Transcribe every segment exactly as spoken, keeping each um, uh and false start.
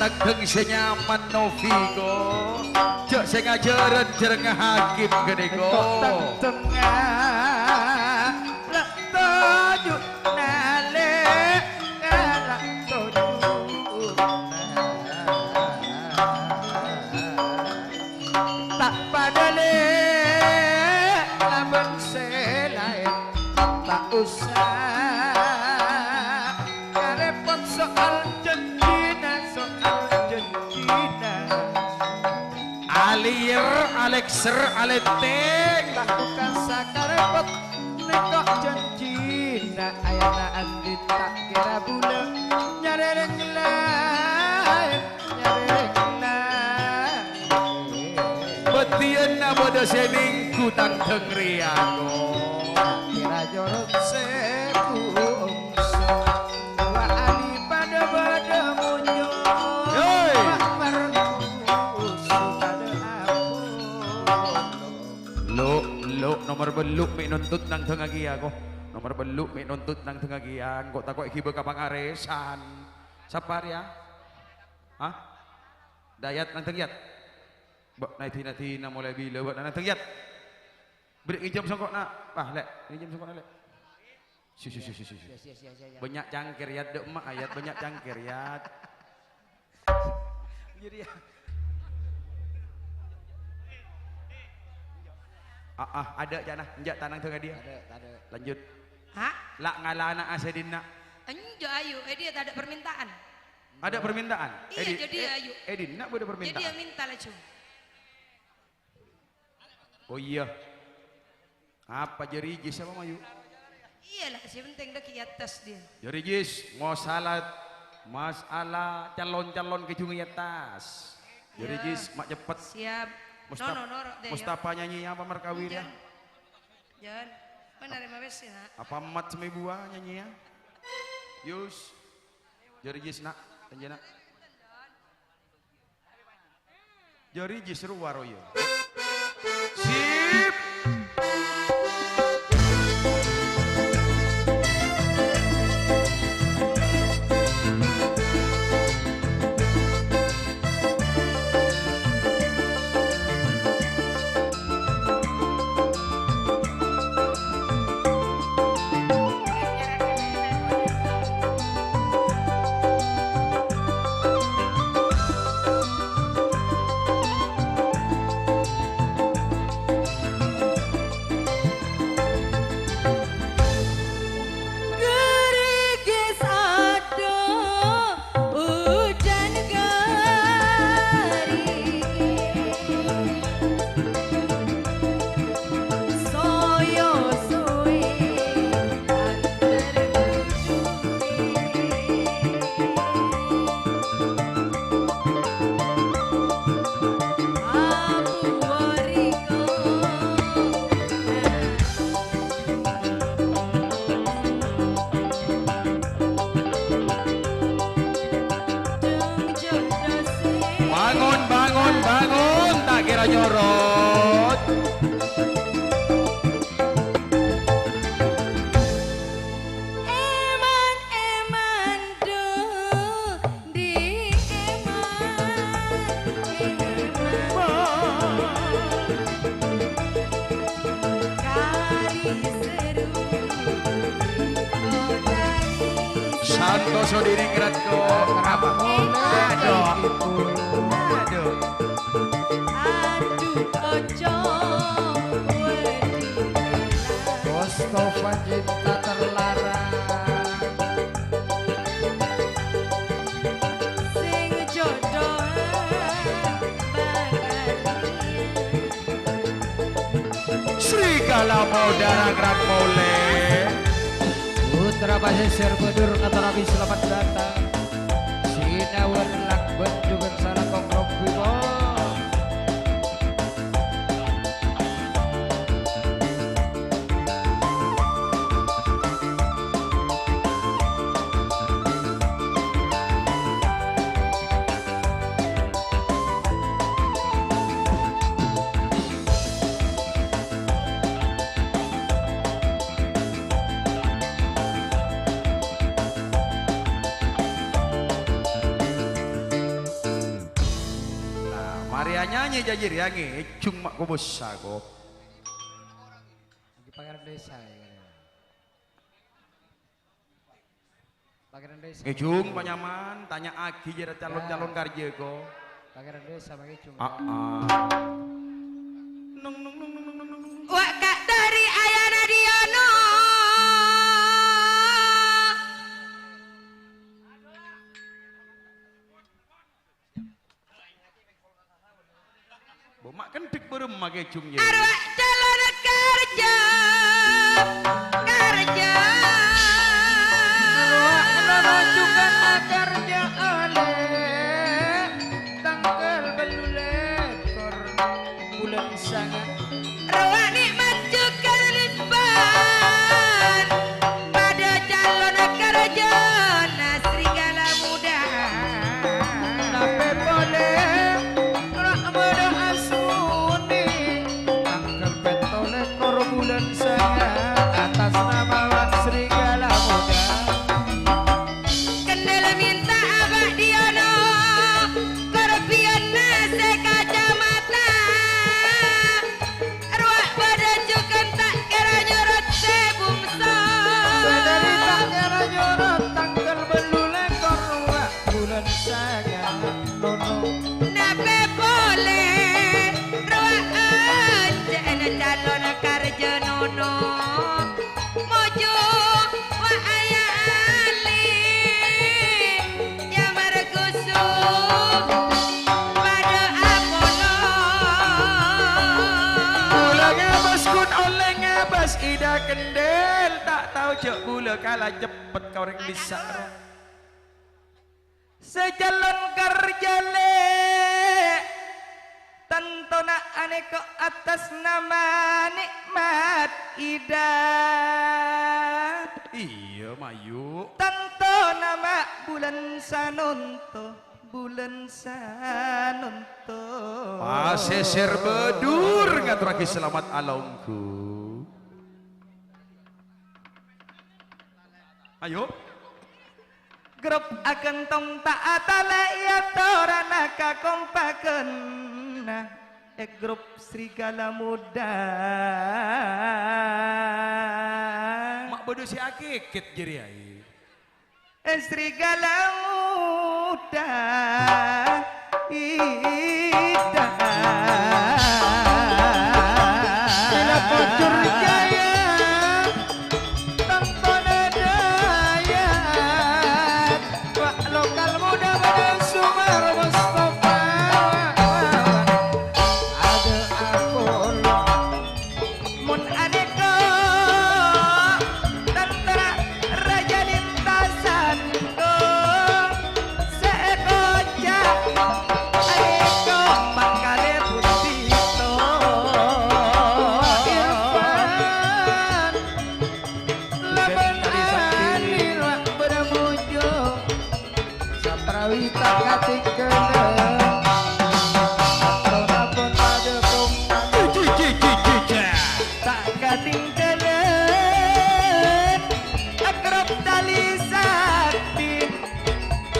Tangdheng sè nyaman Novi, ko. Jhâ' sè ngajhârân jhârèngnga hakim ghânèka. Kok tangdheng, ah, la toju' nalè, la toju'. Ta' padâ lè' labân sè laèn, ta' osa karèpot soal jhânjhina, soal jhânjhina. Alir, alèkser, alèntèng. Ta' osa karèpot nèko jhânjhina, ayana andi' ta' kèra bulâ nyarè rèng laèn. Bâdhiyânna bâdâ sè nèngghu tangdheng rèya, ko. Kèra jorok sè bungsu, dua ali padâ-padâ monyo. Hei! Markusu padâ abon. Lu', lu', nomer bellu' mè' nontut nangdhengngaghi, ko. Nomer bellu' mè' nontut nangdhengngaghi, engko' tako' èghibâ ka pangarèsan. Sapa rèya? Hah? Dayat nangdheng, Yat? Bâ'na èdina-dina molaè bilâ bâ'na nangdheng, Yat? Bâri' ngènjhâm songko'na. Wah, Lè', ngènjhâm songko'na, Lè'. Si, si, si, si, si, si. Sia, sia, sia, sia, sia. Bânnya' cangkèr, Yat, dâ' emma', Yat, bânnya' cangkèr, Yat. Jadi ya. Ah, ah, adâ' ca'na, enjâ' tanang dâ' ka dia. Adâ', adâ'. Lanjut. Hah? La' ngalana asèdinna. Enjâ', ayu, eh, dia tak ada permintaan. Ada permintaan? Iya, eh, di-, jadi eh, ayu. Eh, dinna' bâdâ permintaan. Jadi ya minta laju. Oh iya. Apa jârijis apa, Mayu? Iyalah, sè penting dâ' è attas dia. Jârijis, masalah, masalah calon-calon kejung è attas. Ya. Jârijis, ma' ceppet. Siap. Mustap-, no, no, no, ro-, deh, ya. Mustafa nyanyi apa markawi dia? Jan. Jan. Mana rema besi, nak? Apa Mat Semibua nyanyi ya? Yus. Jârijis, nak. Enjâ', nak. Jârijis rowa rowa. Sip. Gârigis adhu ujan gârigis, soyo sowe antar duduwi. Bangun, bangun, bangun, ta' kèra nyorot. Èman, èman, du, di èman, èman. Kari seru, di kota. Santoso diri ngerat ko. Kenapa? Aduh. Aduh. Aduh, ojo wedi. Mustafa cinta terlarang. Sing jodohan bakal Serigala Muda Rang-Rang Polè. Putra Pasisir Bedur Katorabi, selamat datang. Sinawar Lakban juga salah kongkong bimo. Nyanyi jhâjhi rèya ngèjhung ma' kobâsa, ko. Lagi Pangeran Desa, ya. Pangeran Desa. Ngèjhung, panyaman, tanya'aghi jârèya calon-calon karjâ, ko. Pangeran Desa, mangèjhung. Aa. Nong, nong, nong. Wa' ka' dhâri ayana dhiyâna. Bo ma' kendhek bârâmma kèjhung, yâ. Arwah calon karjâ, karjâ. Arwah namajukan karjâ ollè tangghâl bâllu lèkor bulân sanga'. Arwah nè'mat jhughân isbân padâ calon karjâna Srigala Muda. Napè polè ra' bâdâ asmoni tangghâl pètto lèkor bulân sanga' atas nama Srigala Muda. Kendel minta abâ' dhiyâna, korbiyânna sè kacamata. Arwah padâ jhughân ta' kèra nyorot sè bungso. Sadhâri ta' kèra nyorot tangghâl bâllu lèkor, wa', bulân sanga' nono. Napè polè, arwah encè'na calon karjâ nono. Mojo wa' ayali, nyamar kusum padâ apolong. Bulâ ngabâs ghun ollè ngabâs Ida Kendel, ta' tao jâ' bulâ kala ceppet ka orèng bisa. Sè calon karjâ lè', tantona anèka atas nama nè'mat Ida. Iyâ, mayu. Tantona ma' bulân sanonto, bulân sanonto. Pasèsèr Badur ngatorraghi salamet alongghu. Ayo. Grup aghântong ta' atalè, atoranna kakompakanna è grup Srigala Muda. Ma' bâdâ sè akèkèt jârèya, è. È Srigala Muda. Ida. Bila Bujur Jaya, Tongkona Dayat, Pak Lokal Muda Badan Sumar Mustafa. Ada Apollo. Mon anèka tentara raja lintasan ko sè èkoca' anèka mangkalè budi to Irfan. Laban anèka bâdâ mojo. Saprawi ta' katinggalan, atorra pon padâ kompak. Ta' katinggalan, akrab tali sakti,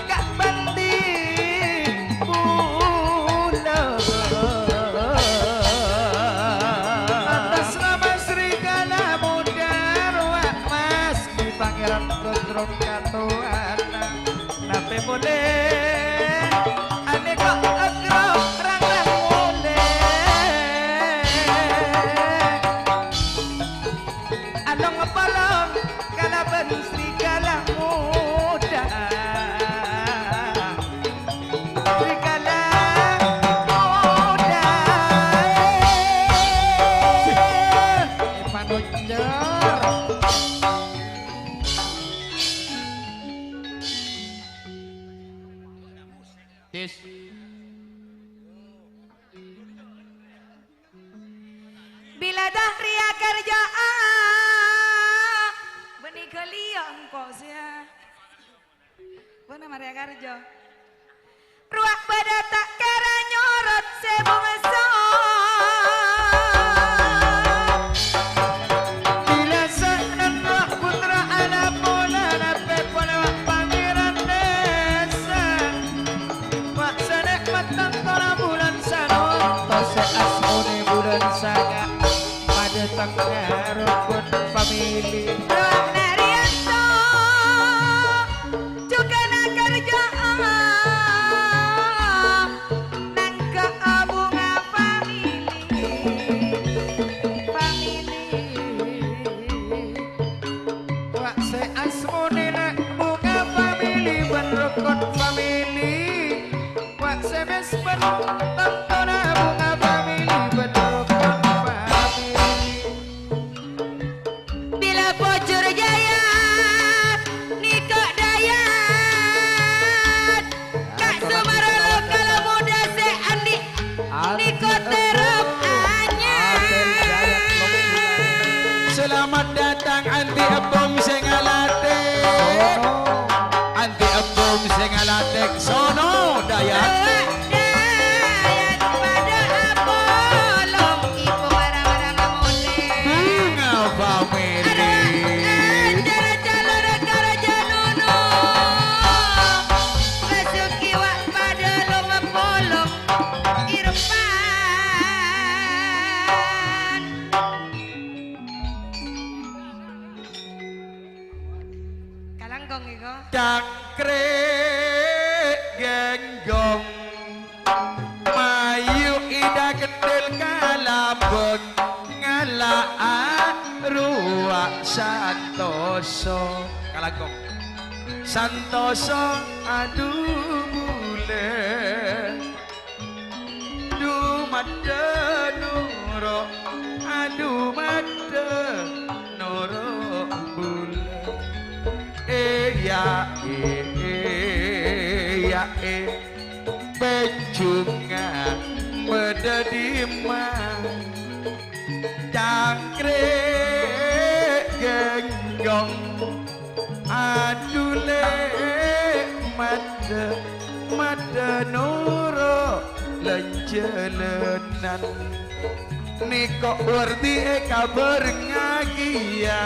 ka' bhândhi bulâ. Atas nama Srigala Muda, rowa mas, di Pangèran Gondrong Katowana. Napè polè anèka akrab rang-rang molè. Along-polong kalabân Srigala Muda. Srigala Muda. Manonjor. Tis. Bilâ dhâriya karjâ'â, bânnè ghâliyâ engko' sèya. Bânnè marè karjâ. Rowa padâ ta' kèra nyorot sè bungso. Bilâ sa'nanna putra ana' polana pèpona Pangèran Desa. Wa' sanè'mat tantona bulân sanon. Rukun famili. Rowa Naryanto, jhughâna kerja, nangghâ' bhunga famili. Famili. Wa' sè asmone la' bhunga famili bân rukun famili. Wa' sè bes bân tantona bhunga famili bân rukun famili. Bilâ pojhur jâyâ, nèko' dâyâ. Ka' Sumarolo kala muda sè andi', nèko' terep anyar. Selamat datang Andi Ebbong sè ngalatek. Andi Ebbong sè ngalatek sono dâyâ. Dâyâ padâ apolong, ibu mara-mara mamone. Bhunga famili. Acara calon karaja nono. Basuki wa' padâ long apolong. Irfan. Kalangkong iko. Cangkrèk gènggong, mayu ida' gendel kalabâng, ngala'a rowa santoso. Kalangkong. Santoso adu bulâ. Adu maddhâ noro', adu maddhâ noro' bulâ. E ya, e, e, ya, e, pèjhungnga maddhâ dimma? Cangkrèk gènggong, adu lè' maddhâ, maddhâ noro' lan-jhâlânan. Nèko' werdi èkabhârengngaghi, ya.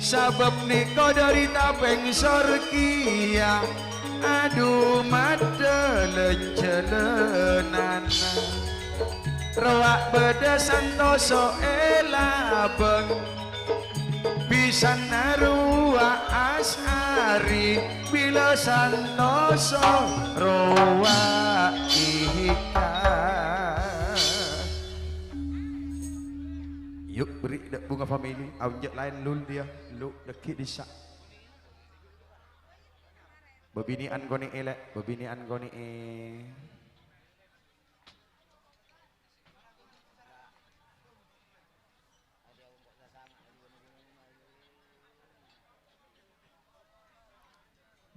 Sabâb nèko' dhâri tapèng sorghiyâ, adu maddhâ lan-jhâlânan. Rowa bâdâ santoso è labâng, bisanna rowa asari bilâ santoso rowa ihika. Yu', bherri' dâ' bhunga famili, aonjhâ' laèn lul dia, lu dâggi' dissa'. Bâbinè'an konè'è, lè', bâbinè'an konè'è.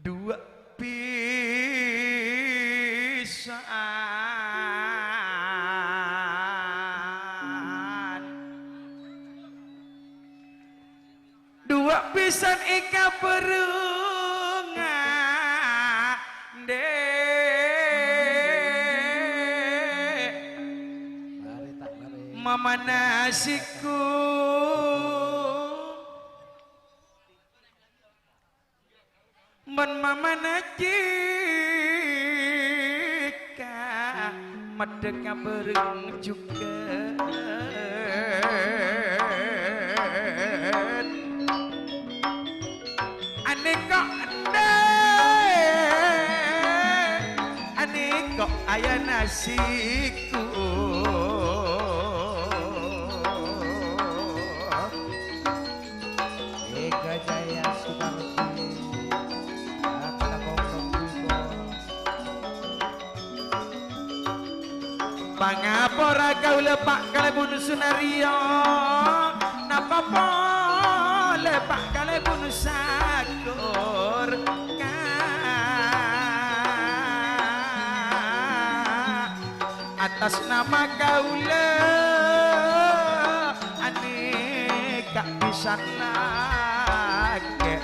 Duwâ' pisan. Duwâ' pisan èkabhârengngaghi, Dhi'. Mamanasiku. Mon mamana jhika maddhâ ka bhâreng jhughân. Anèko' endâ', anèko' ayana siku. Ega Jaya Supardi, Akala Kongkong Bimbo. Pangapora kaulâ Pa' Kalèbun Sunaryo, napa polè Pa' Kalèbun Sagor ka atas nama kaulâ anèka bhisan lakè'.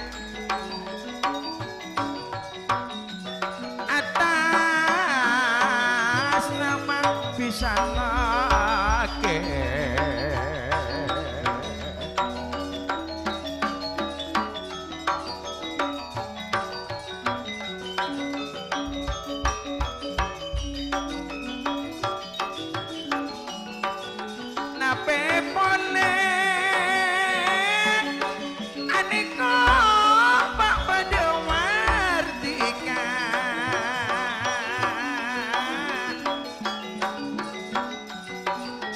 Atas nama bhisan lakè'. Napè polè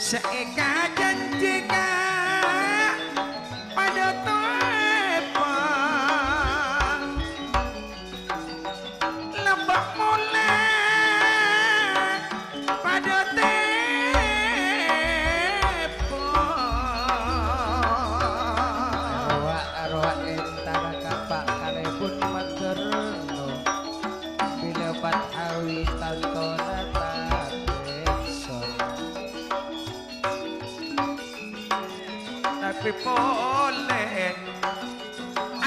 Sè èkajhânjhi ka padâ teppa', lebba' molè padâ teppa'. Rowa-rowa èntara kapa' kalèbun materno. Bilâ pat awi tantona tapèksa. Tapè polè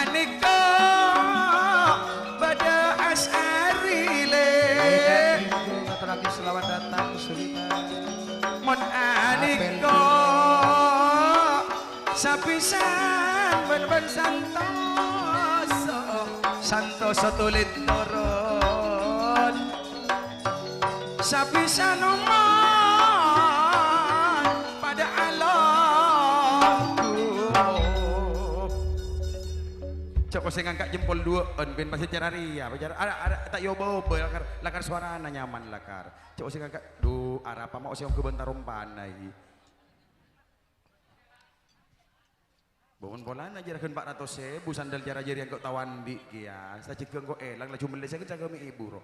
anèka bâdâ asari lè. Ngaturraghi selamat datang, Sulika. Mon anèka Apel. Sabisân bân-bân santosa, santosa tolè toron. Sabisân omor padâ alongghu. Jhâ' kosè ngangka' jempol duwâ'ân, bân masè cara rèya, pacar, ara, ara, ta' èobâ-obâ, lakar, lakar sowarana nyaman, lakar. Jhâ' kosè ngangka', dhu, arapa ma' osè ongghâ bân tarompana, i. Bâ'na polana jârèyan pa' ratos èbu, sandal cara jârèya engko' tao andi' kèya. Sajjhegghâ engko' èlang, laju mellè sèket sagâmè èbu, ro.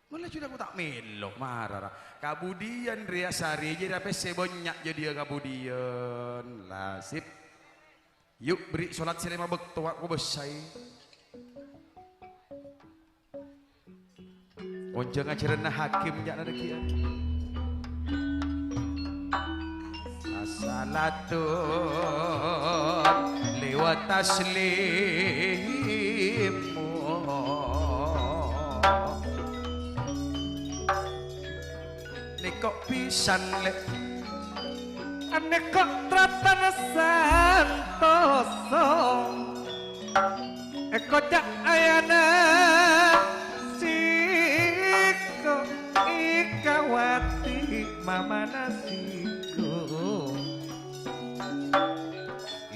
Mon laju aku ta' mèlo, mara, ra. Kabudiyân rèya sarè jârèya pèssè bânnya' jâdiyâ kabudiyân. La, sip. Yu', bherri' solat sè lèma bâkto, wa' kobâsaè. Onjhâng ajhârânna hakim, ca'na dhâggi'ân. Assalatun liwa taslimu. Nèko' pisan, Lè'. Anèko' tratan santosa. Èkoca' ayana siko ikawati mamana siko.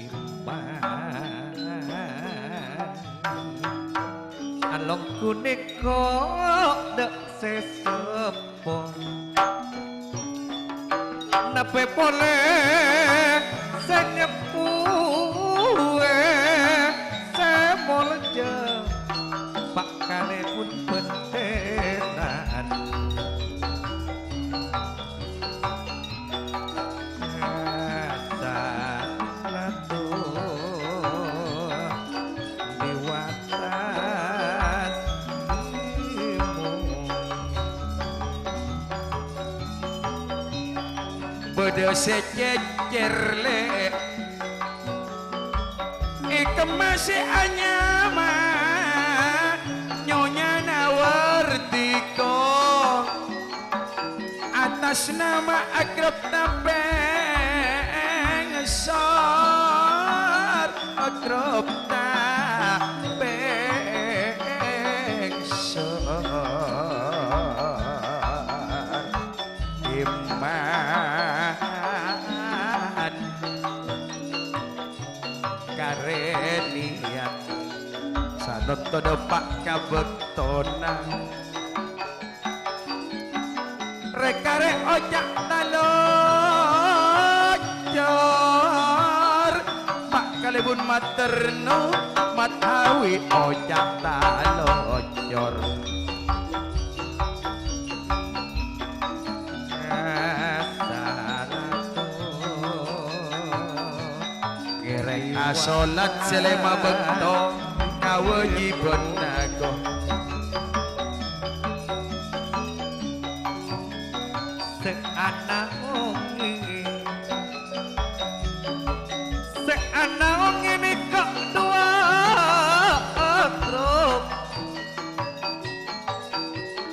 Iman. Along kunèko dâ' sè sepo. Napè polè sè nyeppuwè sè molja, pakalèbun bhândhârân. Assalatu liwa taslimu. Bâdâ sè cècèr, Lè'. È kemma sè anyama Nyonya Nawardika. Atas nama akrab tapèngsor, akrab tapèngsor. Iman. Karè niyat sanonto dâpa' ka bâktona. Rè-karè oca' talocor, ma' kalèbun materno, matawi oca' talocor. Assalatu. Ngèrèng asolat sè lèma bâkto kawâjibhânna ko. Sè ana' ongè, sè ana' ongè nèko' duwâ' rok.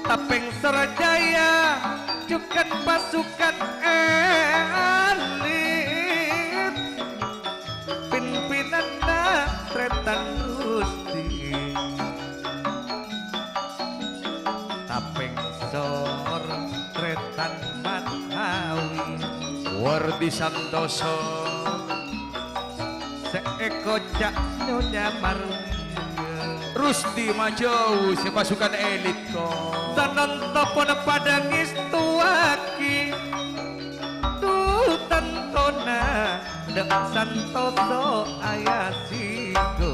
Tapèngsor jârèya jhughân pasukan èlit, pimpinanna Trètan Rusti. Tapèngsor Trètan Matawi. Wardi santosa. Sè èkoca' Nyonya Maria. Rusti majâu sè pasukan èlit, ko. Sanonto pon padâ ngèstowaghi. Santoso ayasigo.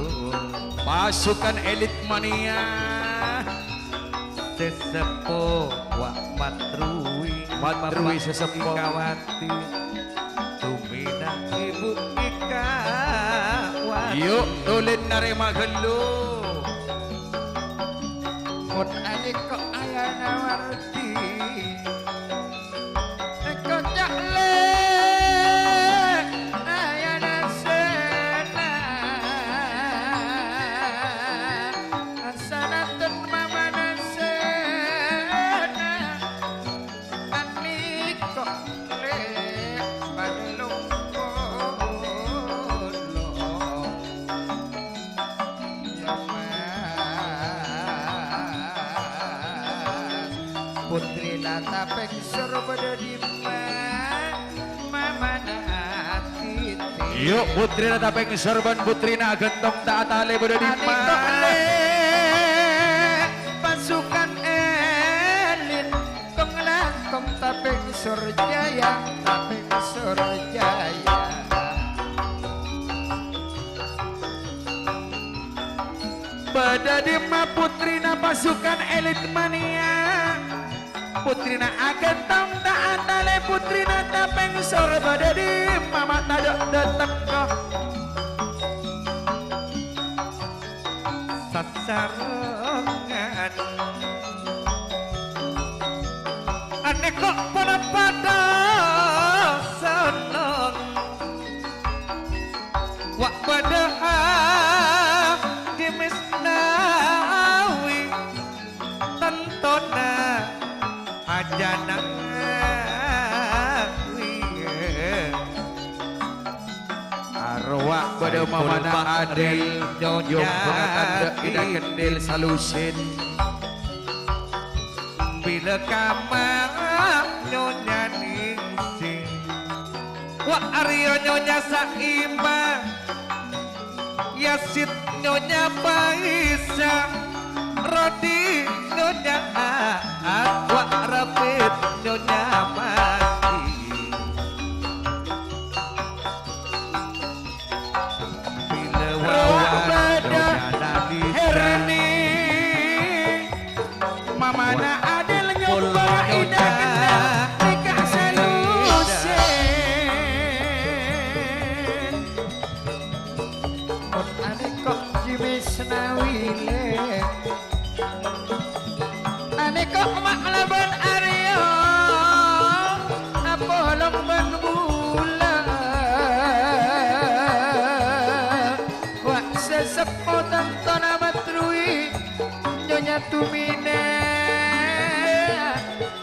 Pasukan elit mania. Sè seppo wa' matrui. Matrui sè seppo. Kawati. Tumina ibu ikawati. Yu', tulin narèma ghâllu. Mon alèko ayana wardi. Engko' ca'le ayana sena, sanadhân mamana sena, aniko le' parlo kolo. Putrina Tapèngsor bâdâ dimma? Mamana atiti. Yu', putrina Tapèngsor bân putrina Aghântong ta' atalè bâdâ dimma? Aniko le' pasukan elit. Kong langkong Tapèngsor Jaya, Tapèngsor Jaya. Bâdâ dimma putrina pasukan elit mania? Putrina Aghântong ta' atalè, putrina Tapèngsor bâdâ dimma ma' tadâ' dâteng? Sasarengan. Aniko' pon padâ senneng. Wa' padâ Haji Misnawi. Tantona ajana. Arwah bâdâ mamana Adil, Nyonya Ida Kendil Salusin. Bilâ kamma Nyonya Ningsih. Wa' arèya Nyonya Saima. Yazid Nyonya Faisa, Rodi Nyonya Aat, wa' Rapid Nyonya Maki. Bilâ wa' bâdâ Nyonya Nalisa. Herni. Mamana Adil nyoba ida kena nikah salusin. Mon aneko' Jimis Nawile, aneko' ma' laban Aryo, apolong bân bulâ. Wa' sè seppo tantona matrui. Nyonya Tumine,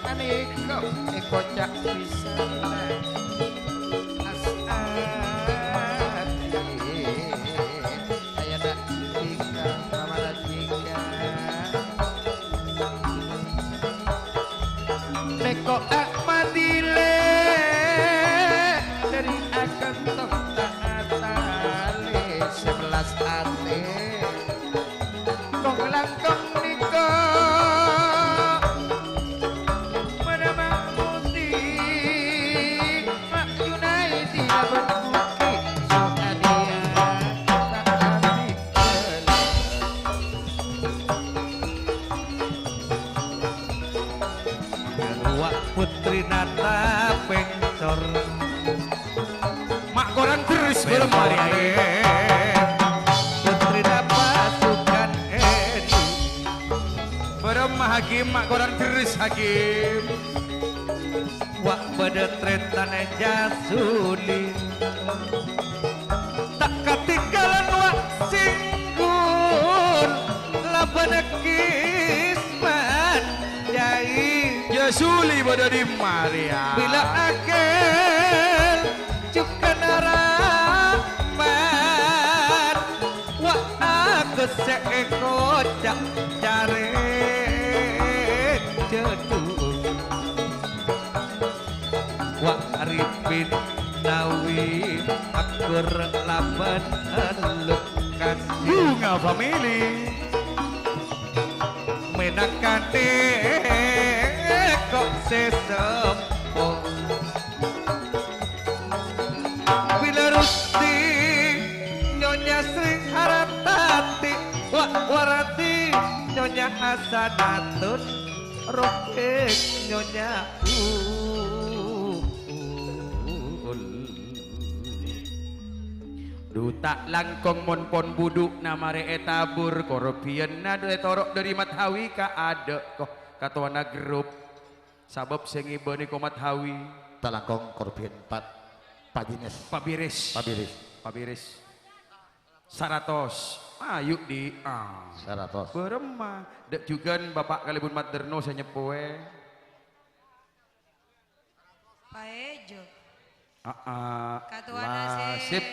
aneko' èkoca' pisan. As-, ati. Ayana jika, kamana jika. Neko' Ahmadile, dari Aghântong ta' atale, sebelas ate. Kong langkong niko mana Mahmudi, Mak Junaidi, Abang Budi, Sunadia, tak habis. Wa' putrina Tapèngsor. Ma' korang terus belum hari ini. Putrina pasukan Edi. Belum Hakim, ma' korang terus Hakim. Wa' bâdâ trètan Jasuli. Ta' katinggalan wa' Singgun laban Kisman Jai. Jasuli bâdâ di Maria. Bila akel jukana Rahman. Wa' agus sè èkoca' carè jadhu. Wa' Arifin Nawi akur laban Lukas. Bunga Family. Menangkane kok seseppo. Bila rus Sanatun rokèk Nyonya Uul. Dhu ta' langkong mon pon budhu'na marè ètabur, korbhiyânna dhu ètoro' dhâri Mat Hawi ka adâ', ko, katowana grup. Sabâb sè ngibâ nèko Mat Hawi. Ta' langkong korbhiyân Pa', Pa' Biris. Pa' Biris. Pa' Biris. Pa' Biris. Saratos. Ayu, Di'. Ah. Saratos. Bârâmma. Dâ' jhughân Bapa' kalèbun Mat Derno sè nyeppowè. Paèjâ. Aa. Katowana sè Lasip.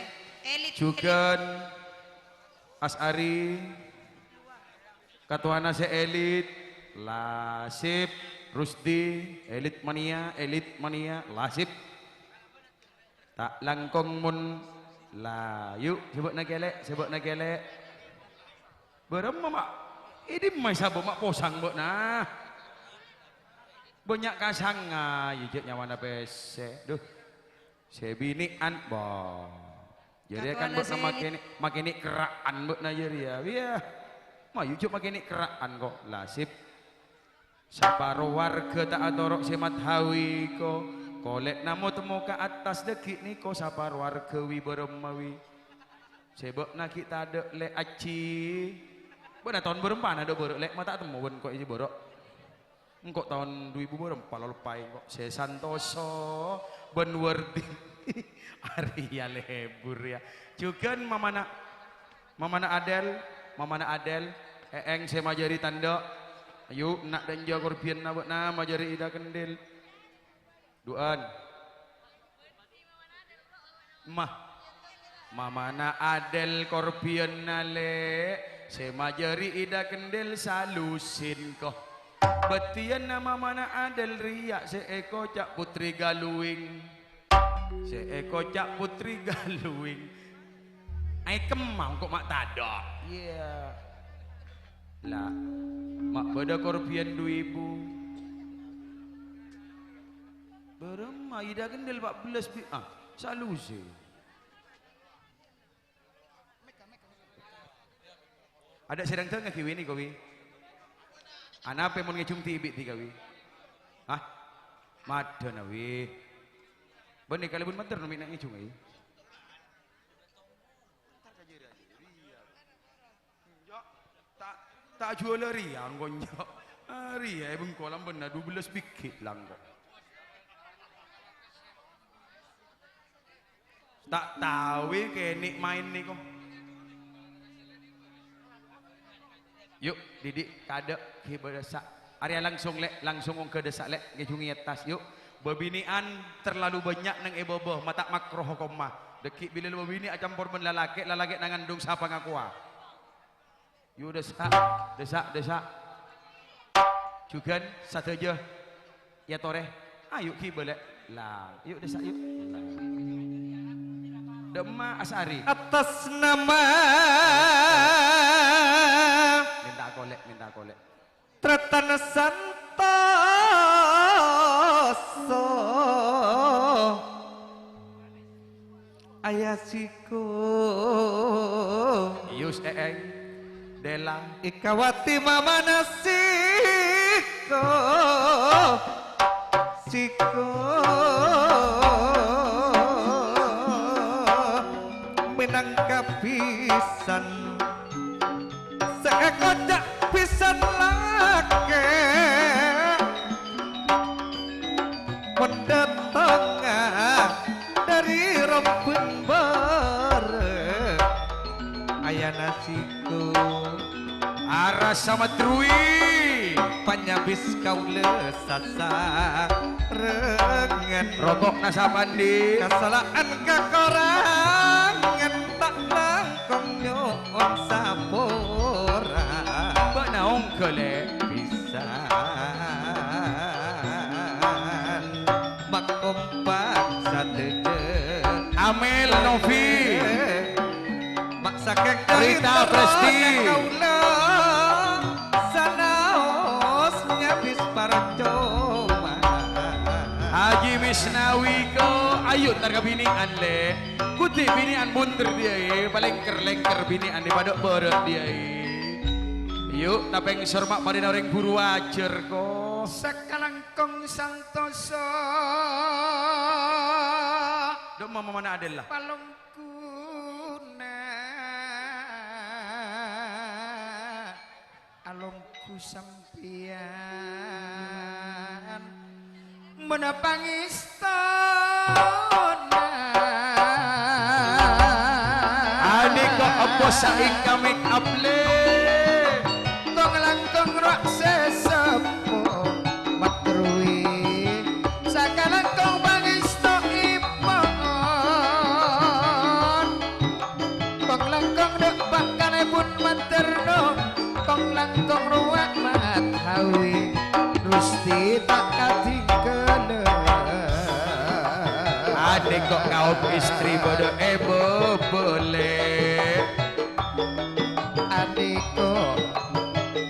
Elit, Jhughân. Elit. As'ari. Katowana sè elit. Lasip. Rusdi. Elit mania, elit mania. Lasip. Ta' langkong mon la, yu', sabâ'na kèlè', sabâ'na kèlè'. Bârâmma, Ma'? È dimma sabâ', Ma', posang bâ'na? Bânnya' kasangnga, yu, jhâ' nyawana pèssè. Dhu, sè binè'an, bo. Jârèya kan bâ'na makè nè', makè nè' kerra'an bâ'na jârèya. Iyâ. Ma', yu, jhâ' makè nè' kerra'an, ko'. Lasip. Saparo warga ta' atoro' sè Mat Hawi, ko. Kolè'na mo-temmo ka attas dhâggi' nèko saparo warga, wi, bârâmma, wi. Sè bâ'na ghi' tadâ', Lè', Ajji. Bâ'na taon bârâmpana dâ' bârâ', Lè', ma' ta' temmo bân ko' è bârâ'. Engko' taon du èbu bârâmpa la loppaè engko'. Sè Santoso bân Wardi. Arèya lebur, yâ. Jhughân mamana Mamana Adèl, mamana Adèl, èèng sè majâri tandhâ. Ayu, na' dânja korbhiyânna bâ'na majâri Ida Kendhil. Du'ân. Mah. Mamana Adèl korbhiyânna, Lè', sè majâri Ida Kendhil salusin, ko. Bâdhiyânna mamana Adèl rèya sè èkoca' Putri Galuwing. Sè èkoca' Putri Galuwing. Aèkemma engko' ma' tadâ'. Iyâ. La, ma' bâdâ korbhiyân du èbu. Bârâmma Ida Kendhil pa' bellâs bi-, ah, salusè. Adâ' sè rèng dângngaghi wi nèko wi. Anapè mon ngèjhung dhibi' dhika wi? Hah? Madâna wi. Bânnè kalèbun mandhâr no mè' na' ngèjhung wi. Ta', ta' jhuwâlâ rèya engko' enjâ'. Ah, rèya è bengko lambâna du bellâs bighi' la engko'. Ta' tao è kènè' maèn nèko. Yu', Didi', kadâ' ghibâ dâssa'. Arèya langsung, Lè', langsung ongghâ dâssa', Lè', ngèjhungè attas, yu'. Bâbinè'an terlalu bânnya' neng è bâbâ, ma' ta' makro hokomma. Dhâggi' bilâ la bâbinè' acampor bân lalakè', lalakè' nangandung sapa ngakowa? Yu', dâssa', dâssa', dâssa'. Jhughân sadhâjâ èyatorè. Ayu, ghibâ, Lè'. La, yu', dâssa', yu'. La. Dâ'emma As'ari. Atas nama. Mènta kolè', mènta kolè'. Tratan Santoso. Ayah siko. Yus, eh, eh. Dela. Ikawati mamana siko. Siko. Minangka pisan. Sè èkoca' bhisan lakè', mon dâtengnga dâri rombân bârâ'. Ayana siko arassa madruwi, panyabis kaulâ sasarengan. Roko'na sapandi? Kasala'an kakorangan ta' langkong nyo'on sapora. Bâ'na ongghâ, Lè'. Pisan makompak sadhâjâ. Amel Novi. Mak sakèng Rita Presti. Kaulâ sanaos nyabis parcoma. Haji Misnawi ko, ayo entar ka binè'an, Lè'. Kudhi binè'an bhunter dhiyâ, palèngker-lèngker binè'an è padâ' bârâ' dhiyâ. Yu', tapèngsor ma' padâna orèng buru ajâr, ko. Sakalangkong santosa. Dhu' mamana adella. Palongguna. Alongghu sampèyan. Monna pangèstona. Anèka empo saèngka make up, lè. Kong-langkong rowa sè seppo materruwi. Sakalangkong pangèstoèpon. Kong-langkong dhu' bhâkalèpon materno, kong-langkong rowa matawi, Gusti ta' kadhingghâlâ. Anèka kaum istri bâdâ è bâbâlè. Anèka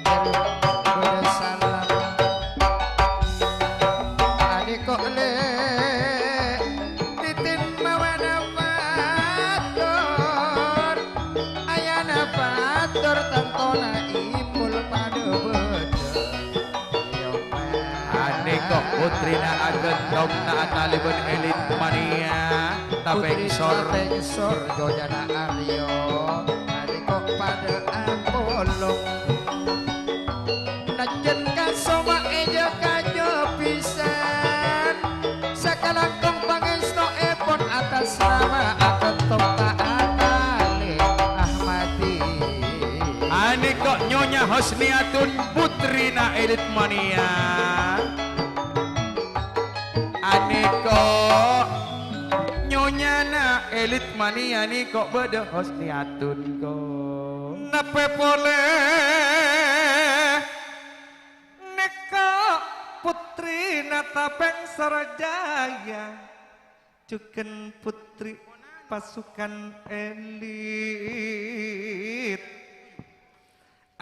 bâdâ salam. Anèka lè. Titin mawana bator, ayana bator tantona impol padâ bâdâ. Anèka putrina aghântong ta' atalè bân èlit mania, tapèngsor. Putrina tapèngsor jojana Aryo, anèka padâ apolong. Najjhân kasoma èjâ-kajâ bhisan, sakalangkong pangèstoèpon atas nama aghântong ta' atalè Ahmadi. Anèka Nyonya Husniyatun putrina èlit mania. Anèka Nyonyana èlit mania nèka bâdâ Husniyatun, ko. Napè polè nèka putrina tapèngsor jâjâ, jhughân putri pasukan èlit.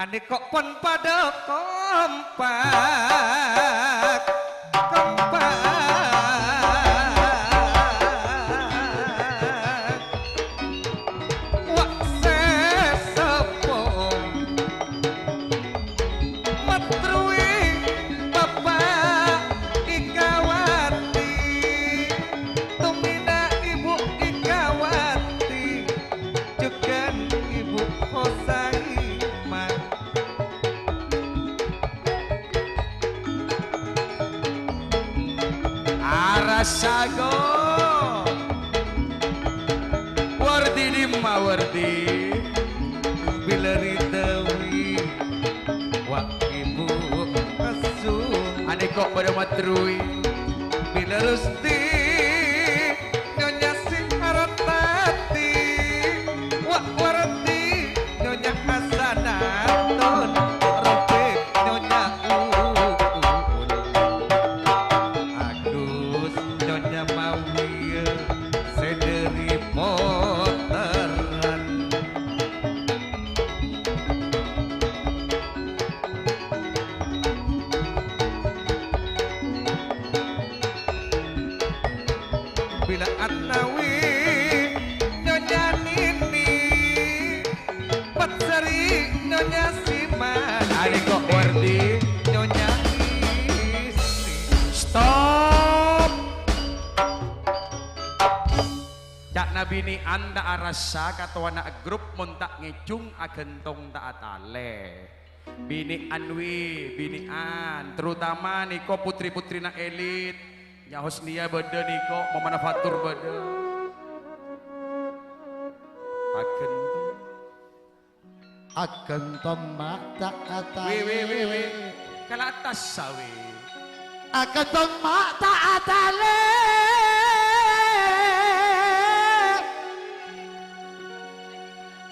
Anèka pon padâ kompak, kompak. Wa' sè seppo materruwi Bapa' Ikawati, tomina Ibu Ikawati. Jhughân Ibu Hosaiman. Arassa, ko. Wardi dimma, Wardi? Bilâ ridâwi wa' Ibu Asu. Anèka bâdâ materruwi. Bilâ Rusti. Nyonya Sihartati, Wa' Wardi, Nyonya Hasanatun, Robek, Nyonya Uun, Agus, Nyonya Mawiya, sè dâri Poteran. Bilâ Annawi, Nyonya Nini, Patsari, Nyonya Siman, Ariko Wardi, Nyonya Istri. Stop! Ca'na binè'an ta' arassa, katowana grup mon ta' ngèjung, aghântong ta' atalè. Binè'an wi, binè'an, terutama nèko putri-putrina elit. Nya Husnia bâdâ nèko, Mamana Fatur bâdâ. Aghântong. Aghântong ma' ta' atalè. Wi, wi, wi, wi. Kala attas sawi. Aghântong ma' ta' atalè.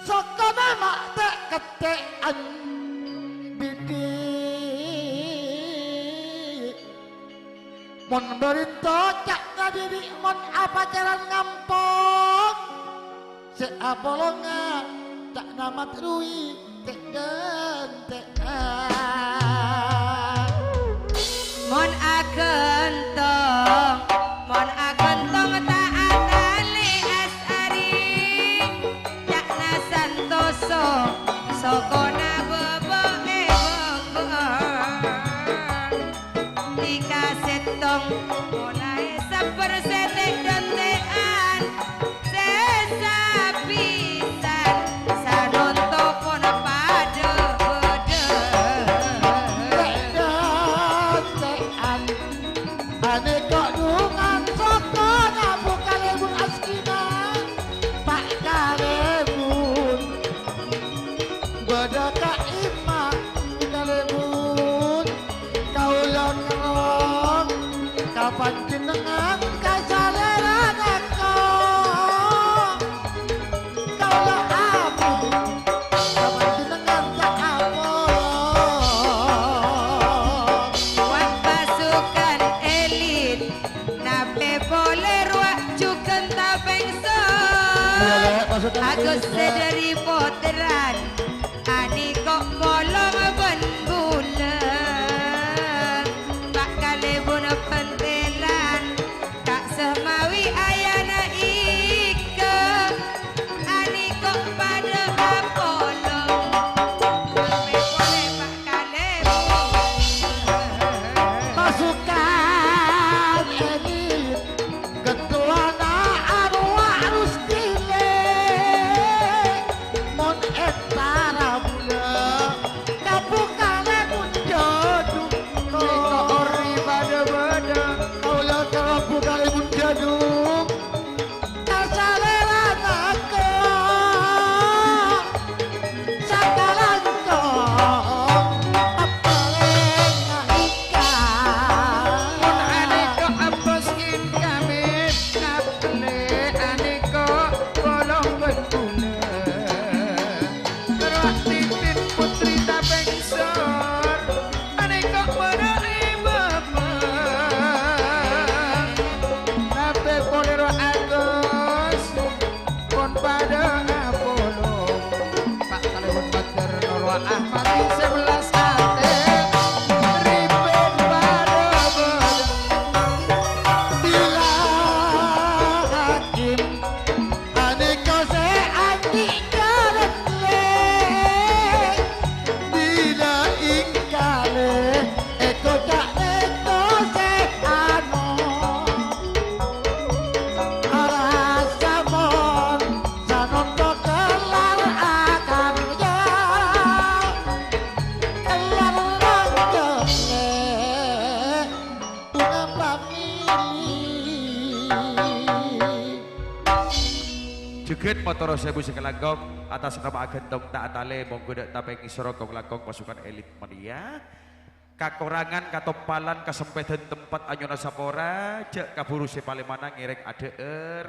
Sokona ma' tè'-kettè'an bidi. Mon bârinto ca'na dhibi' mon apacaran ngampong. Sè apolonga ca'na materruwi tè'-dânte'an. Mon aghântong, mon aghântong ta' atalè asari, ca'na santoso, sokona bâbâ'è Agus Sedari Potteran, aniko' polong bân bulâ, Pa' Kalèbun Pentelan, Ka' Semawi ayana Ika, aniko' padâ apolong. Mè' polè Pa' Kalèbun. Pasukan elit. Ketuana arowa arus gile, mon entara bulâ, kabuka lemun jadu. Niko ori bâdâ-bâdâ. Kaula kabuka lemun jadu. Kasalera nako. Sakalangkong, peppalengnga Ika. Mon aniko' abos income, ngabellè aniko' polong bân bulâ. Rowa titin putri tapèngsor, aniko' bârâ'è bapa'. Tapè polè rowa abos. Pon padâ apolong, Pa' Kalèbun Badar, Norowa Ahmadi, sè bellas atè, ribèn padâ bâdâ. Bila Hakim, aniko' sè andi' jalân lè', bila ingkalè, èkoca' lèto sè ano. Arassa mon sanonto kellar akarya, kellar lanjhângnga bunga pamili. Jhughân mator sèbu sakalangkong, atas nama Agantong Ta' Atalè, mongghu dâ' tapèng èsoro kong-langkong pasukan elit manèya. Kakorangan, katoppalan, kasempèdhân tempat anyona sapora, jhâ' kabhuru sè palèmana ngèrèng adhâ'âr,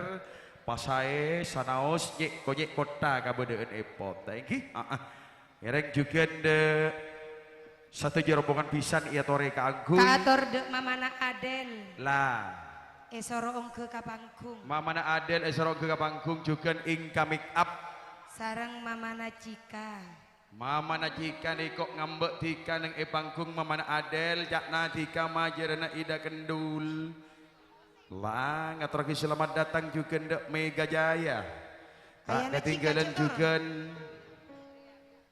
pasaè, sanaos nyè'-konyè' kottha kabâdâ'ânèpon. Ta' èngghi? Aa. Ngèrèng jhughân dâ' sadhâjâ rombongan bhisan èyatorè kaangghuy. Kaator dâ' mamana Adel. La. Èsoro ongghâ ka panggung. Mamana Adel èsoro ongghâ ka panggung, jhughân Inka Make Up. Sareng mamana Cika. Mamana Dika nèko ngambâ' Dika neng è panggung, mamana Adel, ca'na Dika majârâna Ida Kendul. La, ngatorraghi salamet dâteng jhughân dâ' Mega Jaya. Ta' Ayana Dika katinggalan Cetoro. Jhughân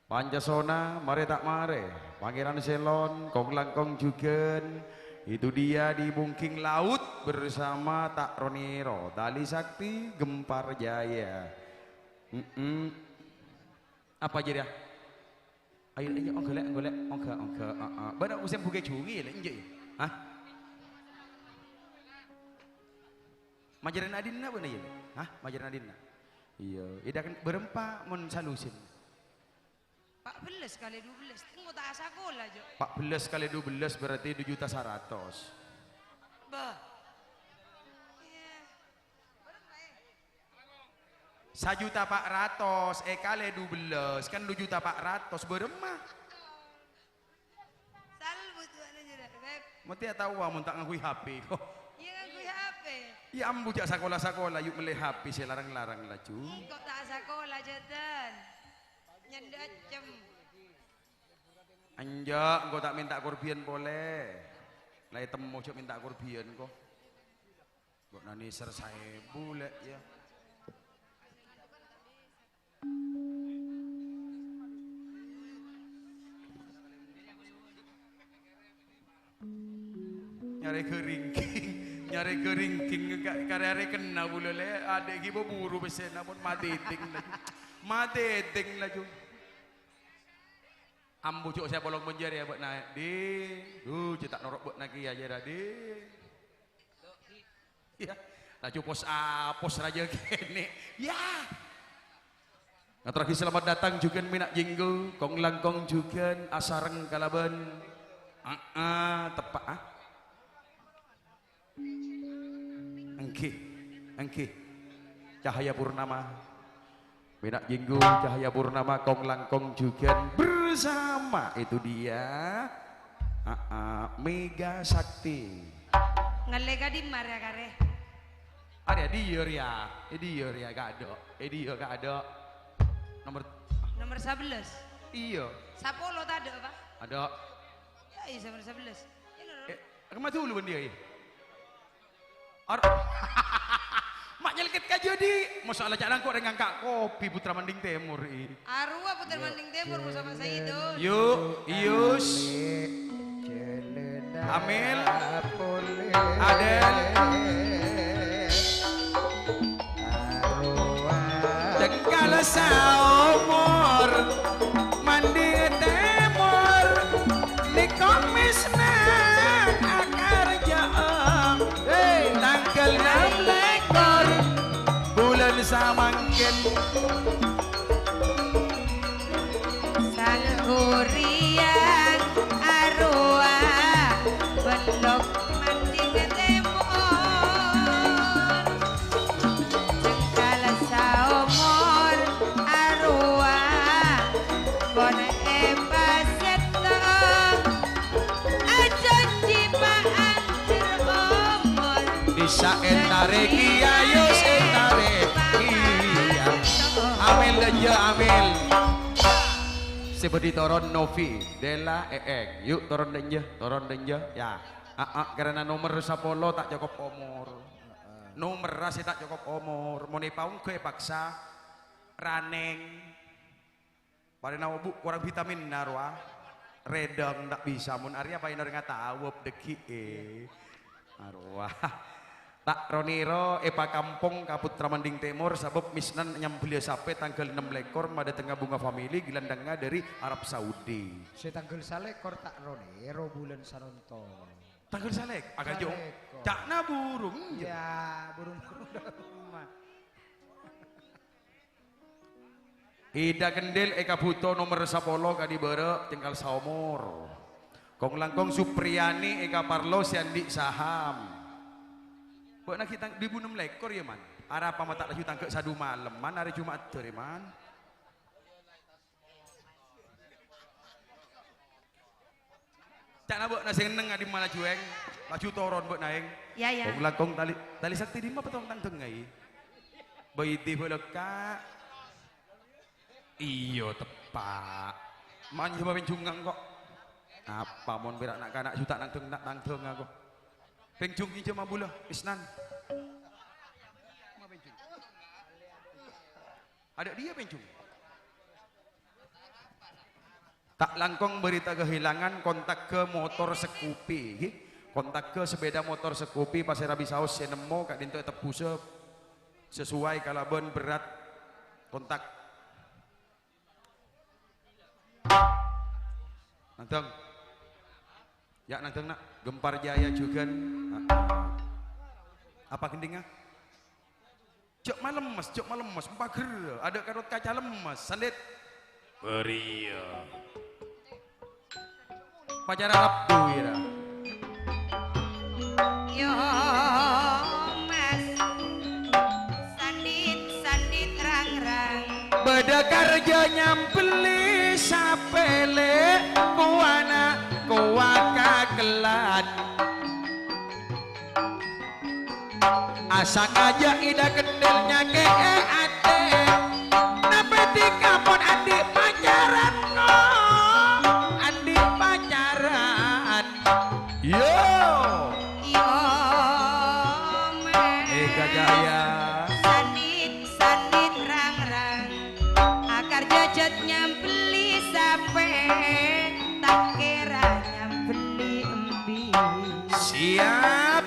Pancasona, marè ta' marè. Pangèran Selon, kong-langkong jhughân. Itu dia di Mungking Laut bersama Ta' Roniro, Tali Sakti, Gempar Jaya. Mm-mm. Apa jârèya? Ayo, ayo, ongghâ, Lè', ongghâ, Lè', ongghâ, ongghâ, heeh. Bâ'na sè bhungkè jhungè, Lè', enjâ', yâ? Hah? Majârâna dinna' bâ'na, yâ, Lè'? Hah? Majârâna dinna'? Iyâ, ida kan bârâmpa mon salusin? Pa' bellâs kalè dubellâs, engko' ta' asakola, Jo. Pa' bellâs kalè dubellâs berarti du juta saratos. Bâh. Iyâ. Sajuta pa' ratos èkalè dubellâs, kan du juta pa' ratos, bârâmma? Salbu tu'ana jârèya, Beb. Mesti ya tahu, ah, mon ta' ngangghuy H P, kok. Iyâ, ngangghuy H P. Ya ambu, jhâ' sakola-sakola, yu mellè H P sè larang-larang laju. Engko' ta' sakola, Jatan. Nyandhâ accem. Enjâ', engko' ta' mènta korbhiyân polè. La ètemmo jhâ' mènta korbhiyân, kok. Kok nanèser saèbu, Lè', yâ. Nyarè ghâringghing, nyarè ghâringghing, ka-, karè-arè kenna bulâ, Lè', adhi' ghi' bhuru pèssèna pon matètèng laju. Matètèng laju. Ambu jhâ' sè apolong bân jârèya bâ'na, Di. Duh, jhâ' ta' noro' bâ'na kèya jârèya, Di. Yâ, laju pos-apos rajâ kènè'. Yâ. Ngatorraghi salamet dâteng jhughân Mèna' Jenggo, kong-langkong jhughân asareng kalabân. Aa, teppa', ah. Engghi, engghi. Cahaya Purnama. Mèna' Jenggo, Cahaya Purnama, kong-langkong jhughân bersama itu dia. Aa, Mega Sakti. Ngallè ka dimma rèya, karè? Arè, Iyâ rèya, iyâ rèya, kado. Iyâ kado. Nomor Nomor sabellâs. Iyâ. Sapolo tadâ', Pak? Ada. Ya, iyâ, nomor sabellâs. Iyâ, lho. Eh, kemma dulu, Bandi, ya? Ar-, ma' nyelkit ka jadi. Masalah ca'na engko' rèng ngangka' kopi Putra Manding Tèmor, i. Arowa Putra Manding Tèmor, bersama Saidon. Yuk, Yus. Amel. Adel. Cengkal saomor, Manding Tèmor, nèko mèsna akarjâ'â. Hei, tangghâl ennem lèkor bulân samangkèn. Salghuriyang arowa bellok Manding Tèmor. Cengkal saomor arowa pon èpasèttong. Ajanji pa'anjir omor. Bisa èntarè kèya, Yus, èntarè kèya. Amel dânjâ, amel. Sè bâdhi toron Novi, Della, Eeng. Yuk, toron dânjâ, toron dânjâ. Ya. Aa, karena nomer sapolo ta' cokop omor. Nomerra sè ta' cokop omor. Mon èpaongghâ èpaksa, ranèng. Parèna obu' korang vitamin, arowa. Rèdhâng ta' bisa, mon arèya paènor ngatawep dhâggi'è. Arowa. Ta' ro-nèro èpakampong ka Putra Manding Tèmor sabâb mèsnan nyambelliyâ sapè tangghâl ennem lèkor madâtengnga Bunga Family, ghilandhângnga dâri Arab Saudi. Sè tangghâl salèkor ta' ro-nèro bulân Sanonton. Tangghâl salèk-, agak jong. Salèkor. Ca'na burung, ya. Ya, burung-burung dâ' rumah. Ida Kendil èkabhuto nomer sapolo kadhi bârâ' cengkal saomor. Kong-langkong Supriyani èkaparlo sè andi' saham. Bâ'na ghi' tang-, dhibu ennem lèkor, ya, Man? Arapa ma' ta' laju tangghâ' sadu malem, Man? Arè Juma'at, dâri, Man? Ca'na bâ'na sè ngenneng, a dimma laju, Eng? Laju toron bâ'na, Eng. Ya, ya. Kong-langkong tali, tali sakti dimma pettong tangdhâng, ai? Baidi bâlâkka'. Iyâ, teppa'. Man, coba penjungan kok. Apa mon pèra' na'-kana' juta' nangdhâng, na-, nangdhâng aku. Penjung injâ mabula, Isnan. Ada dia penjung. Ta' langkong berita kehilangan kontakka motor Scoopy, ngghi. Kontakka sepeda motor Scoopy, pasèra bisaos sè nemmo ka'dinto ètebbhusa sesuai kalabân berat kontak. Nangdhâng. Ya, nangdhâng, Na'. Gempar Jaya jhughân. Apa gendhingnga? Jhâ' malemmes, jhâ' malemmes, empager, adâ' Gatot Kaca lemmes, sandhit. Bâriyâ. Pacara Rabbu, ira. Yo, Mas. Sandhit, sandhit, rang-rang. Bâdâ karjâ nyambelli sapèlè, kowana, kowa kakellan. Asangajâ Ida Kendel nyakè'è atè. Napè dhika mon andi' pacaran, ngo? Andi' pacaran. Yo. Yo, Mas. Ega Jaya. Sandhit, sandhit, rang-rang. Akar jajat nyambelli sapè, ta' kèra nyambelli embi. Siap.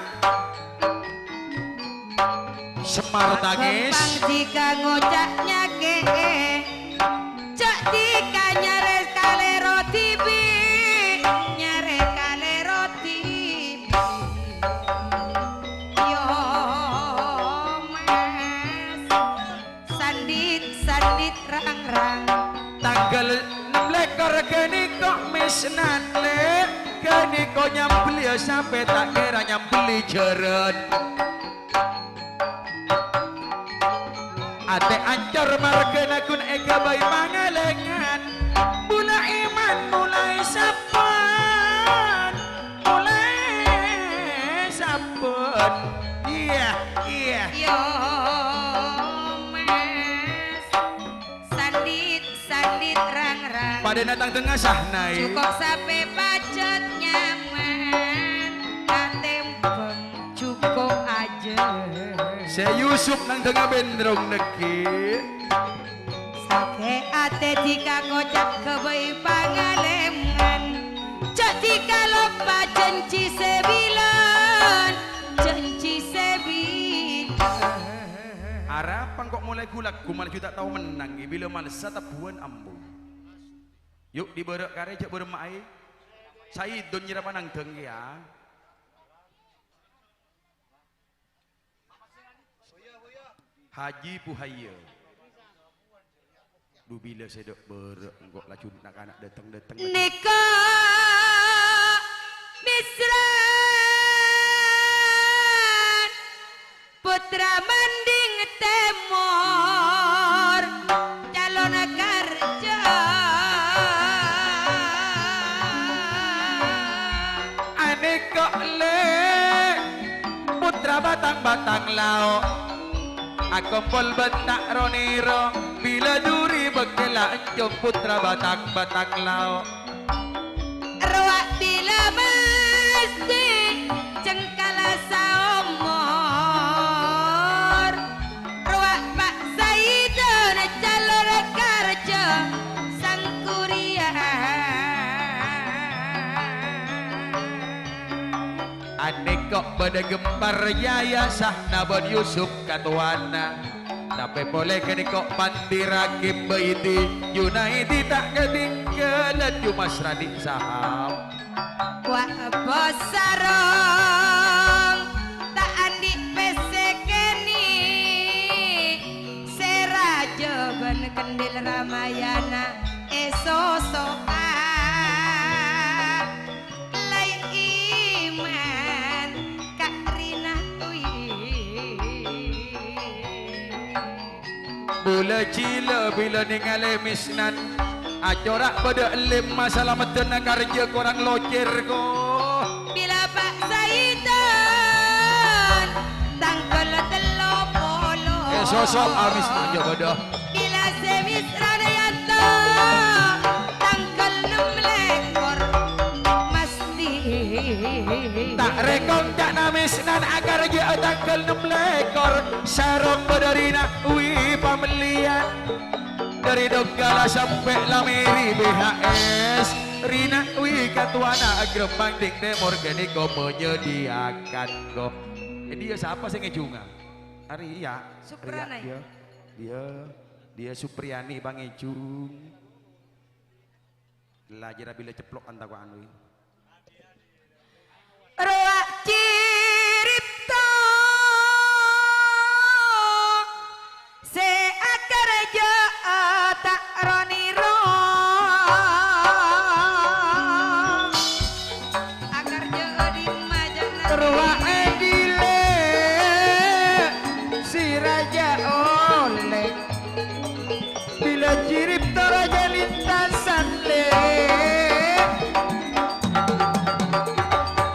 Semar tangis. Kembang dhika ngoca' nyakè'è. Jhâ' dhika nyarè kalèro dhibi', nyarè kalèro dhibi'. Yo, Mas. Sandhit, sandhit, rang-rang. Tangghâl ennem lèkor ghânèka mèsnan, Lè'. Ghânèka nyambelli sapè, ta' kèra nyambelli jhârân. Atè ancor marghâna ghun èghâbây pangalèngan. Bulâ iman molaè sabbhân, molaè sabbhân. Iyâ, iyâ. Mas. Sandit-sandit rang-rang. Padâna tang tengnga sah, Nay. Jhuko' sapè pajhât nyaman. Katèmbhâng jhuko' ajâ. Sè Yusuf nang tengnga bendrong nèkè. Sakè' atè dhika kocap ghâbây pangalèman. Jhâ' dhika loppa jhânjhi sè bilân, jhânjhi sè bilân. Arapa engko' molaè ghu-lagghu, mala jhâ' ta' tao mennang, bilâ malessa tebbhuwân ambu. Yu', dibârâ' karè jhâ' bârâmma'a. Saidon nyèra panangdhâng kèya. Haji Buhaya. Dhu bilâ sè dâ' bârâ' engko' laju na'-kana' dâteng-dâteng. Nèka Misran, putra Manding Tèmor, calon karjâ. Anèka lè', putra batang-batang lao'. Akompol bân ta' ro-nèro, bilâ dhuri bâkkèlla encong putra batang-batang lao'. Rowa bilâ mastè cengkala saomor, rowa Pa' Saidon calon karjâ sangkuriyan. Anèko' bâdâ gempar Yahya Sahna bân Yusuf katowana. Tapè polè ghânèko' panti rakib baiti Junaidi ta' katèngghâlân Jumas Radi Saham. Wa' bos sarong ta' andi' pèssè kènè', sè rajâ bân kendhil Ramayana èsoso'a. Lay iman ka Rina wi. Bulâ jhilâ bilâ nèngalè Misnan, acora' bâdâ ellem masalameddhâna karjâ korang locèr, ko. Bilâ Pa' Saidon tangghâl tello polo. Èsoso'a Misnan jâ' bâdâ. Bilâ sè Misran èyanto tangghâl nem lèkor, mastè. Ta' rèkong ca'na Misnan akarjâ'â tangghâl nem lèkor, sarong bâdâ Rina wi pamellèyan. Dâri Donggala sampè' Lamiri B H S, Rina wi katowana Agrem Manding Tèmor ghânèko manyadhiyâ'aghi, ko. È, diyâ sapa sè ngèjhunga? Arèya. Suprana, Arèya, ya? Diyâ. Diyâ, diyâ Supriyani pangèjhung. Lajârâ bilâ ceplo'an tako' anu, wi. Rowa cirèta sè akarjâ'â ta' ro-nèro. Akarjâ'â dimma jhâ' Rowa èngghi lè' si rajâ ollè. Bilâ cirèta rajâ lintasan lè'.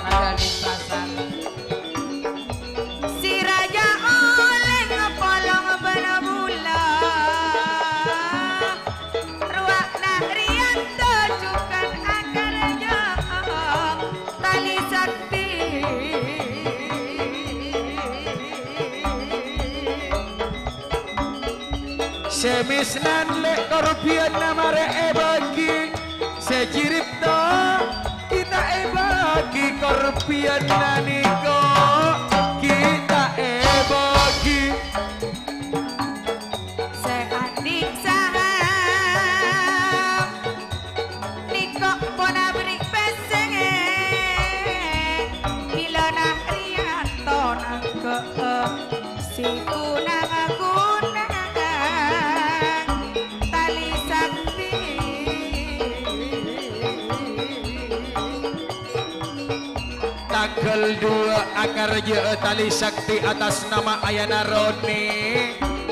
Rajâ lintasan. Si rajâ ollè ngapolong bân bulâ. Rowa na' rèyanto jhughân akarjâ'â talè sakti. Sè Misnan lè' korbhiyânna marè èbâghi, sè cirèta ghi' ta' èbâghi, korbhiyânna nèko ghi' ta' èbâghi. Sè andi' saham nèko pon aberri' pèssè, bilâna rèyanto nangghâ'â sè ghun-ghunang talè sakti. Tangghâl duwâ' akarjâ'â talè sakti atas nama Ayana Roni,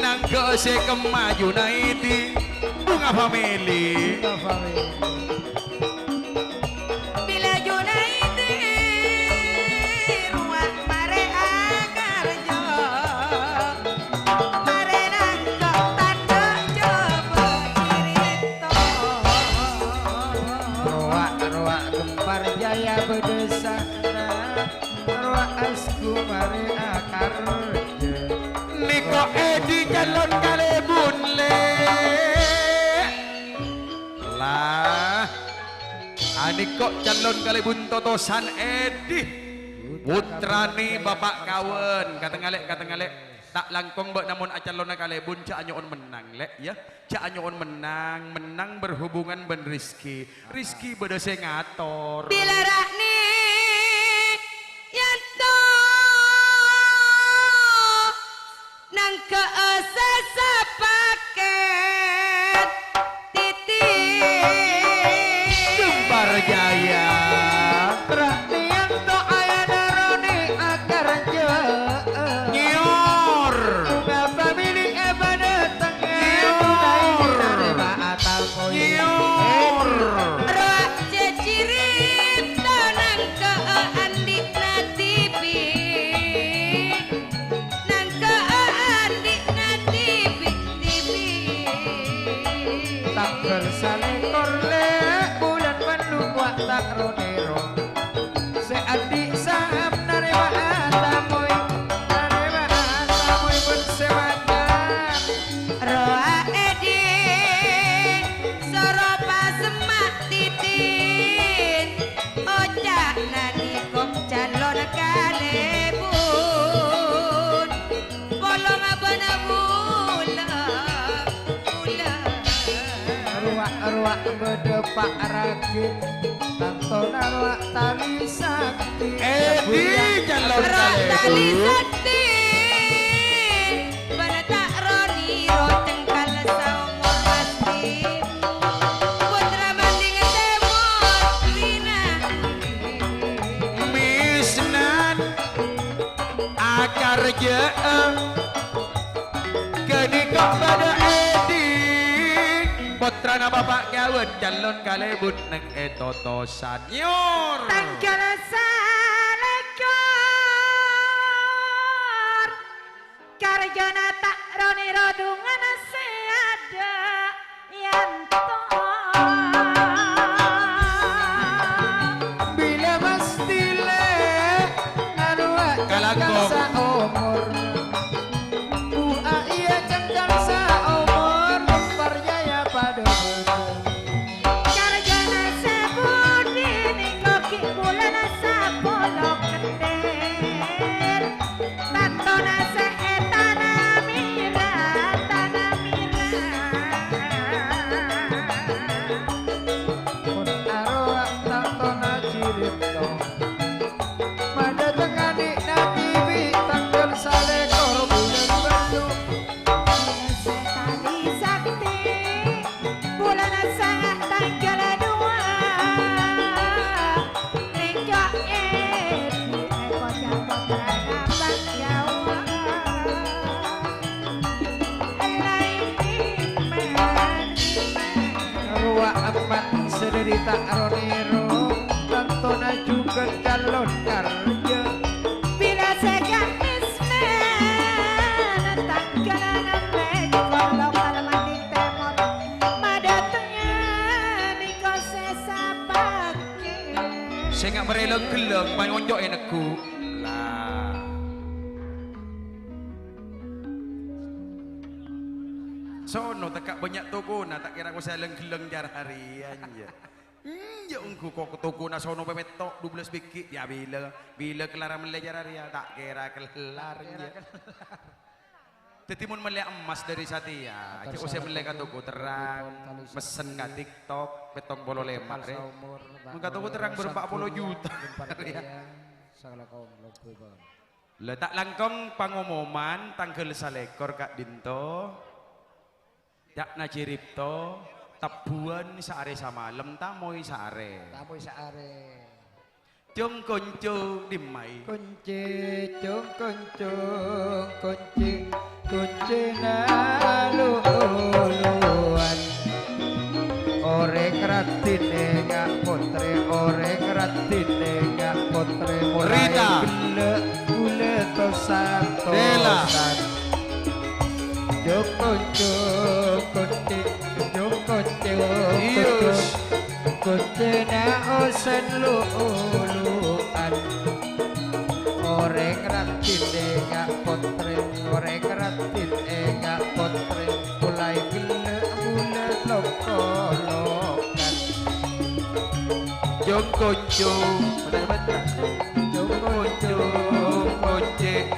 nangghâ'â sè kemma Junaidi, Bunga Family. Bilâ Junaidi rowa marè akarjâ. Nèko Edi calon kalèbun, Lè'. Lah, anèko calon kalèbun totosan Edi. Pottrana Bapa' Kawen. Katengnga, Lè', katengnga, Lè'. Ta' langkong bâ'na mon acalonna kalèbun, jhâ' anyo'on mennang, Lè', yâ. Jhâ' anyo'on mennang, mennang berhubungan bân Rizki. Rizki bâdâ sè ngator. Bilâ ra'na yanto nangghâ'â sè sapakèt titi. Jembara Jaya. Ra'na yanto ayana Roni akarjâ'â. Nyor. Bapa' mili'è bâdâ tengngè. Nyor. Narèma atamoy. Nyor. Rowa jhâjhiri tonang ka andi'na dhibi'. Nangka andi'na dhibi'-dhibi'. Tangghâl salèkor, Lè', bulân Mendung wa' ta' ro-nèro. Sè andi' saham narèma atamoy, narèma atamoy bân sè macan. Rowa Edi, soro pasemma' titin. Oca'na nèko calon kalèbun, polong abâna bulâ-bulâ. Rowa-rowa bâdâ pa' raghi, tantona rowa tali sakti. Edi calon kalèbun. Rowa tali sakti. Bâna ta' ro-nèro cengkal saomor pasti. Pottra Manding Tèmor Lina. Misnan akarjâ'â. Ghânèka bâdâ Edi. Pottrana Bapa' Kawen calon kalèbun neng è totosan. Nyor. Tangghâl salèkor. Karjâna ta' ro-nèro dhungana sè adâ' yanto. Bilâ mastè, Lè', arowa kalangkong saomor. Bu, a, iyâ, cengkal saomor, parcajâ padâ bhâdhân. Karjâna sè budi nèko ghi' bulâna sapolo kèndir. Tantona sè ètanamè ra-tanamè ra. Mon arowa tantona jiripto. Madâteng andi'na dhibi' tangghâl salèkor bulân Mendung. Sè tali sakti, bulân sanga' tangghâl duwâ', nèko Edi èkoca' pottrana Bhâjâwâ. Laèn iman-iman. Rowa emmat sè dhâri ta' ro-nèro, tantona jhughân calon karjâ. Bilâ sè ga' misnan, tangghâl ennem lèkor lokal Manding Tèmor. Madâtengnga nèko sè sapakèt. Sènga' marè lèng-ghellèng, pangonco' è neggu'. Lah. Sono tekka' bânnya' tokona, ta' kèra kosè lèng-ghellèng jhâr arèya, yâ. Enjâ' ongghu kok tokona sono pepetto' dubellâs bighi', yâ bilâ, bilâ kellara mellè jhâr arèya, ta' kèra kellar, enjâ'. Dhâddhi mon mellè emmas dhâri satèya, jhâ' osa mellè ka toko terrang, messen ka TikTok, pèttong polo lèma', rè. Mon ka toko terrang bârâmpa polo juta, rè. Lah, ta' langkong pangomoman tangghâl salèkor ka'dinto. Ca'na jiripto, tebbhuwân saarè samalem, tamoy saarè. Tamoy saarè. Cong-koncong dimmaè. Konci, cong-koncong, konci, koncèna lu-oluwân. Orèng raddhin enga' pottrè, orèng raddhin enga' pottrè, molaè Rita. Ghellâ' bulâ tosan-tosan. Bella. Joko, joko, cek, joko, cek, joko, Iyus. Koncèna osen lu-oluwân. Orèng raddhin enga' Potrè, orèng raddhin ènga' potrè, molaè ghellâ' bulâ lok-kolokan. Jhung konjhung, bener-bener. Jhung konjhung, konci,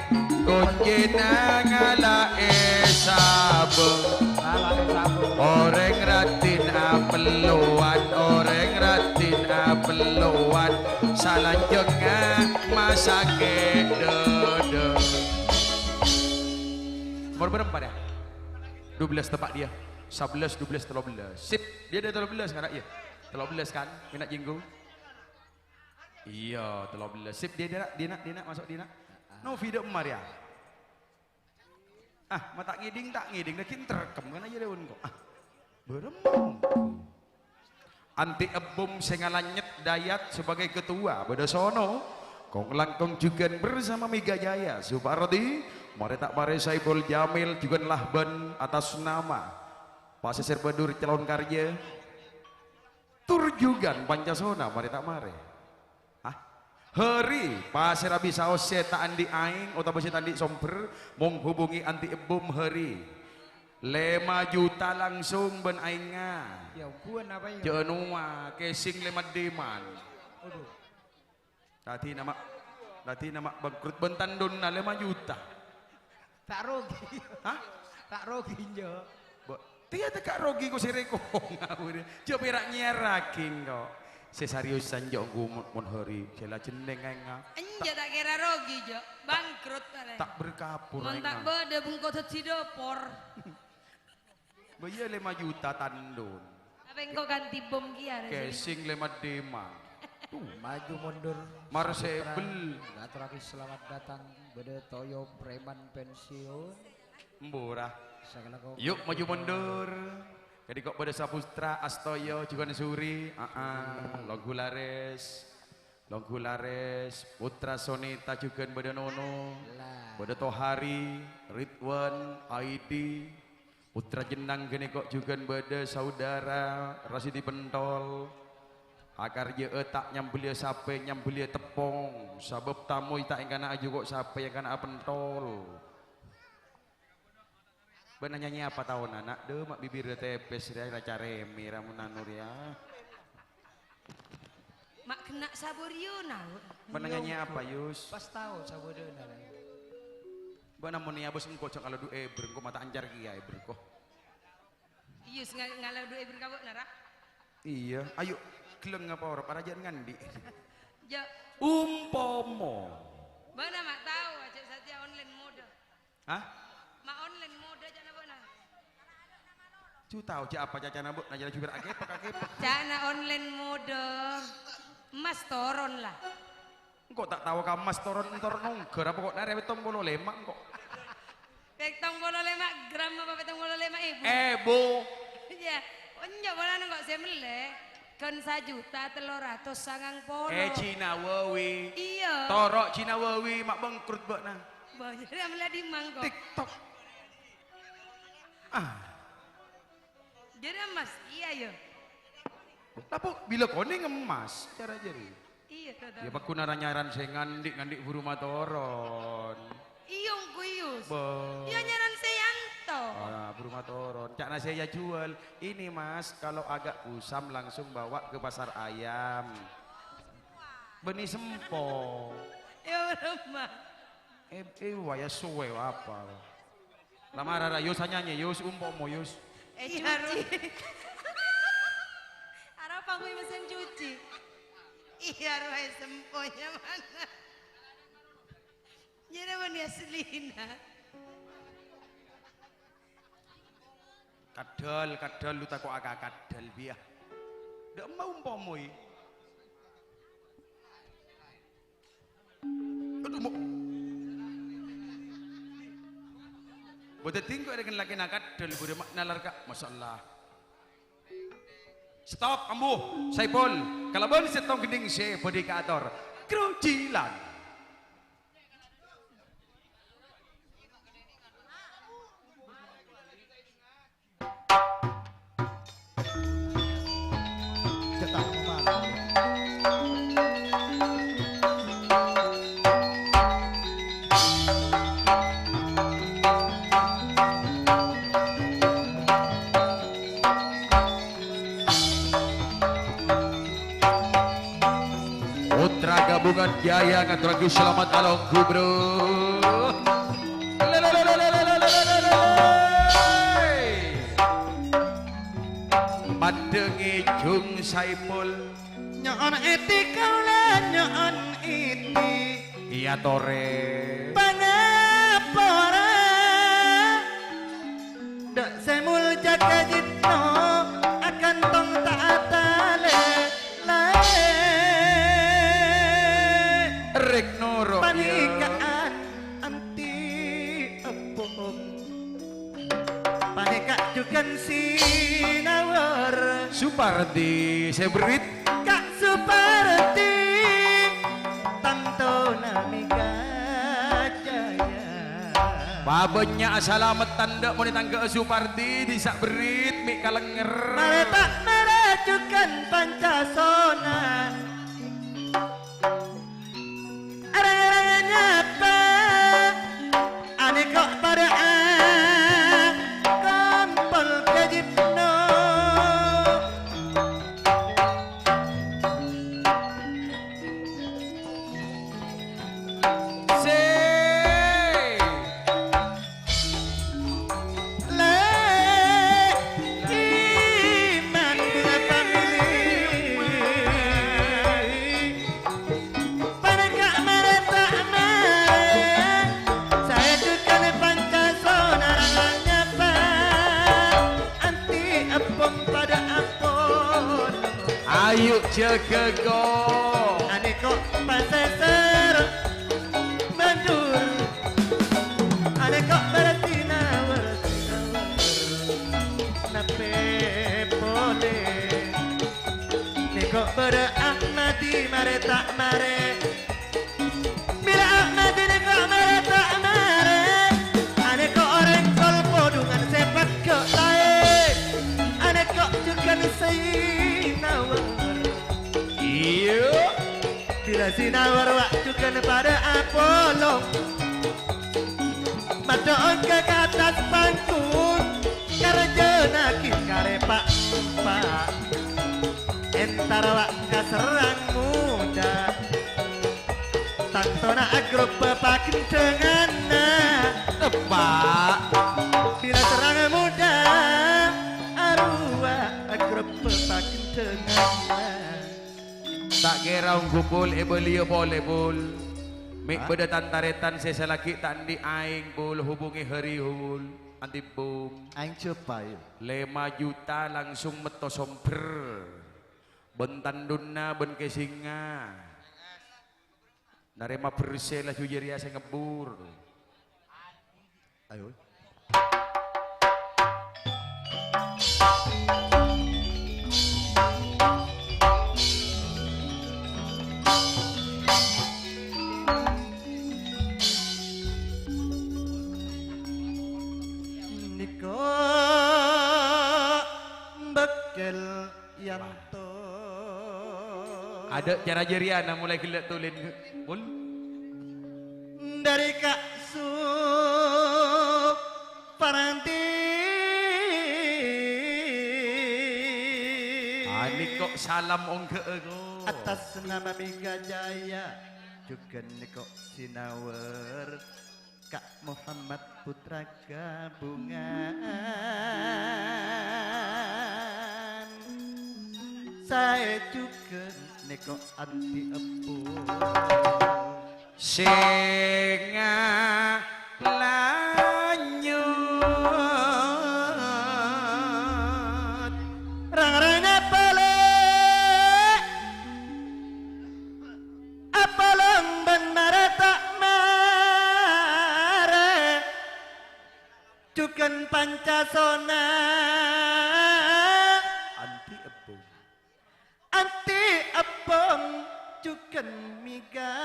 koncèna ngalaè sabung. Ngalaè sabung. Orèng raddhin apellowan, orèng raddhin apellowan, salanjhângnga masakè' dhâdhâ. Nomor berapa dah? Dua belas tepak dia. Sebelas, dua belas, tello belas. Sip, dia ada tello belas kan, iyâ? Tello belas kan, mèna' jhinggo. Iyâ, tello belas. Sip, dia, dia, dia, nak, dia, nak, masuk dia, nak. Novi, dâ' emma rèya. Ah, ma' ta' ngèdhing, ta' ngèdhing, lagi terekam kan aja dâun kok. Ah, bârâmma. Anti Ebbum sè ngalanyet dayat sebagai ketua, bâdâ Sono, kong-langkong jhughân bersama Mega Jaya, Supardi, marè ta' marè Saipul Jamil, jhughân Lahban atas nama Pasisir Badur Calon Karya, tur jhughân Pancasona, marè ta' marè. Ah, Hari, pasèra bisa ossè ta' andi' aèng otabâ sè ta' andi' sombher, monghubungi Anti Ebbum Hari. Lèma juta langsung bân aèngnga. Yâ, ongghuwân apa yâ? Jhâ' nowa, casing lèma dèman. Waduh. Tadi nama, tadi nama bangkrut bân tandhuna lèma juta. Ta' rogi. Hah? Ta' rogi, Njo. Bo-, tèya tèka' rogi ko sèrè kong ngawur. Jhâ' pèra' nyèyarraghi engko'. Sè seriusan jhâ' engko' mon, mon Hari. Sè la jenneng aèngnga. Enjâ' ta' kèra rogi, Jo. Bangkrut arè. Ta' berkapur. Mon ta' aèngnga. Bâdâ bengko dhâddhi dâpor. Bâ iyâ lèma juta tandhun. Apa engko' ganti bom ki ya, Resi? Casing lèma dèma. Tuh. Maju mundur. Marsebel. Saputra, ngaturake selamat datang. Bâdâ toyo preman pensiun. Embu ra. Sakalangkong. Yuk, maju mundur. Kadhi kok bâdâ Saputra, Astoyo, Jugan Suri. Aa, longghu larès. Longghu larès, Putra Sonita jhughân bâdâ Nono, lah. Bâdâ Tohari, Ridwan, Aidi, Putra Jennang ghânèka jhughân bâdâ saudara Rasidi Pentol. Akarjâ'â ta' nyambelliya sapè, nyambelliya teppong, sabâb tamoy ta' èngkana ajhuko' sapè, èngkana apentol. Bâ'na nyanyi apa taon, ana'? Dhu, ma' bibirra tepes rèya, la carèmè ra mon anu rèya. Ma' ghenna' sabâ rèya, na'. Bâ'na nyanyi apa, Yus? Pas tao sabâ dâ'na, la. Bâ'na mon nèya bos engko' jhâ' ngalodhu èbher, engko' ma' ta' ancar kèya èbher, ko. Yus nga-, ngalodhu èbher ka bâ'na, ra? Iyâ, ayo, ghellâng apa ora, parajâ'ân ngandi'. Jhâ'. Umpama. Bâ'na ma' tao, ajâ' satèya online mode. Hah? Ma' online mode ca'na bâ'na. Ju tao jhâ' apa cacana bâ'na, jhâ' jubir akepek, akepek. Ca'na online mode. Emas toron la. Engko' ta' tao ka emas toron entor nongghâr apa kok narè pèttong polo lèma' engko'. Pèttong polo lèma' gram apa pèttong polo lèma' èbu? Èbu. Iyâ. Enjâ' polana engko' sè mellè. Ghân sajuta tello ratos sangang polo. Eh, Cina Wawi. Iyâ. Toro' Cina Wawi, ma' bangkrut bâ'na. Bâ, jârèya mellè dimma engko'? TikTok. Ah. Jârèya emas, iyâ, yâ. Lah, Bu, bilâ konèng emas, cara jârèya. Iyâ, to, to. Yâ, paggun ara nyaran sè ngandi', ngandi' buru matoron. Iyâ, ongghu, Yus. Bâ. Yâ, nyaran sè yanto. Ah, buru matoron. Ca'na sè yâ jual. Ini, Mas, kalau agak kusam langsung bawa ke pasar ayam. Bânnè sempo. Yâ, ora, Mas. Eh, eh, waya suwe apa? La mara ra, Yus, anyanyi, Yus, umpama, Yus. Eh, iyâ, cuci. Ro-, arapa kuwi mesin cuci? Iyâ, rowa semponya mana? Jârèya bânnè asllina. Kadhâl, kadhâl, lu tako' aka kadhâl, biya. Dâ' emma umpama, i. Aduh, mo-, bâdâ tingko' èrèng lakèna kadhâl, bâdâ ma' nalar ka-, masyaallah. Stop, ambu, Saipul, kalabân sèttong gendhing sè bâdhi kaator. Krujilan. Cetak pemalas. Jaya ngaturraghi salamet alongghu, bro. Paddhângè Jung Saipul. Nyo'on èdhi kaulâ, nyo'on èdhi. Iyâ, torè. Pangapora. Dâ' sè moljâ ka jhidhâ, akantong ta' atalè laè. Rèk noro', iyâ. Panèka an-, anti ebbhung. Panèka jhughân sinawar. Supardi sè berrit. Ka' Supardi, tantona mèghâ jâyâ. Pabânnya' salamet tandhâ mon ètangghâ'â Supardi, dissa' berrit mè' kalènger. Marè ta' marè jhughân Pancasona. Rèng-orèng nyapa, anèko' padâ'â, kompol ka jhidhâ. Sè Lè, iman bunga pamili. Panèka marè ta' marè, saè jhughân Pancasona rèng-orèng nyapa. Anti ebbhung padâ ampon. Ayo jâgâ, ko'. Anèko' pasèsèr Madhur. Anèko' bârâ sinawar, sinawar. Napè polè. Nèko' bârâ Ahmadi marè ta' marè. Bilâ Ahmadi nèko' marè ta' marè. Anèko' orèng Kolpo dhungan sè pagghâ' laè. Anèko' jhughân sinawar. Iyâ. Bilâ sinawar wa' jhughân padâ apolong. Madhâ'âghi ka attas panggung, karjâna ghi' karè pa'-empa'. Entar wa' ka serrang modâ, tantona agrobbhâ paghândhânganna. Eppa'. Bilâ serrang modâ, arowa agrobbhâ paghândhânganna. Ta' kèra ongghu, Pul, èbâliyâ polè, Pul. Mè' bâdâ tan-tarètan sè salaghi' ta' andi' aèng, Pul, hubungè Hari, Pul. Anti bung. Aèng jhâpa, yâ. Lèma juta langsung metto sombher. Bân tandhuna, bân kèsèngnga. Narèma bersè laju jârèya sè ngebbhur. Ayo. Nèko' bâkkèl Yanto. Adâ' cara jârèya, na, molaè ghellâ' tolèn, Pul. Dâri Ka' Supardi. Anèko' salam ongghâ'â, ko'. Attas nama Mega Jaya, jhughân nèko' sinawar. Ka' Muhammad Putra Gabungan, saè jhughân nèko' anti ebbhung. Sènga' lanyut. Rang-rang nyapa lè'? Apolong bân marè ta' marè, jhughân Pancasona. Anti ebbhung. Anti ebbhung jhughân Mega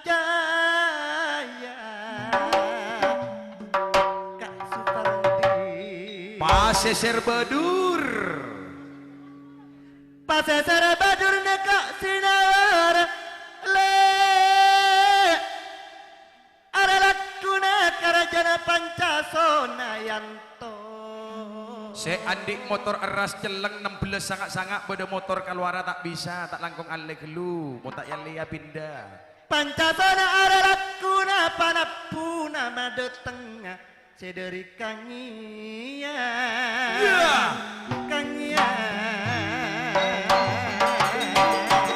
Jaya. Ka' Supardi. Pasèsèr Badur. Pasèsèr Badur nèko' sinawar, lè'. Arè lagguna karajana Pancasona Yanto. Sè andi' motor erras celleng nem bellâs sanga'-sanga' bâdâ motor kalowara ta' bisa, ta' langkong allè ghâllu, mon ta' èallèya pinda. Pancasona arè lakuna panabbhuna madâtengnga sè dâri Kangiyan. Iya. Kangiyan.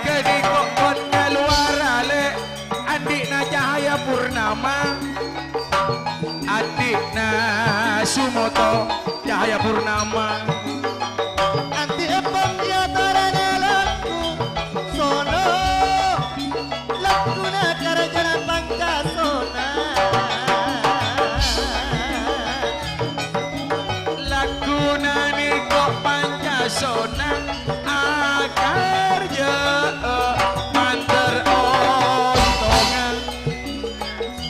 Ghânèka kon kalowara, Lè', andi'na Cahaya Purnama. Andi'na Sumoto Cahaya Purnama. Andi'na pon èyatorana lagu sono, laguna karajana Pancasona. Laguna nèko Pancasona akarja mandhâr ontongan.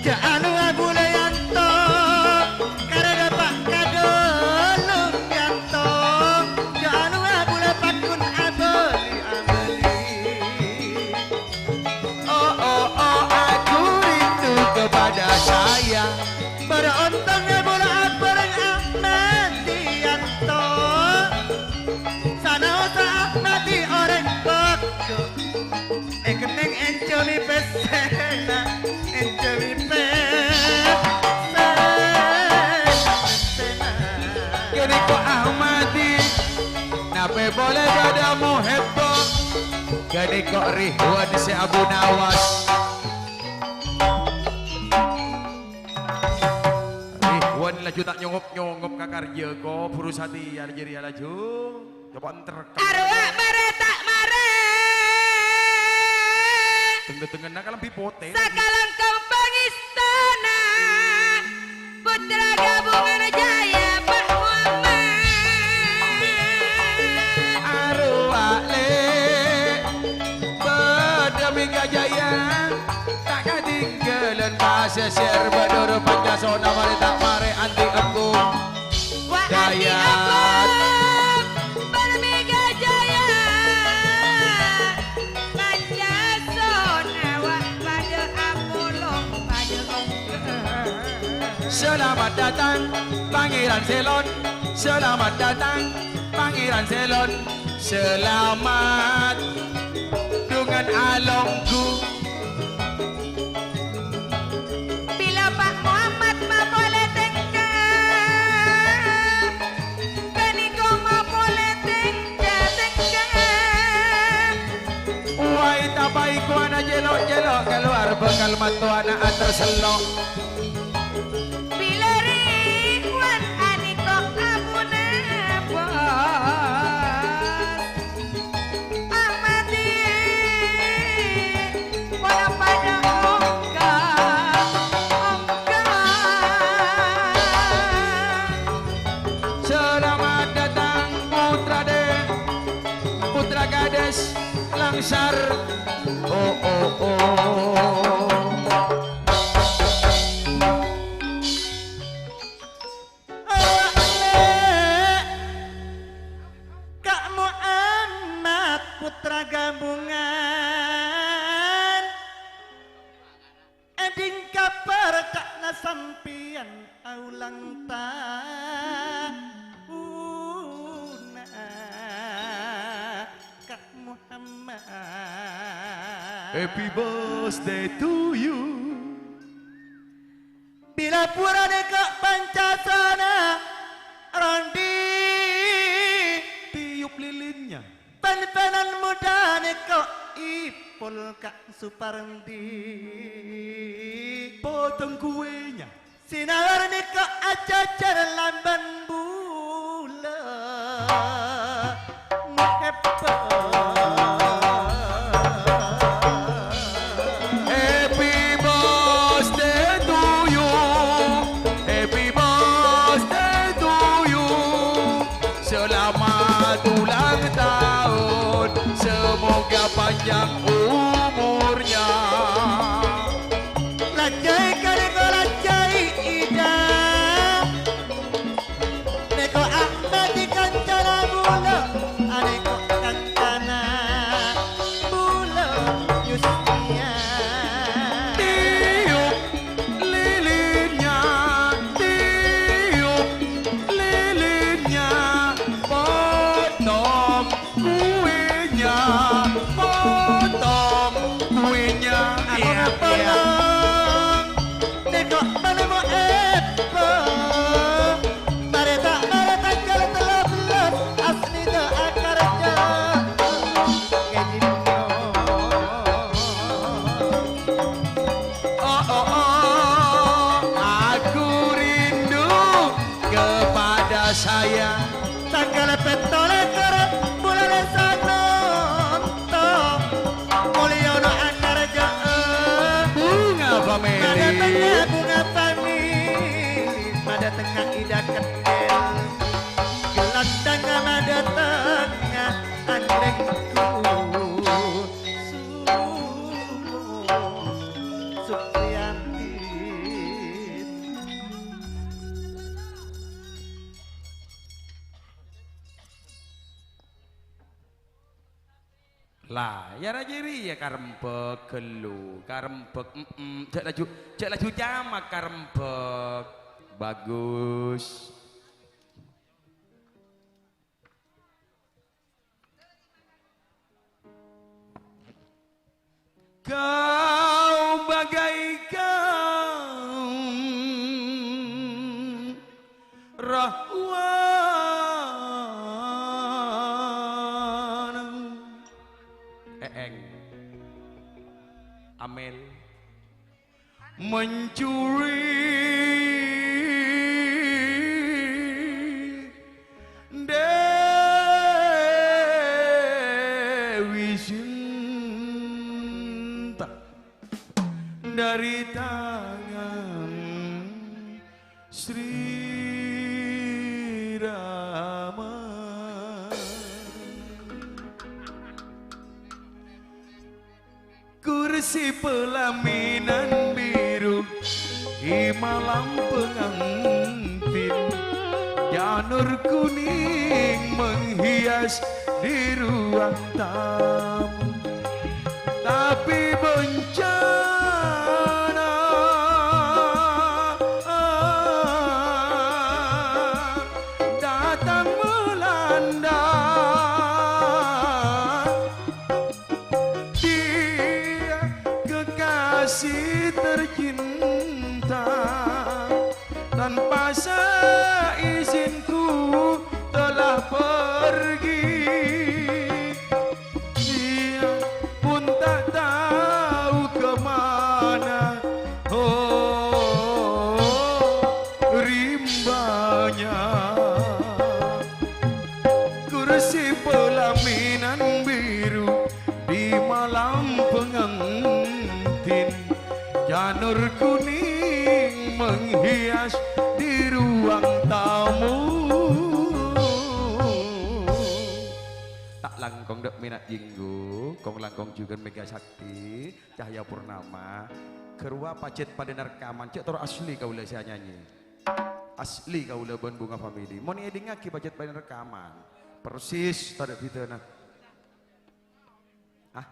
Jhâ' anu abulâ yanto, karè dâpa' ka ghâllu yanto. Jhâ' anu abulâ pagghun abâli-abâli. Oh, oh, oh, aku rindu kepada saya. Para ontong abulâ abhâreng Ahmad Yanto. Sanaosa Ahmadi orèng Boggo. Èkennèng ènjhâmi pèssèna, ènjhâmi pèssèna. Ghânèka Ahmadi, napè polè bâdâ muhibba. Ghânèka Rihwan sè Abu Nawas. Rihwan laju ta' nyongop-nyongop ka karjâ, ko buru satèya jârèya laju. Coba enterkam. Arowa' marè ta' marè. Teng-dâtengnganna kalambhi potè. Sakalangkong pangèstona. Putra gabungan jaya Pak Muhammad. Arowa' Lè', bâdâ Mèga Jaya. Ta' katinggalan pasèsèr bâdâ Pancasona marè ta' marè anti' embung. Wa' anti' Dayat. Embung, Parmèga Jaya, Pancasona wa' padâ apolong, padâ ongghâ. Selamat datang, Pangeran Selon. Selamat datang, Pangeran Selon. Selamat dengan alonggu. Bilâ Pak Muhammad mapolè tèngka, ghânèka mapolè tèngka-tèngka. Wai tapaikowana jhelo'-jhelo' kalowar bhâkal mattowana atersello'. Bilâ Rihwan anèka abuna bos. Ahmadi, pola padâ ongghâ, ongghâ. Selamat datang, Putra De-, Putra Gadis Langsar. Oh, oh, oh. Awak Lè', Ka' Muhammad Putra Gabungan, è dhing kaparca'na sampèyan aulang tauna, Ka' Muhammad. Happy birthday to you. Bilâ purana kok pancasona rondi tiup lilinnya. Pan-panan modâna kok ipol Ka' Supardi. Potong kuenya. Sinawarna kok ajhâjhâr lambân bulâ. Happy birthday to you, happy birthday to you. Selamat ulang tahun, semoga panjang umurnya. Lajai kali kok lajai ida. Neko Ahmadi kancana bulâ, aneko kancana bulâ Yusnia. Tiup lilinnya, tiup lilinnya. Saya tanggal petto lèkor bulân Sanonto, molèya ana' anarjâ'â. Bunga Family. Madâtengnga Bunga Family, madâtengnga Ida Kendel. Gelantangnga madâtengnga anrèngku Sumo Supriyanti. La, ya rajâ rèya karembhâk ghâllu, karembhâk, mm-mm. Jhâ' laju, jhâ' laju camak karembhâk. Bagus. Kau bagaikan rahwana. Eeng. Amel. Mencuri Dewi Sinta dari tangan Sri Rama. Kursi pelaminan biru di malam pengantin, janur kuning menghias di ruang tamu. Tapi bencana datang melanda. Dia kekasih tercinta, tanpa seizinku telah pergi. Dia pun tak tahu ke mana, oh, rimbanya. Kursi pelaminan biru di malam pengantin, janur kuning menghias di ruang tamu. Ta' langkong dâ' mèna' jhinggu, kong langkong jhughân Mega Sakti, Cahya Purnama, ghâruwa pajhât padâna rekaman, jhâ' toro' asli kaulâ sè anyanyi. Asli kaulâ bân Bunga Family. Mon èdingngaghi pajhât padâna rekaman. Persis tadâ' bhidhâna. Ah.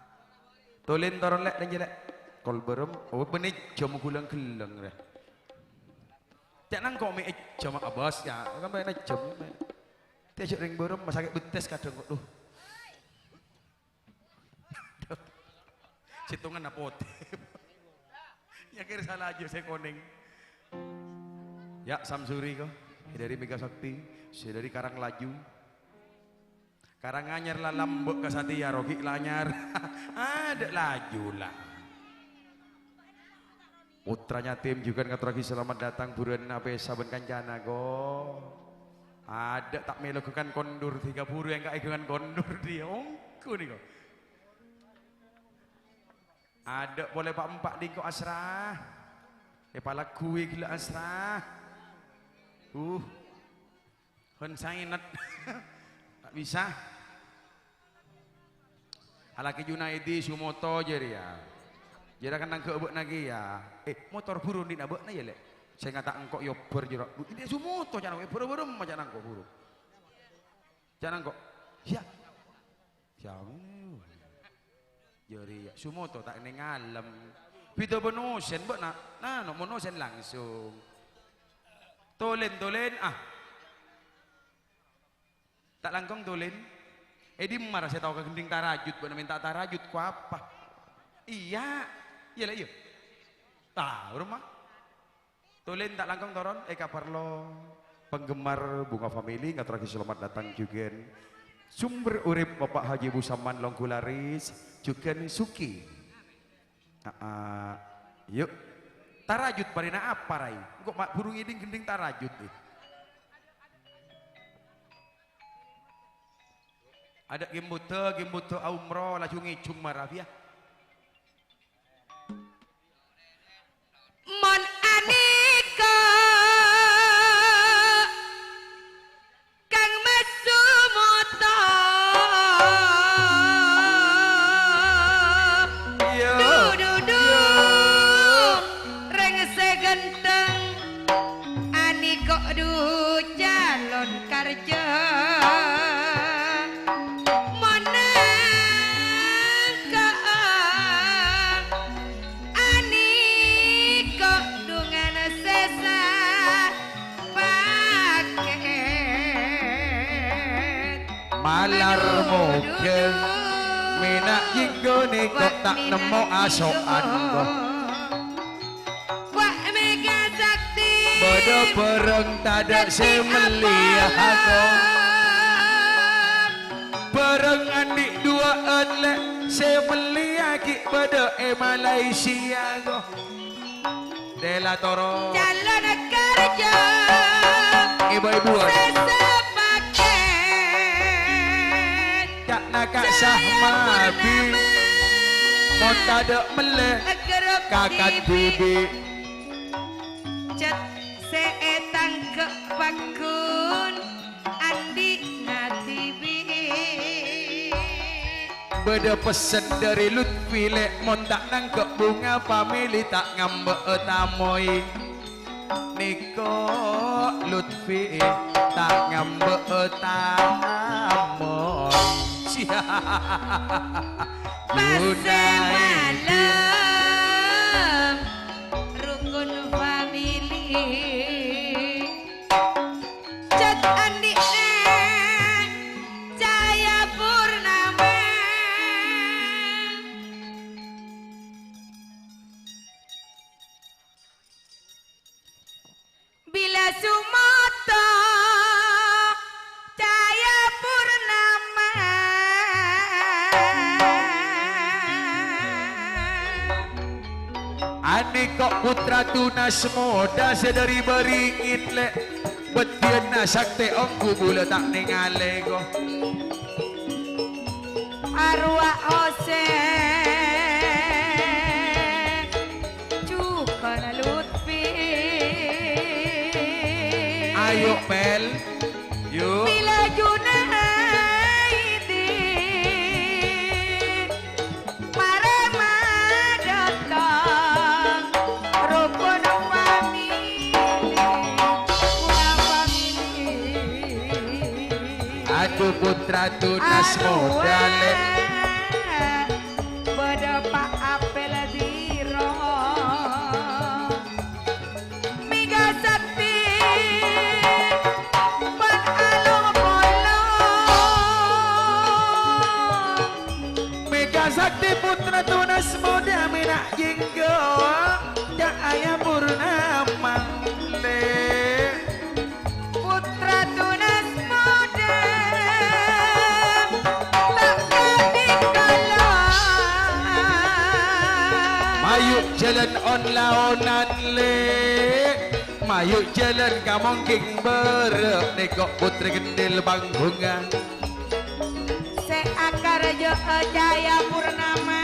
Tolen toron, Lè', nèng, Lè'. Kol bârâmma, oh, bânnè jhâmo ghulâng-ghellâng, rè. Ca'na engko' mè' è jhâma abâs, ya. Kan bâ'na jhâm, mè'. Tè jhâ' rèng bârâmma, masakè' bettès kadhâng kok, duh. Sèttonganna potè. Nyakèr sala jhâ' sè konèng. Ya, Samsuri ko. Sè dâri Mega Sakti, sè dâri Karang Laju. Karanganyar la lambâ' ka satèya rogi lanyar. Adâ' laju la. Putranya tim jhughân ngatorraghi selamat datang, bhuruwân apè sabân kancana, ko. Adâ' ta' mèlo ghângkan kondur, dhika bhuru èngka'è ghângkan kondur, dhiyâ ongghu nèko. Adâ' polè pa'-empa' dhingko asra. Èpalagguwi ghellâ' asra. Uh. Hân saènèt. Ta' bisa. Alakè Junaidi Sumoto jârèya. Jârèya kan nangghâ' bâ'na kèya. Eh, motor buru andi' na bâ'na ya, Lè'? Sènga' ta' engko' èobbhâr jârèya. Andi' Sumoto ca'na engko', èobbhâr bârâmma ca'na engko' buru. Ca'na engko'. Iyâ. Jhâ' ngènè. Jârèya, Sumoto ta' nèngalem. Bhidhâ bân Osen, bâ'na. Nah, no, mon Osen langsung. Tolen, Tolen, ah. Ta' langkong, Tolen. È dimma ra sè tao ka gendhing tarajud, bâ'na mènta tarajud, ko apa? Iyâ. Iyâ, Lè', iyâ. Tao, roma. Tolen ta' langkong toron, èkaparlo penggemar Bunga Family ngatorraghi selamat datang jhughân. Sumber Urip Bapak Haji Busaman Longgolaris, jhughân Suki. Aa, yuk. Tarajud parèna apa, Rai? Engko' ma' buru ngèdhing gendhing tarajud, eh. Adâ' ghi' buddhâ, ghi' buddhâ aumroh, laju ngèjhung mara, yâ. Mon anèka Kang Mas Sumata. Yâ, du-du-du, yâ. Rèng sè ghântheng. Anèka du calon karjâ. Mon nangka anèka dhungan sè sapakèt. Malar moghâ mèna' jhinggo nèko ta' nemmo aso'an, ko. Wa' Mega Sakti. Bâdâ bârâng tadâ' sè mellèya, ko. Bârâng andi' duwâ'ân, Lè', sè mellèya ghi' bâdâ è Malaysia, ko. Dela toro. Calon karjâ. Ibu-ibu. Sè sapakèt. Ca'na Ka' Sahmabi. Mon tadâ' mellè, kakan dhibi'. Cet sè ètangghâ' paggun andi'na dhibi'. Bâdâ pessen dâri Lutfi, Lè', mon ta' nangghâ' bhunga pamèlè ta' ngambâ'â tamoy. Nèko Lutfi ta' ngambâ'â tamoy. Pas Junaidi. Malem rukun famili. Cet andi'na Cahaya Purnama. Bilâ Sumata Cahaya Purnama. Anèko putra tunas modâ sè dâri Bâringin, Lè'. Bâddhiyânna saktè ongghu bulâ ta' nèngalè, ko. Arwah Husèn, jhughân Lutfi. Ayo, Pel. Yu. Bilâ Junaidi. Mare madâteng rukun famili, rukun famili. Adu putra tunas modâ, Lè'. Bâdâ Pa' Apel Diro. Mega Sakti pan along-polong. Mega Sakti putra tunas modâ mèna' jhinggo Cahaya Purnama, Lè'. Putra tunas modâ ta' kadhi kala. Mayu' jhâlân on-laonan, Lè'. Mayu' jhâlân ka mongking bârâ', nèko' Putri Kendhil Panggungan. Sè akarajâ'â Cahaya Purnama,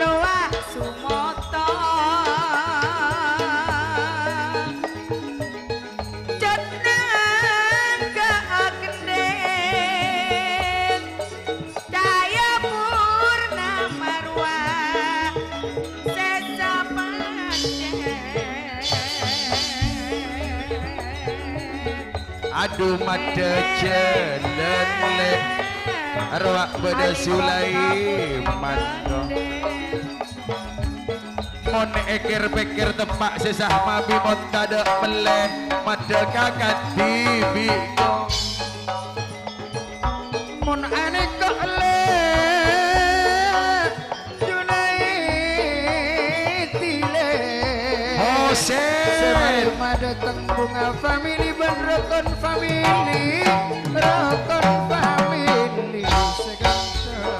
rowa Sumata. Jhât nangghâ'â kendhing. Cahaya Purnama rowa sè sapantè. Adu, maddhâ jhâlân, Lè'. Rowa bâdâ Sulaiman, ko. Mon èkèr-pèkkèr teppa' sè sah mabi mon tadâ' mellè, maddhâ ka kadhibi', ko. Mon anèka, Lè', Junaidi, Lè'. Husèn. Sè mayu madâteng bhunga famili bân rokon famili, rokon famili sè ghântheng.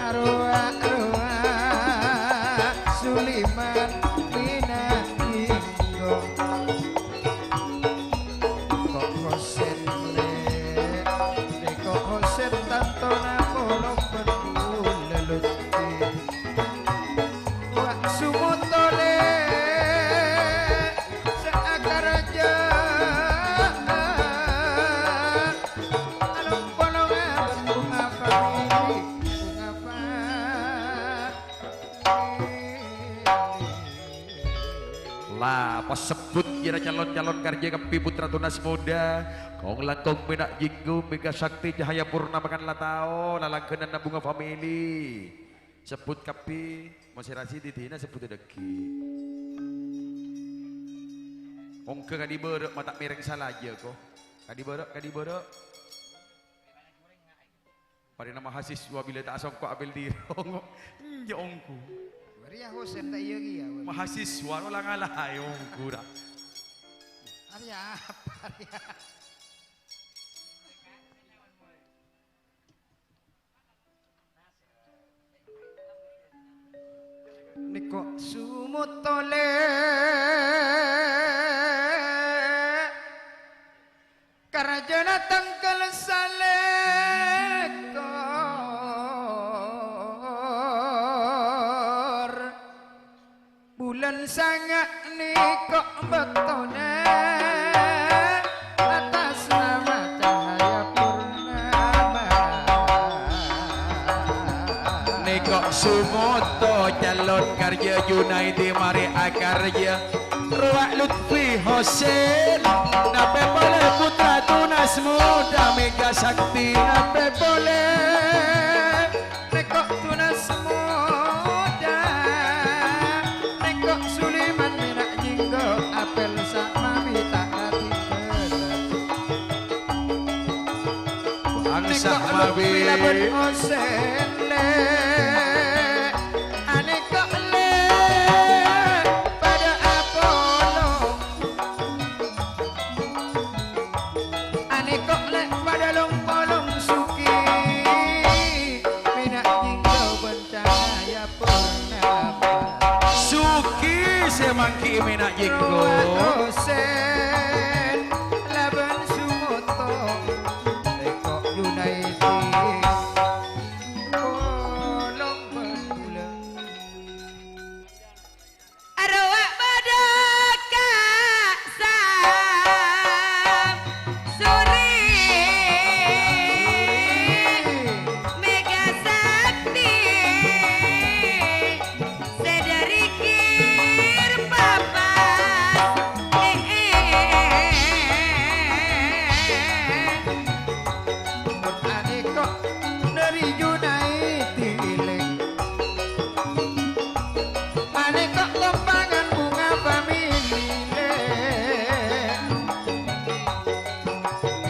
Arowa-rowa Suliman Minahinggo. Kok Husèn, Lè'? La, pas sebbhut jârèya calon-calon karjâ kabbhi, putra tunas muda. Kong-langkong Mèna' Jenggo, Mega Sakti, Cahaya Purnama kan la tao, lalangghânanna Bunga Family. Sebbhut kabbhi, mon sè rasidi dinah sebbhut dhâggi'. Ongghâ kadhi bârâ' ma' ta' mèrèng salajâ, ko. Kadhi bârâ', kadhi bârâ'. Padâna mahasiswa bilâ ta' songko' apel diro. Enjâ' ongghu. Bâriyâ Husen ta' iyâ kèya, wè. Mahasiswa lo la ngalaè ongghu, ra. Arèya apa, arèya? Nèko' sumotto lè', karjâna tangghâl salèkor. Bulân sanga' nèko' bâktona, atas nama Cahaya Purnama. Nèko' sumotto calon karjâ Junaidi marè akarjâ. Rowa Lutfi Hosen, napè polè putra tunas muda Mega Sakti, napè polè. Nèko' tunas moda, nèko' Suleman Mèna' Jenggo, apel samawi ta' ati-ati. Bangsa nèko' mawi. Lutfi Labân Hosen, lè', anèko' lè', padâ apolong. Anèko' lè' padâ long-polong Suki, Mèna' Jenggo bân Cahaya Purnama. Suki sè mangghi'i Mèna' Jenggo. Rowa Hosen, Labân Sumotto, Nèko' Junaidi. Polong bân bulân. Arowa padâ ka Samsuri, Mega Sakti, sè dâri Girpapas. Eh, eh, eh, eh. Anèko' dâri Junaidi lè'. Anèko' kompangan Bunga Family lè'.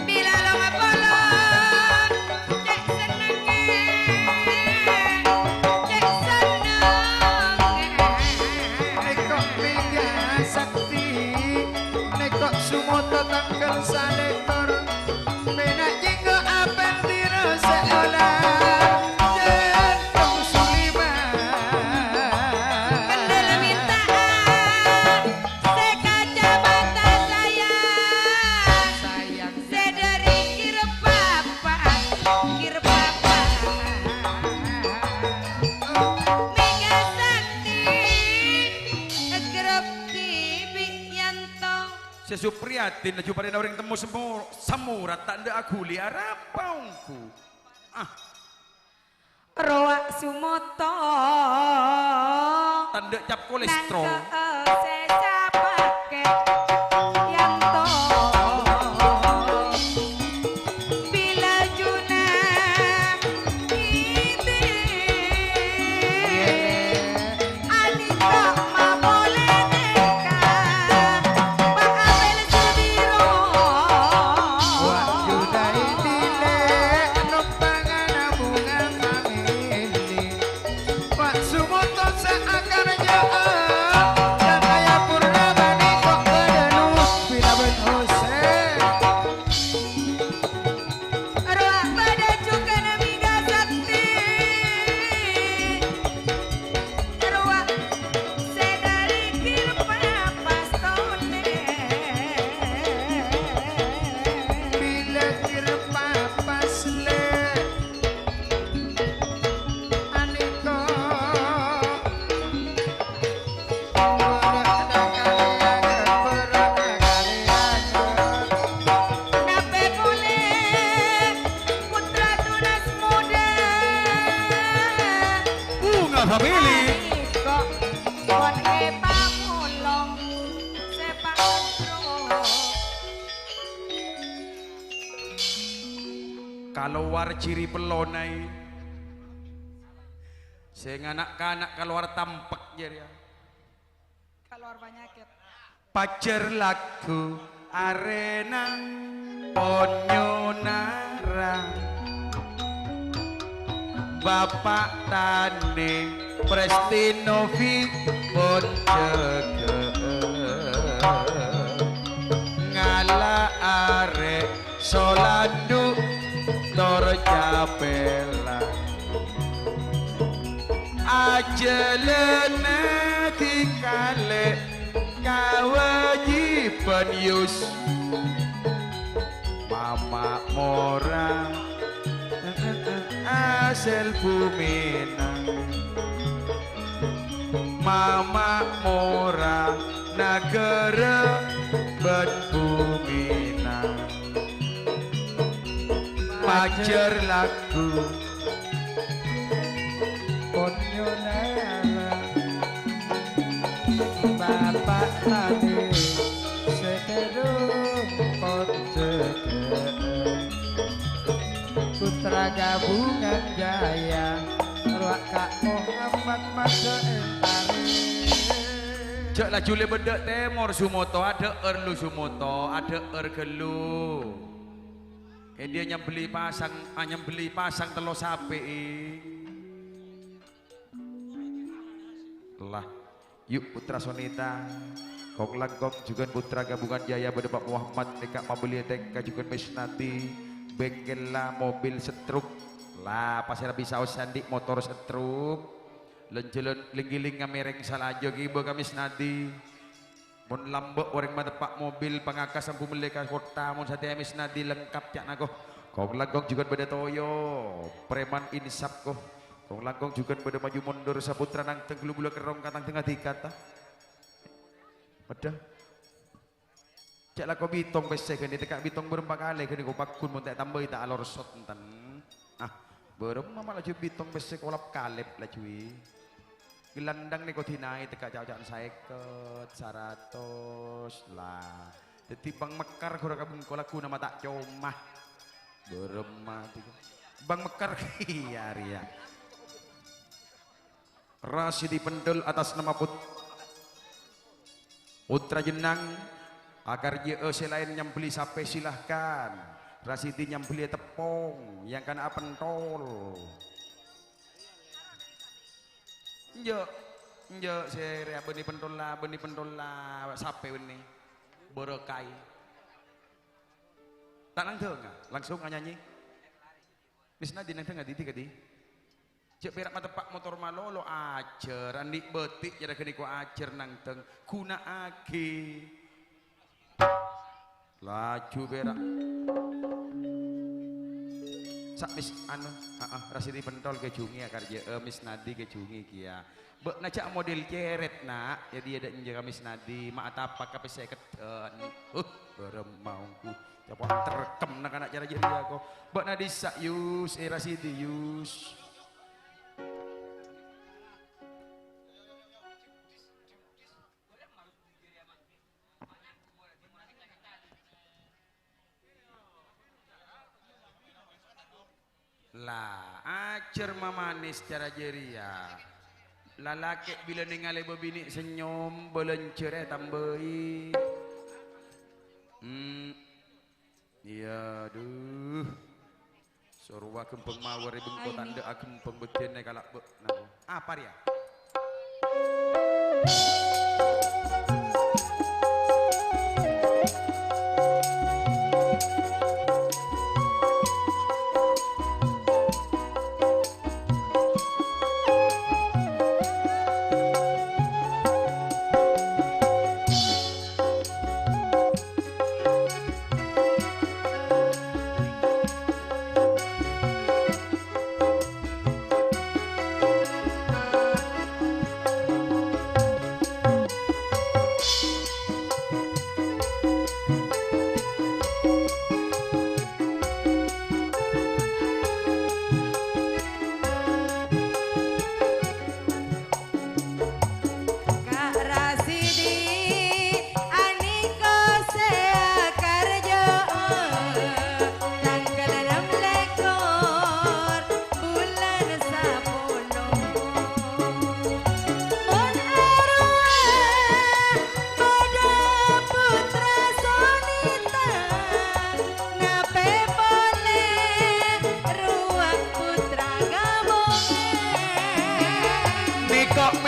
Bilâ lo ngapolong, cè' sennengngè, cè' sennengngè. Nèko' Mega Sakti, nèko' sumotto tangghâl salèkor. Mèna' Jenggo apel diro sè ola, Jengkong Suliman. Kendel minta'a sè kacamata sayang, sè dâri Girpapas, Girpapas. Mega Sakti, grup Dibiyanto. Sè Supriyadin laju padâna orèng temmo semmo-, samorat ta' endâ' aghuli arapa ongghu. Ah. Rowa sumotto. Ta' endâ' cap kolestro. Nangka sè sapakè yanto. Bilâ juna iti. Anèko' mapolè tèka, Pa' Apel Sudiro. Wa' Junaidi lè', nompangana Bunga Family. Wa' sumotto sè akarjâ'â, Cahaya Purnama nèko' padâ Lutfi Labân Hosen. Rowa padâ jhughân Mega Sakti. Rowa sè dâri Girpapas tolè. Bilâ Girpapas lè'. Anèko'. Napè polè putra tunas muda. Bunga Family. Anèko' pon èpamolong. Kalowar ciri pellonai. Sè ngana'-kana' kalowar tampek jârèya. Kalowar panyakèt. Pajhâr lagghu arèna pon nyonara. Bapa' tanè Prestinovi pon jâgâ'â. Ngala' arè' solandu' tor capèla. Ajhâlânnaghi kalè kawâjibhân, Yus. Mama' mora asèl bhumina. Mama' mora naghârâ bân bhumina. Pajhâr lagghu. Pon nyonara. Bapa' tanè sè tèdung pon jâgâ'â. Putra Gabungan Jaya, rowa ka Muhammad Majo Entari. Jhâ' laju lè bâdâ tèmor Sumoto, adhâ'âr lu Sumoto, adhâ'âr ghâllu. Kèndi'â nyambelli pasang, ah, nyambelli pasang tello sapè'i. Lah, yu' Putra Sonita. Kong-langkong jhughân Putra Gabungan Jaya bâdâ Pa' Muhammad nèka mabelliyâ tèngka jhughân Misnadi, bengkella mobil setruk. Lah, pasèra bisa osa andi' motor setruk. Lân-jhâlân ling-giling ngamèrèng salajâ ghibâ ka Misnadi. Mon lambâ' orèng mateppa' mobil pangakasan bhumellè ka kottha, mon satèya Misnadi lengkap ca'na ko. Kong-langkong jhughân bâdâ toyo, preman insap ko. Kong-langkong jhughân bâdâ maju mondur saputra nangdhâng ghâllu bulâ kerrong ka tangdhâng adhikata. Padâ. Cè' lako bitong pèssè ghâni, tèka bitong bârâmpa kalè ghâni ko pagghun mon ta' ètambâi ta' alorsot enten. Ah, bârâmma ma' laju bitong pèssè kolap kalèp laju, wi. Ghelandhâng nèko dinaè tèka ca'-oca'an saèket, saratos, la. Dhâddhi bâng mekkar ghârâ ka bengko lagghuna ma' ta' coma. Bârâmma dhika. Bâng mekkar iyâ rèya. Rasidi Pendol atas nama Put-, Putra Jennang, akarjâ'â sè laèn nyambelli sapè, silahkan. Rasidi nyambelli teppong, yang kana pentol. Enjâ', enjâ' sè rèya bânnè pentol la, bânnè pentol la, sapè bânnè. Bârâkaè. Ta' nangdhâng, langsung anyanyi. Misnadi nangdhâng adhidi kadhi. Jhâ' pèra' mateppa' motor malolo, ajhâr, andi' bâti' jârâ ghâni ko ajhâr nangdhâng, ghuna'aghi. Laju pèra'. Sa' Mis-, anu, heeh, Rasidi Pentol kèjhungè akarjâ'â, Misnadi kèjhungè kèya. Bâ'na jhâ' model cèrèt, Na'. Jadi ada enjâ' ka Misnadi, ma' atapak ka pèssè keddhân. Huh, bârâmma ongghu. Capa' terkem na'-kana' cara jârèya ko. Bâ'na dissa', Yus, è Rasidi, Yus. La, ajhâr mamanès cara jârèya. Lalakè' bilâ nèngalè bâbinè' sènnyom, bâlânjhâ rè tambâi. Hmm. Iyâ, adhu. Sorowa ghembhâng mawar è bengko tandhâ aghembhâng bâddhiyân è kalabâ'. Napa? Apa rèya?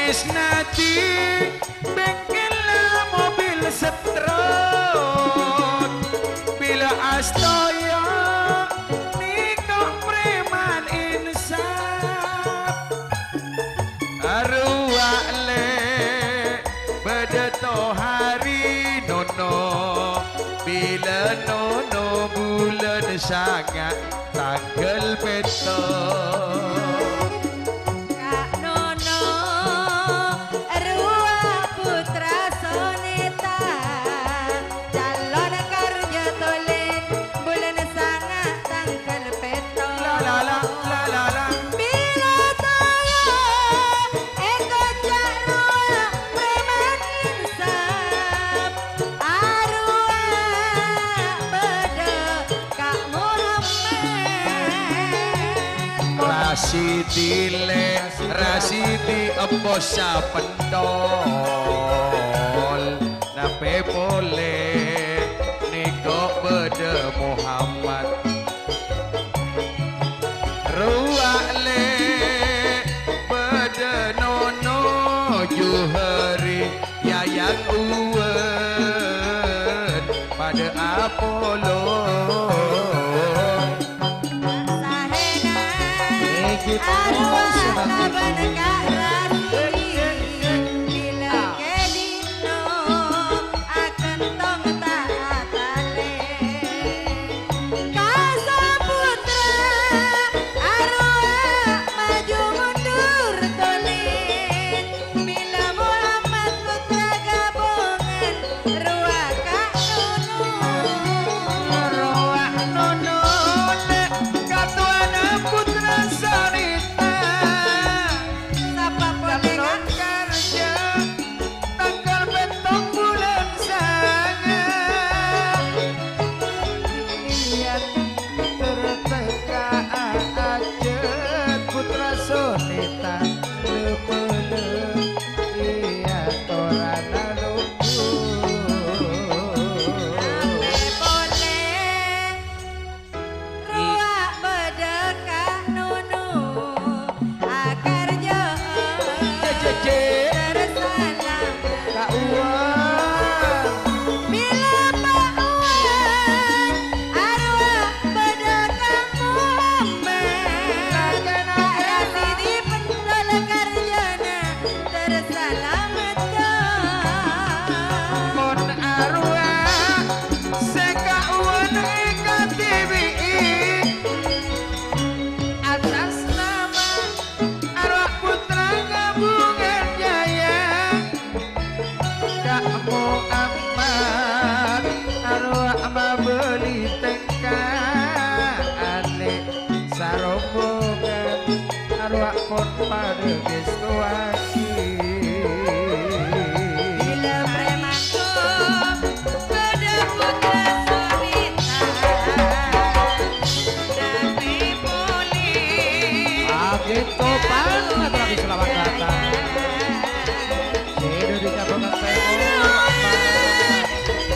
Isnadi bengkel mobil setrot, bilâ astoya nèko preman insaf. Arowa lè' bâdâ tohari nono, bilâ nono bulân sanga' tangghâl pètto'. Ka' Nono, rowa putra sonèta, calon karjâ tolèn, bulân sanga' tangghâl pètto'. La, la, la, la, la, la. Bilâ toya èkoca' rowa preman insaf, arowa bâdâ Ka' Muhammad. Rasidi lè', Rasidi empo sapèntol. Napè polè nèko bâdâ Muhammad. Rowa lè' bâdâ Nono Johari. Yayang Uwan padâ apolong. Sahèna arwah tabân Ka' Rasidi, bilâ kèdhinno akantong ta' atalè. Ka Saputra arwah maju mundur tolè. Bilâ Muhammad putra Gabongan, rowa Ka' Nono. Rowa Nono, lè' katowana putra Sarita. Sapa polè, Ka'? Karjâ tangghâl pètto' bulân sanga'. Iyâ, terteka ajât putra Soneta. Lè-bâlè, iyâ, torana lungguh. Tapè polè rowa bâdâ Ka' Nono, akarjâ'â tersalamèt. Ka' Uwan. Bilâ Pa' Uwan, arwah bâdâ Ka' Muhammad. Ka' Rasidi pentol karjâna tersalamèt. Mon arwah sè Ka' Uwan èkadhibi'i atas nama arwah putra Gabungan Jaya. Ka' Muhammad arwah mabâli tèngka, anè' sarombongan arwah pon padâ ngèstowaghi. Bilâ prèmato bâdâ putra Soneta, tapè polè. Agèto, Pan, aturraghi salawat dâteng. Sè dâri Kabupatèn Bogor, Pak.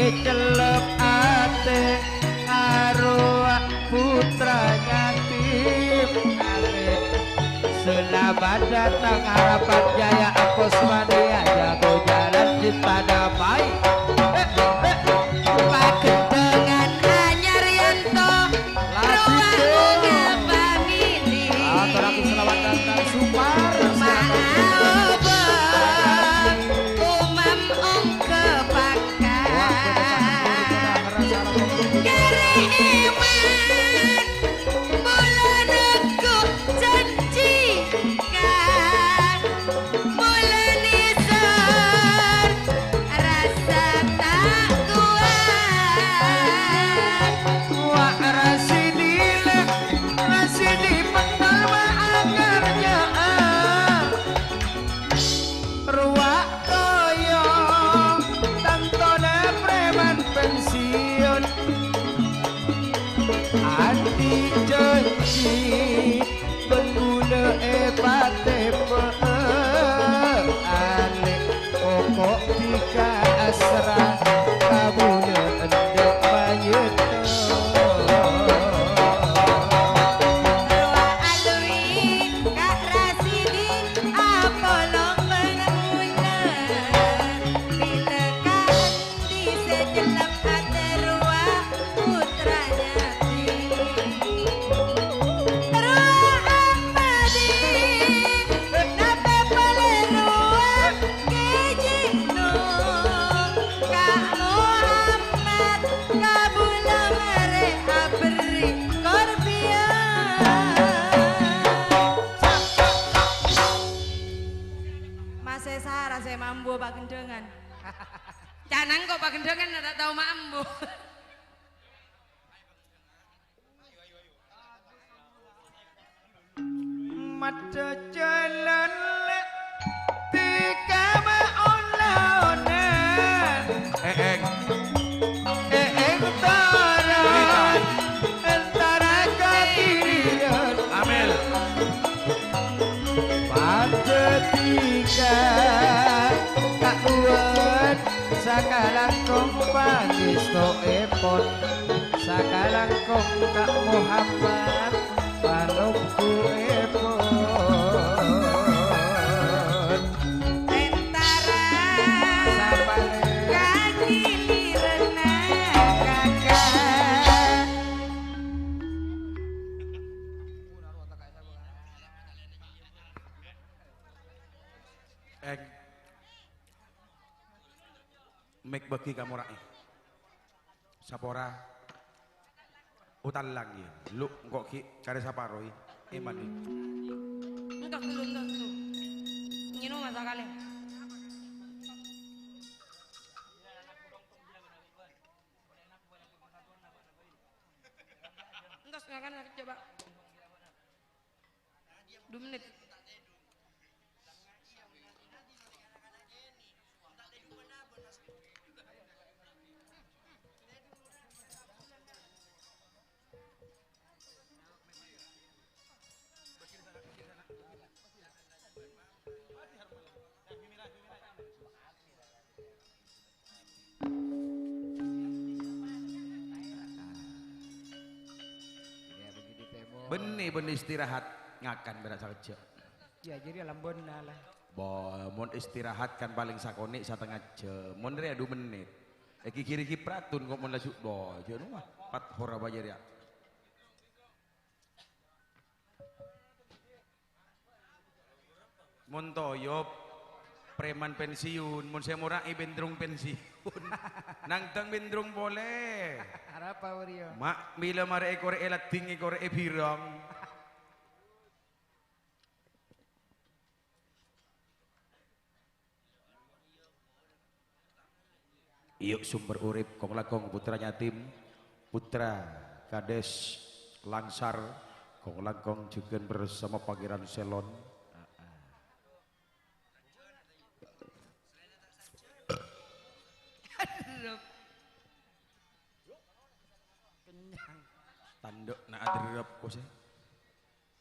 Cellep atè arowa putra yatim. Selamat datang Harapan Jaya, Akos Mania, jago jalan cinta damai. Eh, eh. Pagendangan anyar yanto, rowa bunga pamili. Aturake selamat datang, Supar. Maoba umam ongke pakan. Wah, bener. Kare eman, mula neggu janji kan. Mula nèsor, rassa ta' kowat. Wa' Rasidi la, Rasidi pètto wa' angarjâ'â. Rowa toyo, tantona preman pensiun. Andi' janji, bân bulâ èpatèpa'â. Alè' poko' dhika asra, ka bulâ endâ' mayèt. Rowa alori, Ka' Rasidi, apolong bân bulâ. Bilâ ka Sè cellep atè rowa putra yatim. Rowa Ahmadi, napa polè rowa kèjèno. Ka' Muhammad, kabulâ marè aberri' korbiyan. Masè sara sè mambu pagendangan. Canang kok pagendangan ta' tao mambu. Maddhâ jhâlân dhika ma' ollaonan. Eeng. Eeng toron entara kakirian. Amel. Padhâ dhika kakuwat sakalangkong pangèstoèpon, sakalangkong Ka' Muhammad panongguèpon. Entara Sapalè. Kakiliranna kakak. Eng. Mik bâgi ka mora'è. Sapora. Utallang, yâ. Lu, engko' ghi' karè saparo, yâ. Èman, yâ. Entos dulu, entos dulu. Ngènom sakalè. Entos ngakan sakejjhâ', Pak. Du mennit. Bânnè, bânnè istirahat, ngakan bârâ' sakejjhâ'. Yâ, jârèya lambâna la. Bo, mon istirahat kan palèng sakonè' satengnga jhâm. Mon rèya du mennit. Èghighiri ghi' pratun kok mon laju, bo, jâ' nowa. Pat hora bâjâ rèya. Mon toyop, preman pensiun. Mon sè mora'è bendrong pensiun. Nangtèng bendrong polè. Arapa, Warrior? Ma' bilâ marè èkorè'è laddhing, èkorè'è birâng. Iyâ, sumber urip, kong-langkong putra yatim, putra Kades Langsar, kong-langkong jhughân bersama Pangeran Selon. Kenyang. Tandhâ na' aderrep, kosè.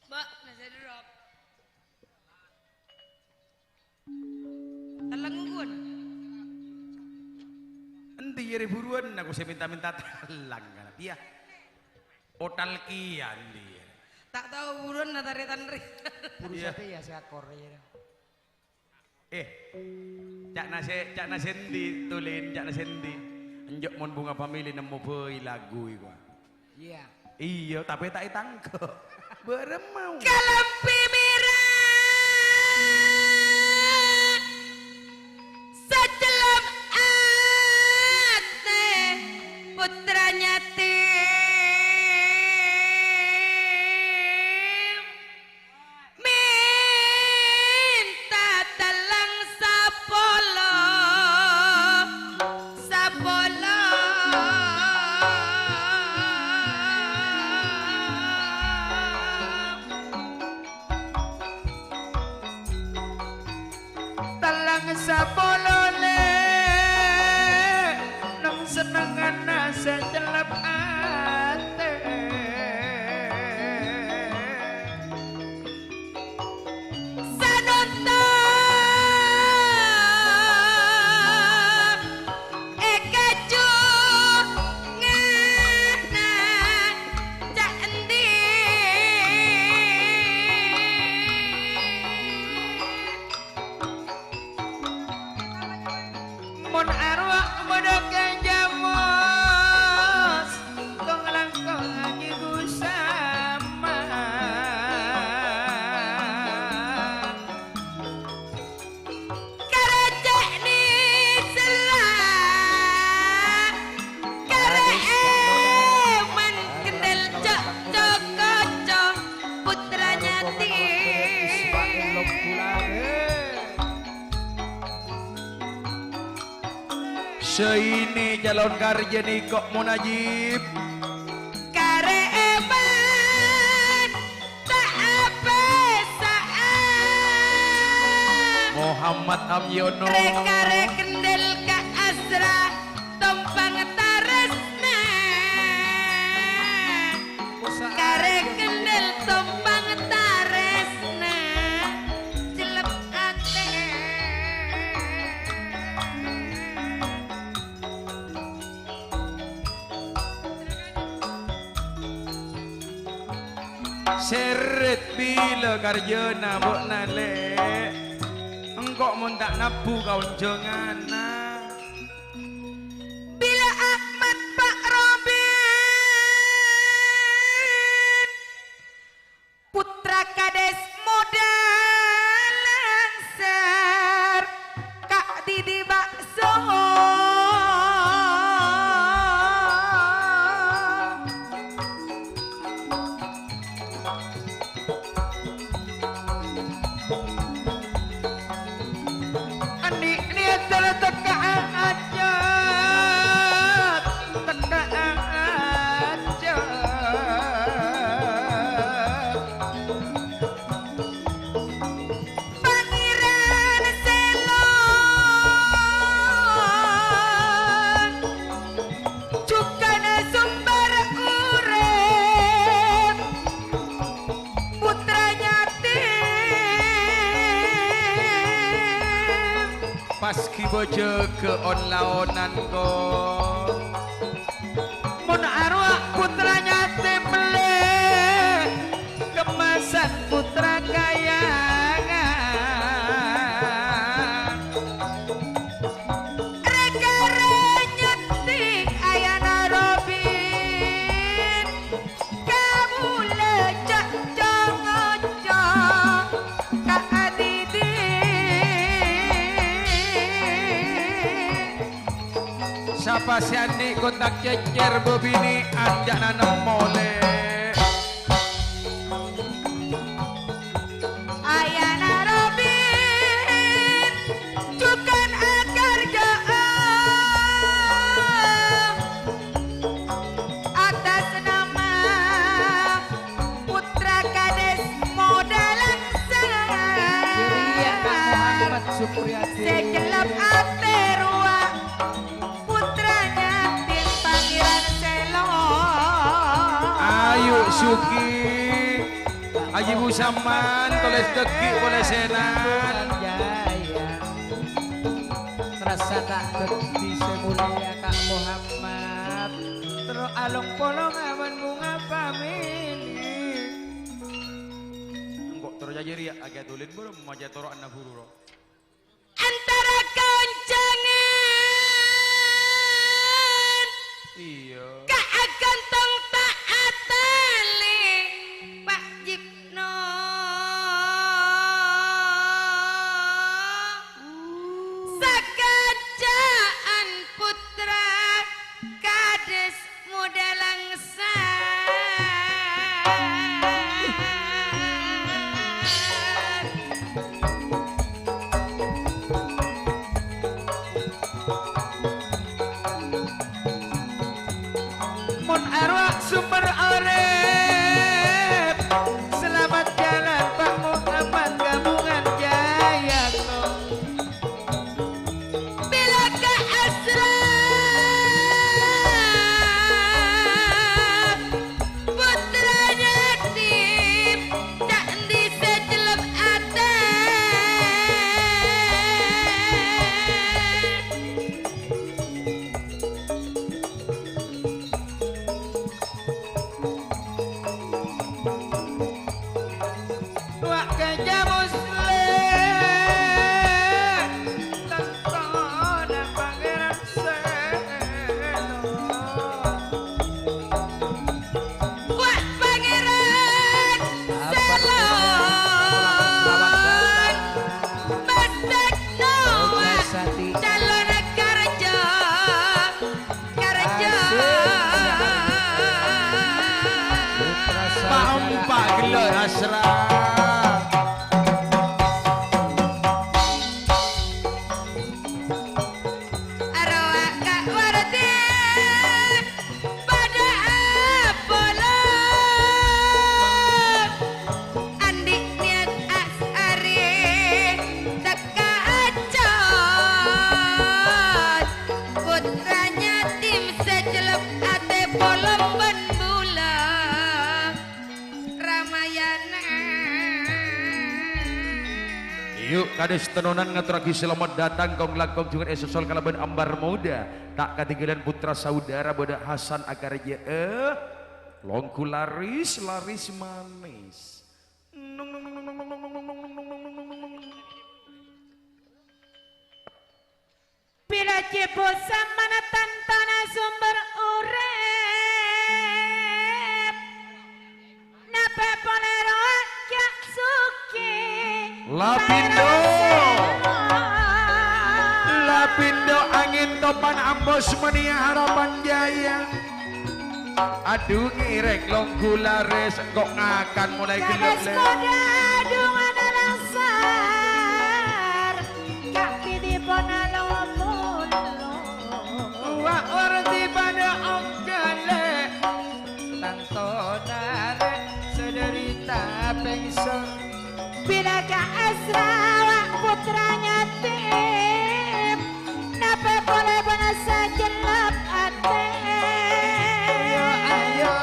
Mbak, nasi drop. Telleng, Gun. En-, Iyâ rè buruwân, aku sè mènta-mènta tallang, kan. Iyâ. Otal kèya, iyâ. Ta' tao buruwân, na, tarè-tanrè. Buru Iyâ. Satèya sè akor, iyâ. Eh, ca'na sè, ca'na sè endi, Tulin, ca'na sè endi? Enjâ' mon Bunga Family nemmo bhâi lagu iku. Iyâ. Iyâ, tapè ta' ètangghâ. Bârâmma? Kalambhi mèra sacellep atè, pottra yatim. Mènta tellâng sapolo, sapolo. Tellâng sapolo, Lè', neng sennengnganna sacellep atè. Sanonto è kajungana ca'endi. Mon arowa bâdâ kajamos, tong langkong ajibu sama. Karè cè' nèsella, karè èman kendel co'-cokoco, pottra yatim. Saini calon karjâ nèko' mon ajib. Karè èman ta' apèsa'a. Muhammad Amyono. Rè-karè kendel ka asra tompang tarèsna. Karè kendel tompang tarèsna. Cellep atè. Sèrèt bilâ karjâna bâ'na, Lè', engko' mon ta' nabbhu ka onjhânganna. Bilâ Ahmad Pa' Robin. Pottra Kadès modâ langsèr, ka'dhidhi bâkso. Andi' nèyat tekka ajât, tekka ajât. Pangèran sè long, jhughân sombher urip. Pottra yatim. Pas ghibâ jâgâ on-laonan, ko'. Mon arowa pottra yatim mellè kemmasan pottra kayangan. Rè-karè nyeddhi ayana Robin. Kaulâ ca'-, co-ngoco' ka'dhidhi. Sapa sè andi' kontak cècèr bâbinè'an jhâ' nanem molè. Ayana Robin jhughân akarjâ'â atas nama Pottra Kadès modâ langsèr. Iyâ, Pak Muhammad Supriyadi. Sè cellep atè rowa. Pottra yatim Pangèran sè long. Ayu Sugi, Haji Busaman, tolès dâggi' polè sènan. Rasa ta' dhâddhi sè molèya ka' Muhammad, terro along-polong abân bhunga pamèlè. Engko' terro jâjâ rèya, aghi adolin bârâmma jâ toro'anna ghuru, ro. Antara koncangan. Iyâ. Kaakan tong ta' atali, Pak Jikno. Sakajjhâ'ân pottra kadhâs modâ langsa. Mon arowa sumber orèp, selamat jalan Pak Muhammad Gabungan Jaya. Bilâ ka' asra, pottra yatim, ta' andi' sè cellep atè. Wa' Kanjeng Muslim, tantona Pangèran Sèlo. Wa' Pangèran Sèlo, Mas Tekno, wa' calon kerja. Kerja. Asik. Putra Saudara. Paempa' gella' asra. Arowa ka' Wardi padâ apolong. Andi' niyat asarè tekka ajhât, pottra yatim sè cellep atè polong bân bulâ Ramayana. Yu, kadhâs tenonan ngatorraghi salamet dâteng kong-langkong jhughân èsosol kalabân ambar modâ. Ta' katèngghâlân pottra saudara bâdâ Hasan akarjâ'â. Longghu laris, laris manis. Bilâ cèpo samana tantona sumber urip, napè polè rowa ca'na soghi. Lapindo. Lapindo angèn topan ambos manèya Harapan Jaya. Adu ngèrèng longghu laris, engko' ngakan molaè ghellâ'. Kadhâs kodâ dungan langsar, ka' bidhi pon alopolo. Wa' ordi padâ ongghâlè, tantona rè sadhâri tapèngsor. Bilâ ka' asra wa' pottra yatim, napè polè bân sè cellep atè. Ayo, ayo,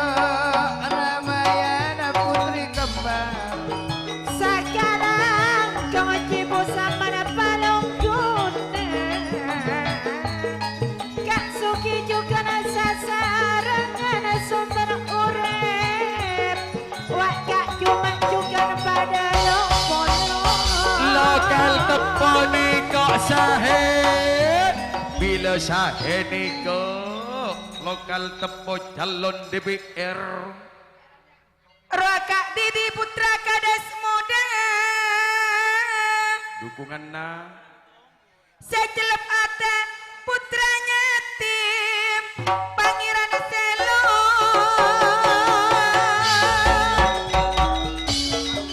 Ramayana putri kembar. Sakalangkong cèpo samana palongguna. Ka' soghi jhughân sasarengngan sumber urip. Wa' ka' coma jhughân padâ lo-polo. Lokal teppo nèko sahèn. Bilâ sahèn nèko lokal teppo calon D P R. Rowa ka' bidhi pottra kadhâs modâ. Dhukunganna. Sè cellep atè pottra yatim, Pangèran Sèlo.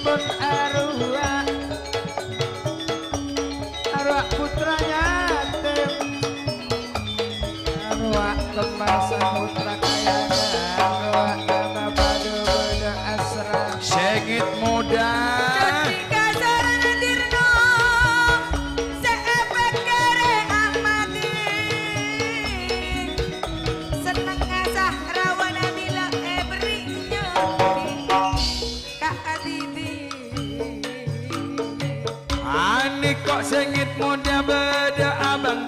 Pon arowa, arowa pottra yatim, arowa kemmasan pottra kayana, arowa ka' bâdâ-bâdâ asra. Sèngèt modâ. Dhâddhi kasoran dirno sè èpèkkèrè amadi. Sennengnga sahrawana bilâ èberri' nyodi ka' Habibi. Anèko' sèngèt modâ bâdâ abang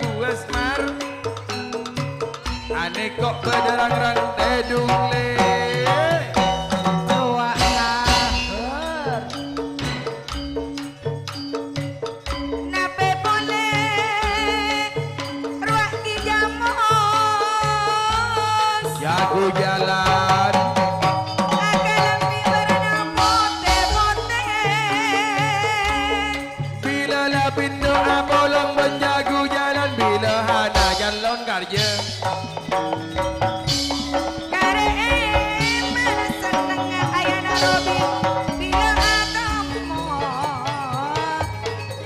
Anè kok bâdâ rang-rang tèdung, Lè'. Rowa lahèr. Napè polè rowa ghi' jamos. Jhâghu jhâlân. Akalambhi bârna potè-potè. Bilâ la pinto apolong bân jhâghu jhâlân, bilâ hana jhâlân karjâ. Karè èmana sennengnga ayana robi bilâ atemmo.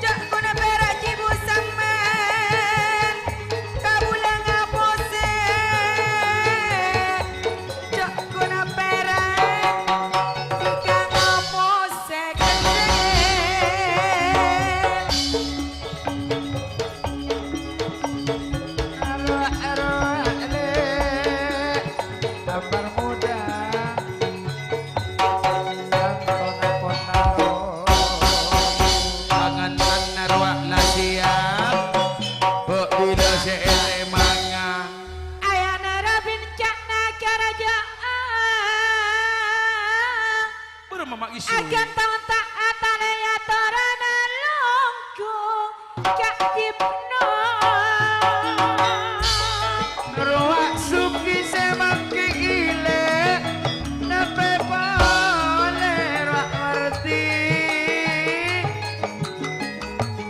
Jhâ' ghuna pèra' jibu sammèn, kabulâ ngaposè. Jhâ' ghuna pèra', dhika ngaposè ghellem. Arowa'-rowa' lè', ambar muda, santona ponaro. Pangantanna rowa' la siap, bâ' bilâ sè ètemanga. Ayana rabin ca'na karaja'an. Bârâmma ma' isu? Aghântong ta' atalè atorana longko ka'dhimma. Rowa' sugi sè manggi ilè, napè polè rowa' ngartè.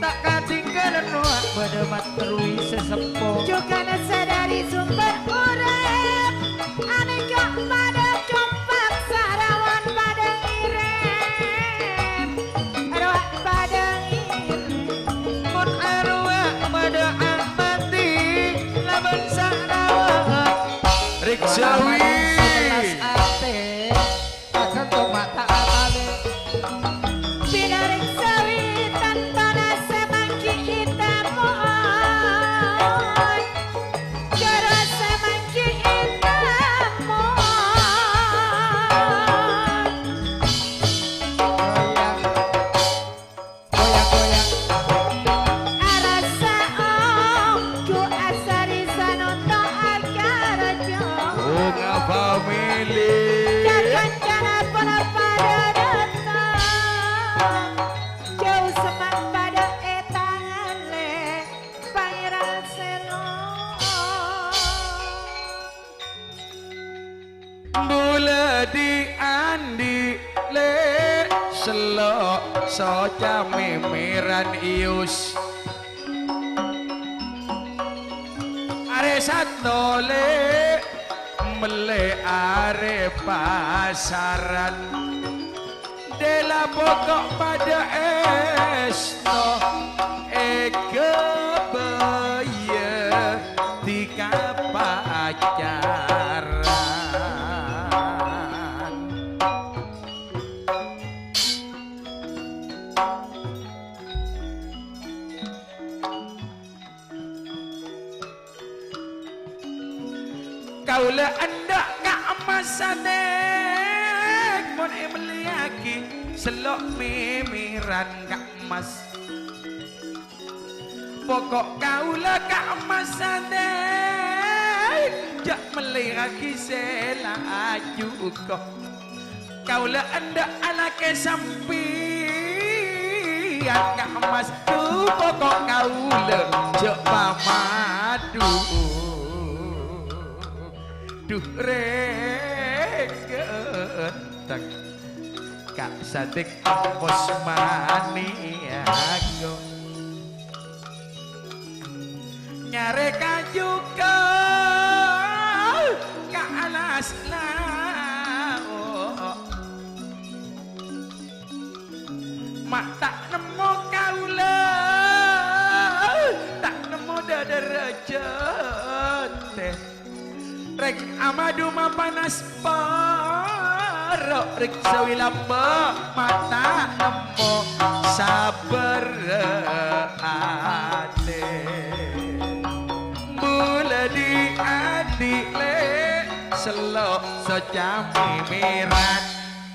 Ta' katinggalan rowa' bâdâ materrui sè seppo. Jhughâna sadhâri sombher urip, anèka padâ compak sarawan padâ ngèrèm. Rowa' padâ ngèrèm. Mon arowa' padâ amati, labân sarawan. Riksawi. Sabelas atè. Aghântong ma' ta' atalè. Bilâ riksawi tantona sè manggi ètemmo. Jhârâ sè manggi ètemmo. Goyang. Goyang-goyang. Arassa ongghu asari sanonto akaraja. Bunga family. Kakancana pola padâ dâteng. Jhâu semma' padâ è tangan lè', Pangèran Sèlo. Bulâ dhi'-andhi' lè', sello' soca mèmèran èos. Arè sato lè', mellè arè pasaran. Dela poko' padâ èsto èghâbâyâ dhika pacaran. Kaulâ endâ' ka emmas sandek, mon èmellèyaghi sello' mèmèran ka emmas. Poko' kaulâ ka emmas sandek, jhâ' mellèyaghi sè la ajuko. Kaulâ endâ' alakè sampèyan ka emmas, dhu poko' kaulâ jhâ' pamadu. Dhu rèng ghânteng, ka' sandek amos maniago. Nyarè kajuko ka alas lao'. Ma' ta' nemmo kaulâ, ta' nemmo dâdârâjâtè. Rèng amadu mapanas paro, rèng sawi lambâ' ma' ta' nemmo sabbhârrâ atè. Bulâ dhi'-andhi' lè', sello' soca mèmèran.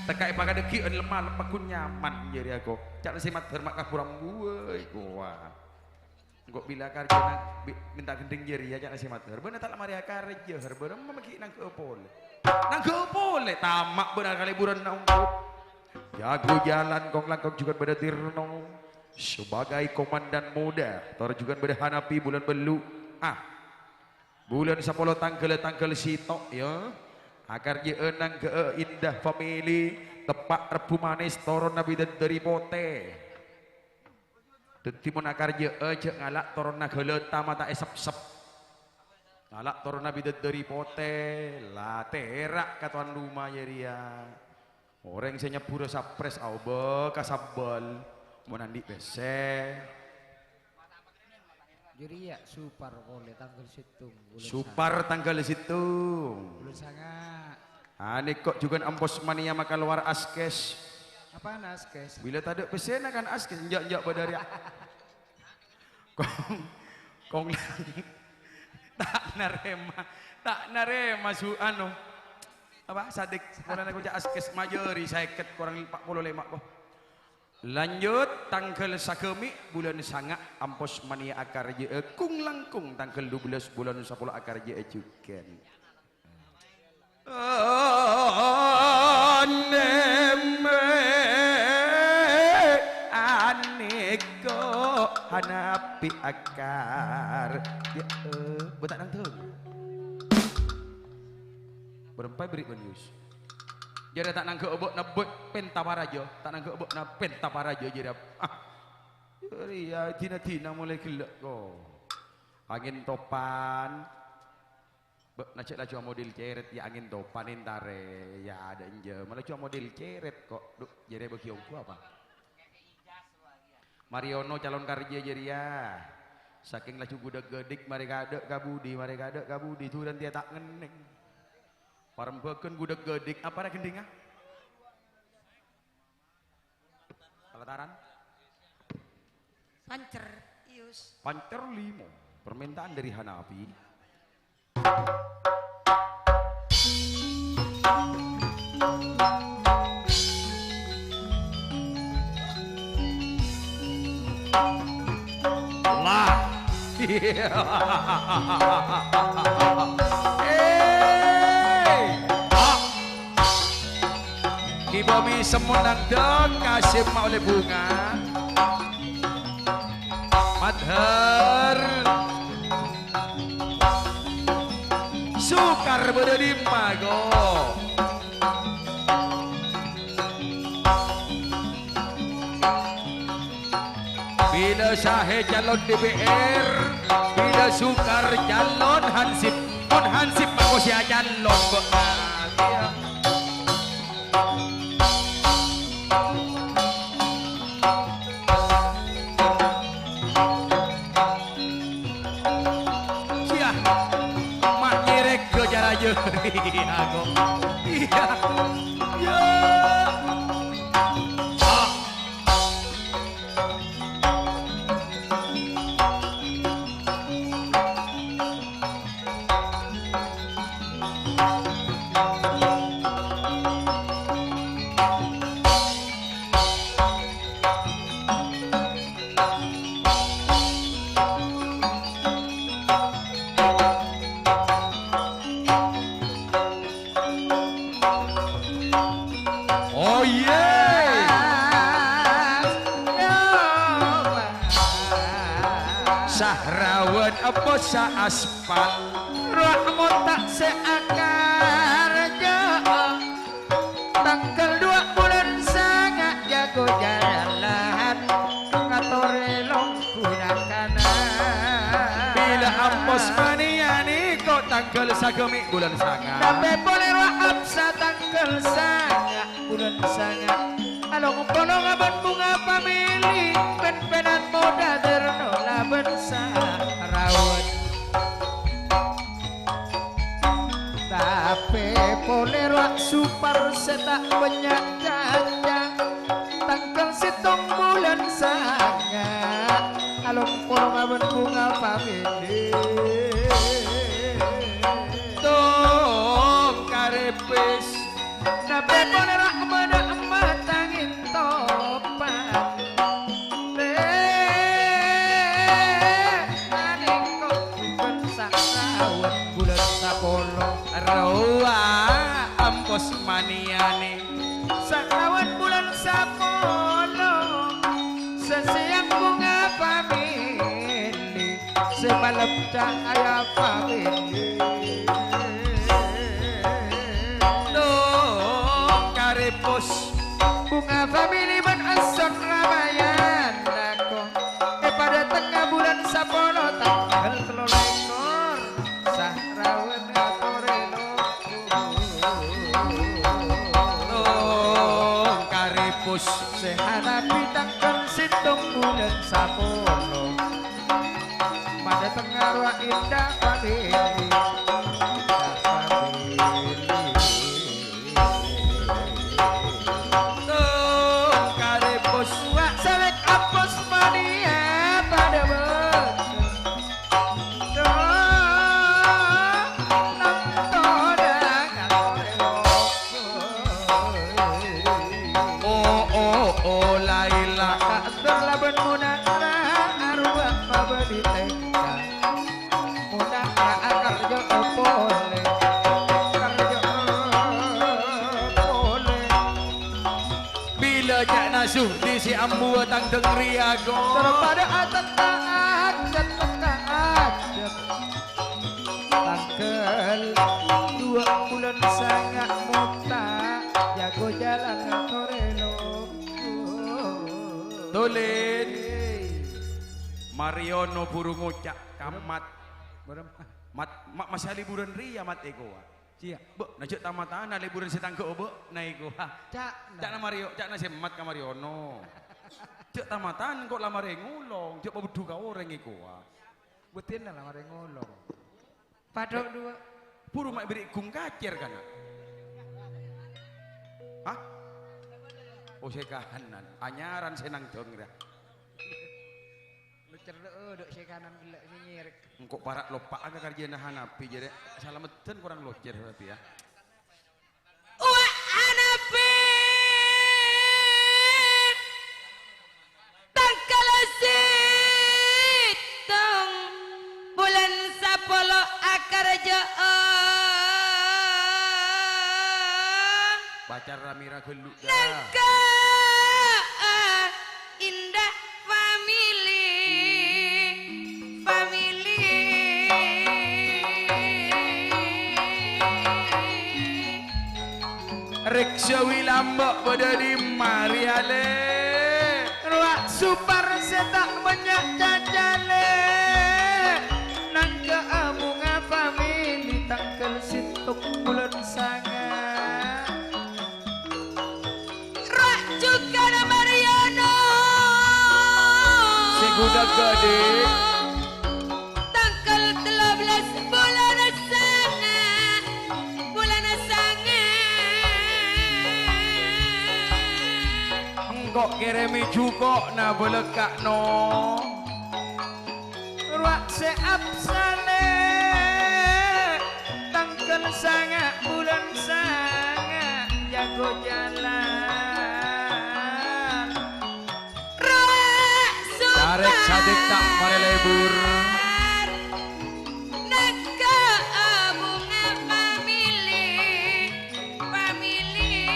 Tekka' èpakadhâghi'ân lemma leppa ghun nyaman jârèya ko. Ca'na sè maddhâr ma' kabhurang buwâi kowa. Engko' bilâ karjâ nang-, bi-, mènta ghendheng jârèya, ca'na sè mator. Bâ'na ta' la marè akarjâ, har bârâmma ghi' nangghâ'â polè. Nangghâ'â polè, tama' bâ'na kalèburanna ongghu. Jago jalan kong-langkong jhughân bâdâ Tirno. Sebagai komandan muda, tor jhughân bâdâ Hanapi bulân bellu'. Ah. Bulân sapolo tangghâl, tangghâl sèttong, yâ. Akarjâ'â nangghâ'â Indah Family, teppa' Rebbhu Manis, toronna Bidadari Potè. Dhâddhi mon akarjâ'â jhâ' ngala' toronna ghâlâta ma' ta' èsepsep. Ngala' toronna Bidadari Potè, la tèra' ka towan roma jârèya. Orèng sè nyebbhurâ saprès aobâ ka sabbhâl, mon andi' pèssè. Jârèya Supar polè tangghâl sèttong bulân Supar tangghâl sèttong. Bulân sanga'. Anè' ko' jhughân empos manèya makalowar askes. Apana askes? Bilâ tadâ' pèssèna kan askes, enjâ'-enjâ' bâdâ rèya. Kong, kong, ta' narèma, ta' narèma su-, anu. Apa, Sadik? Polana koca' askes majâri sèket korang empa' polo lèma', ko. Lanjut, tangghâl sagâmè' bulân sanga' empos manèya akarjâ'â, kung-langkung tangghâl dubellâs bulân sapolo akarjâ'â jhughân. Anèmè anèko hanapi akar. Ya, eh, bâ' ta' nangghâ'. Bârâmpa bâri' bân Yus. Jârèya ta' nangghâ' bâ'na bâ' pènta parajâ, ta' nangghâ' bâ'na pènta parajâ jârèya. Ah. Jârèya dina-dina molaè ghellâ' ko. Angèn topan. Bâ'na jhâ' laju amodel cèrèt, ya angèn topan entarè, ya adâ' enjâ'. Mala laju amodel cèrèt ko. Dhu, jârèya bâgi ongghu apa? Mariono calon karjâ jârèya. Sakèng laju gudhâk-ghâdhik, marè kadâ' ka budi, marè kadâ' ka budi, durân tèya ta' ngennèng. Parembhâghân gudhâk-ghâdhik, apa ra ghendhingnga? Pelataran? Pancer, Yus. Pancer limo. Permintaan dari Hanapi. Lah. Eh. Ah. Ki Bomi Semonang dâ' Kasim ma' ollè bhunga. Madhâr. Sukar bâdâ dimma, ko? Bilâ Sahè calon D P R, bilâ Sukar calon Hansip. Mon Hansip mako sè acalon, ko. Sia, ma' nyerek ke cara jeri aku. Iya. Ya. Ah. Oh, iye. Sahrawan apa saaspal? Rahmat ta' sè akarja. Tangghâl duwâ' bulân sanga' jago jalan. Ngatorè longghu na-kana. Bilâ ampos manèya nèko tangghâl sagâmè' bulân sanga'. Tapè polè rowa apsa tangghâl sanga' bulân sanga'. Along-polong abân bhunga pamèlè, pèn-pènan modâ terno labân sarawet. Tapè polè rowa supar sè ta' bânnya' caca. Tangghâl sèttong bulân sanga', along-polong abân bhunga pamèlè. Tong karepes. Tapè polè rowa emma-, emma tangèn topan. Eh, Rowa ampos maniyane. Sakawan bulan sapolo, saseyang bunga famili, samalem cahaya famili. Dong karepos. Bunga famili ban Anson Ramayana ko. E, padha tengnga bulan sapolo tanggal tello likur. Sahrawan ngatore loku. Tong karepos. Se hanapi tanggal settong bulan sapolo. Padha tengnga rowa indah famili. Indah famili. Tong karepos. Wa' sawet apos mania padha bos. Oh, oh, oh, Laila. Abdul laban Munara arowa mabali tengka. Munara akarjo pole. Karjo pole. Bila ca'na Suhdi se ambuwa tang dengriya, go. Terpada atekka ajat, tekka ajat. Tanggal dua bulan sanga' mota, jago jalan tore loku. Tulin. Mariono buru ngoca' ka Mat. Mat, ma-, masa liburan riya, Mat, eko, wa? Jiya. Bâ', na jhâ' tamatana liburan sè tangghâ bâ'na eko, ha. Ca'na. Ca'na Mario, ca'na sè Mat ka Mariono. Jhâ' tamatan engko' la marè ngolong, jhâ' pabeddhu ka orèng eko, ha. Bhunten la marè ngolong. Padhâ' dhuwâ'. Buru ma' bherri' gung kacèr, kana'. Hah? Oh, sè kahanan. Anyaran sè nangdhâng, ra. Lo cerre'e, dok sè kanan gella' sè nyerek. Engko' para' loppa'a ka karjhâna Hanafi, jârè salameddhân korang locèr, Hanafi, ya. Wa' Hanafi, tangghâl sèttong bulân sapolo akarjâ'â. Pacar Ramira ghâllu, dah. Nangka, Indah family, family. Rèk Sawi Lambâ' bâdâ dimma rèya, Lè'? Rowa supar sè ta' bânnya' cacalè. Nangka abunga family tangghâl sèttong bulân sanga'. Rajugana Mariono. Sè ghudhâghâ, Dik. Tangghâl tello bellas bulân sanga', bulân sanga'. Engko' kèrèmè juko'na bâlâkka', no. Rowa sè apsalè, tangghâl sanga' bulân sanga', jago jalan. Rowa Carèk Sadik ta' marè lebur. Nangka abunga family, family.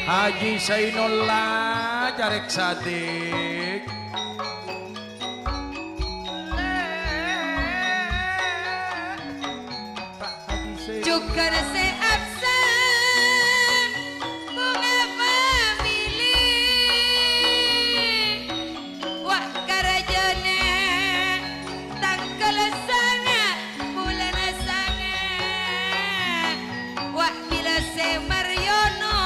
Haji Sainullah, Carèk Sadik. Jhughân sè absen, bunga family. Wa' karajâna tangghâl sanga', bulân sanga'. Wa' bilâ sè Mariono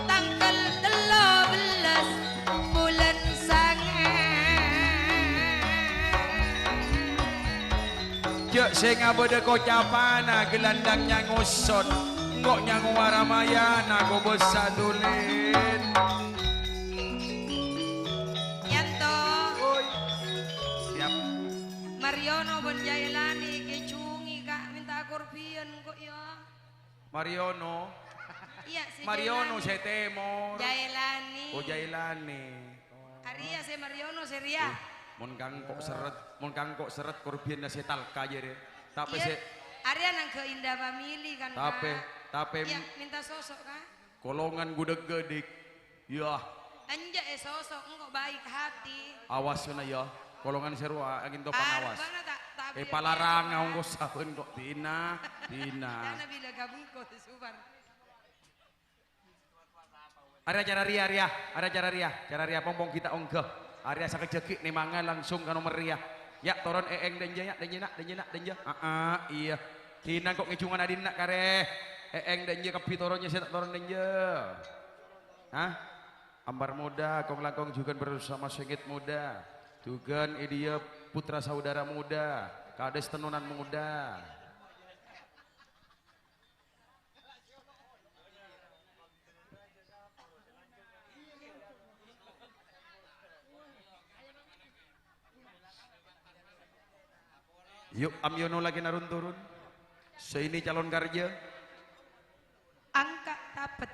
tangghâl tello bellas bulân sanga'. Jhâ' sè ngabâdâ kocapanna, ghâlândhâng nyangoson, engko' nyangowa Ramayana kobâsa Tulin. Yanto. Woi. Siap. Mariono bân Jailani èkècungè, Ka', mènta korbhiyân engko', yâ. Mariono. Iyâ, sè Mariono Jailani. Sè tèmor. Jailani. Oh, Jailani. Arèya sè Mariono sè rèya. Eh, mon kangko' serret, mon kangko' serret korbhiyânna sè talka jârèya. Tapè Iyâ. Sè, Arèya nangghâ Indah Family kan, Tapè, Kak? Tapè Iyâ, m- minta sosok, Kak. Kolongan gudeg-gedeg. Yah. Enjâ' è sosok, engko' baik hati. Awas kèna, yâ. Kolongan sè rowa angèn to pangawas. Arbana ta', ta' È, bilang palarang gitu, Kak. Ongko sabân kok dina, dina. Karena bila gabung kok subar. Arèya cara rèya, rèya. Arèya cara rèya. Cara rèya, pong-pong ghi' ta' ongghâ. Arèya sakejjhâ' ghi' nèmanga langsung ka nomer rèya. Yâ', toron èèng dânjâ, yâ', dânjâ, na', dânjâ, na', dânjâ. Aa, iyâ. Dina kok ngèjhungan adinna karè. Èèng dânjâ kabbhi toronnya sè ta' toron dânjâ. Hah? Ampar moda, kong-langkong jhughân bersama sèngèt moda. Jhughân è diyâ putra saudara moda. Kadhâs tenonan moda. Yu', Am Yono lagi narun-turun. Sè ini calon karja. Angka' tapet.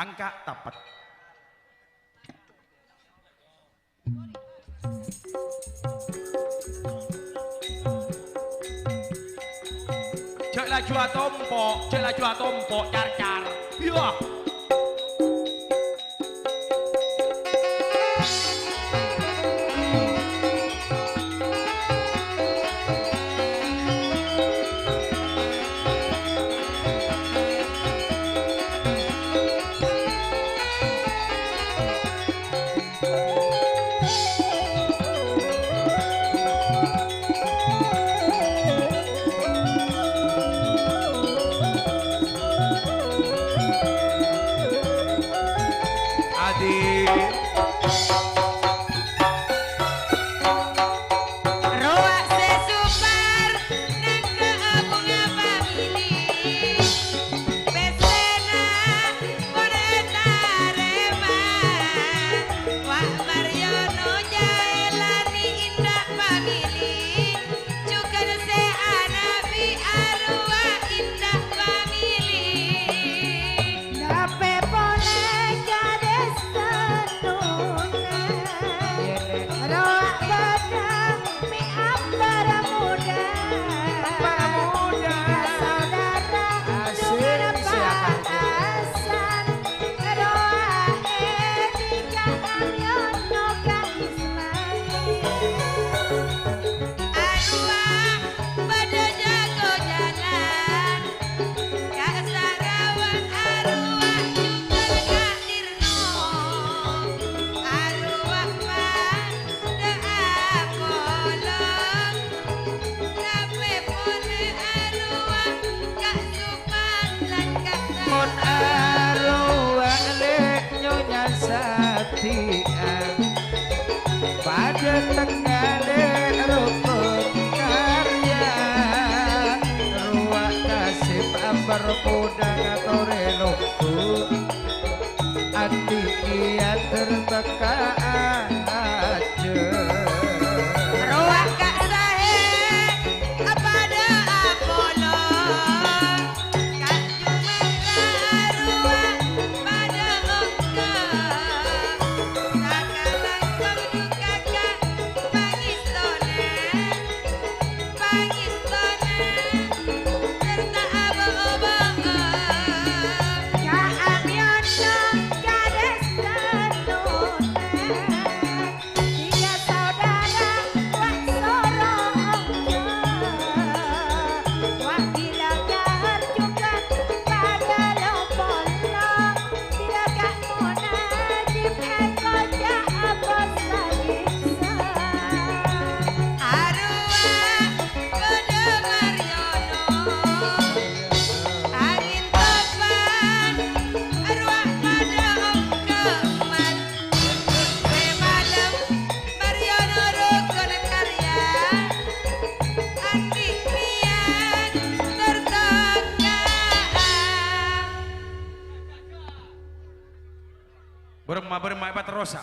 Angka' tapet. Jhâ' laju atompo', jhâ' laju atompo', car-car. Yah. Adi. Rowa sè supar nangka' bhunga famili. Pèssèna pon ètarèma. Wa' Maryono jhâlani Indah Famili. Jhughân sè anabi arowa Indah Famili. Tapè polè kadhâs tennona. Rowa bâdâ mè' ampara moda. Ampara moda. Saudara Asik, dulur siapa? Paasan. Rowa èdhika Am Yono Ka Ismail. Arowa padâ jâgâ jhâlân, Ka' Sarawan arowa jhughân Ka' Dirno, arowa padâ apolong, tapè polè arowa Ka' Supan lan Ka' Mon Sarawan. Arowa lè' Nyonya Sadi'an. Padâ tengnga lè' rokon karya, rowa kasep ambar podhâng torè longgu, andi' kèya terteka ajâ. Rowa ka' saè, padâ apolong. Ka' Jumara arowa padâ ongghâ, sakalangkong duka ka' pangèstona, pangèstona, sarta aba-obâ'â. Ka' Am Yono, ka' Dèstano. Tiga saudara wa' soro ongghâ, wa' bilâ ka' Arjukan padâ lo-polong, bilâ ka' Monajib èkoca' apa salèsa. Arowa padâ Maryono, angèn topan, arowa padâ ongghâ man. Sè malem, Maryono rokon karya, andi' niat terteka. Bârâmma, bârâmma èpaterrosa.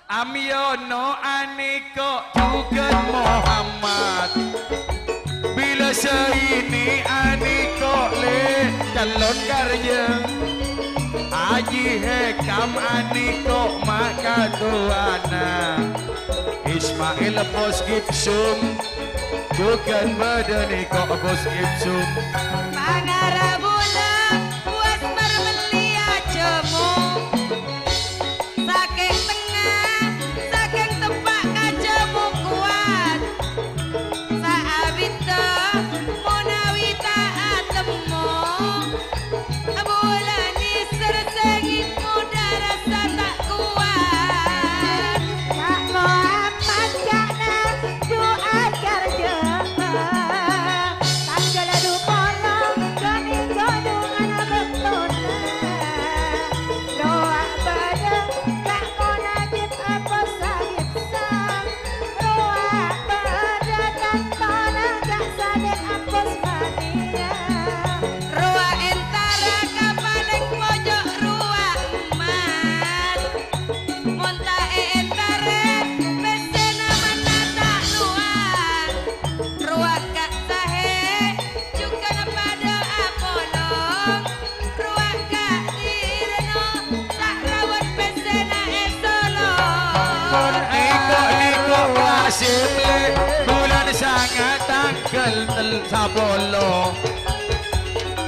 Am Yono anèko jhughân Muhammad. Bilâ Zaini anèko lè' calon karya. Aji Hekam anèko ma' katowana. Ismail Bos Gipsum. Jhughân bâdâ nèko Gus Ipsum. Pangarabuna buas marmellèya jamu. Sakèng tengnga, sakèng teppa' ka jamu kowat. Saabiddhâ monawi ta' atemmo, bulâ nèser sè ngèmmo dârâ sè ta' kowat. Ka' Muhammad ca'na du'a karjâ. Tangghâl du polo ghânèka jhungan bâktona. Rowa bâdâ ka' najib apa sagipsa. Rowa bâdâ kantona ka' sadhâjâ apos mania. Rowa entara ka palèng pojok rowa emmat. Mon ta' èentarè, pèssèna manna ta' lowa. Rowa ka' sahè, jhughân padâ apolong. Rowa ka' direno, ta' rawon pèssèna èsolong. Mon nèko-nèko wasile, bulân sanga tangghâl tel-, sapolo.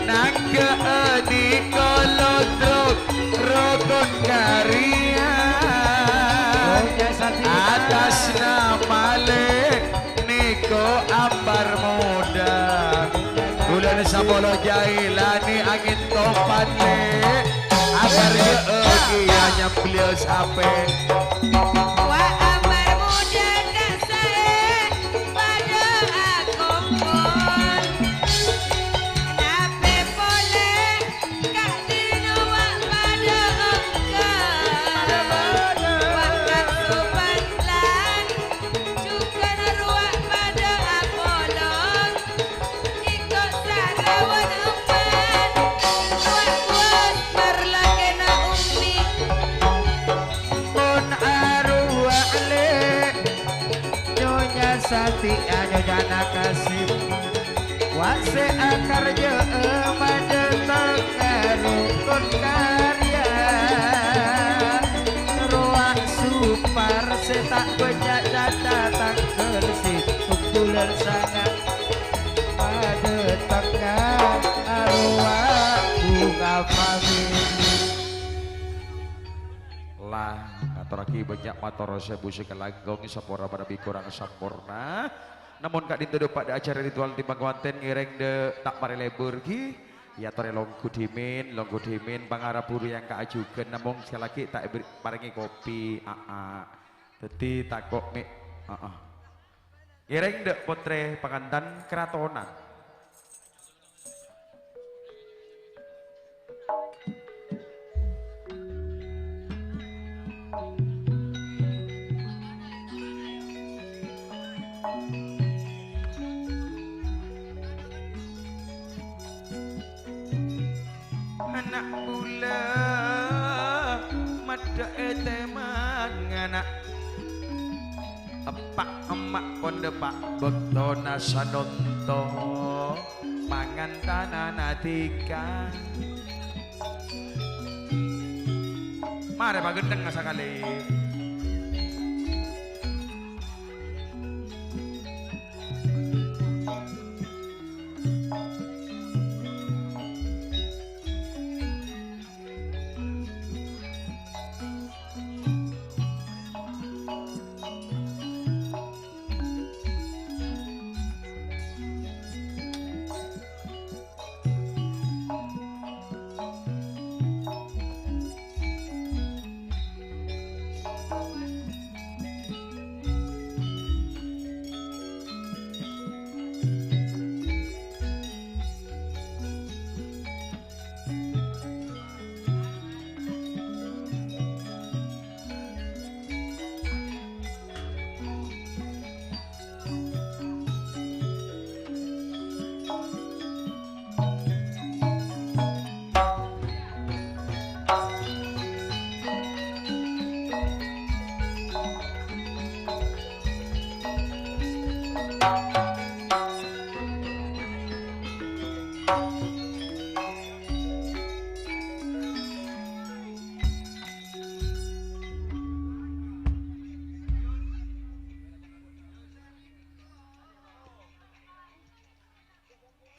Nangghâ'â nèko lodrok rokon karya. Atas nama le nèko ambar muda. Bulân sapolo jailani angèn topan le. Agar jâ' kèya nyambelliya sapè. Wa' ambar muda ka' saè padâ akompol. Napè polè ka' dino wa' padâ ongghâ. Wa' kapsu panlan jhughân rowa padâ apolong. Iko sarawan empan, rowa bos marlakèna ummi. Mon arowa le, Nyonya Sati, a, Nyonya Nakasih. Wa' sè akarjâ'â madâteng rokon karya. Rowa supar sè ta' bânnya' caca tangghâl sèttong bulân sanga. Padâteng arowa bhunga pamèlè. La, ngatorraghi bânnya' mator sèbu sè kalangkong, sapora manabi korang samporna. Namong ka'dinto dâpa' dâ' acara ritual timbang wantèn ngèrèng dâ' ta' marè lebur ghi. Èyatorè longghu dhimèn, longghu dhimèn, pangarep buru èyangka'a jhughân, namong sakalè aghi' ta' èbri-, parèngè kopi, aa. Dhâddhi tako' mè', aa. Ngèrèng dâ' pottrè pangantan karatonan. Ana' bulâ maddhâ'â tèmang ana'. Eppa' emma' pon dâpa' bâktona sanonto pangantanana dhika. Marè paghânthengnga sakalè.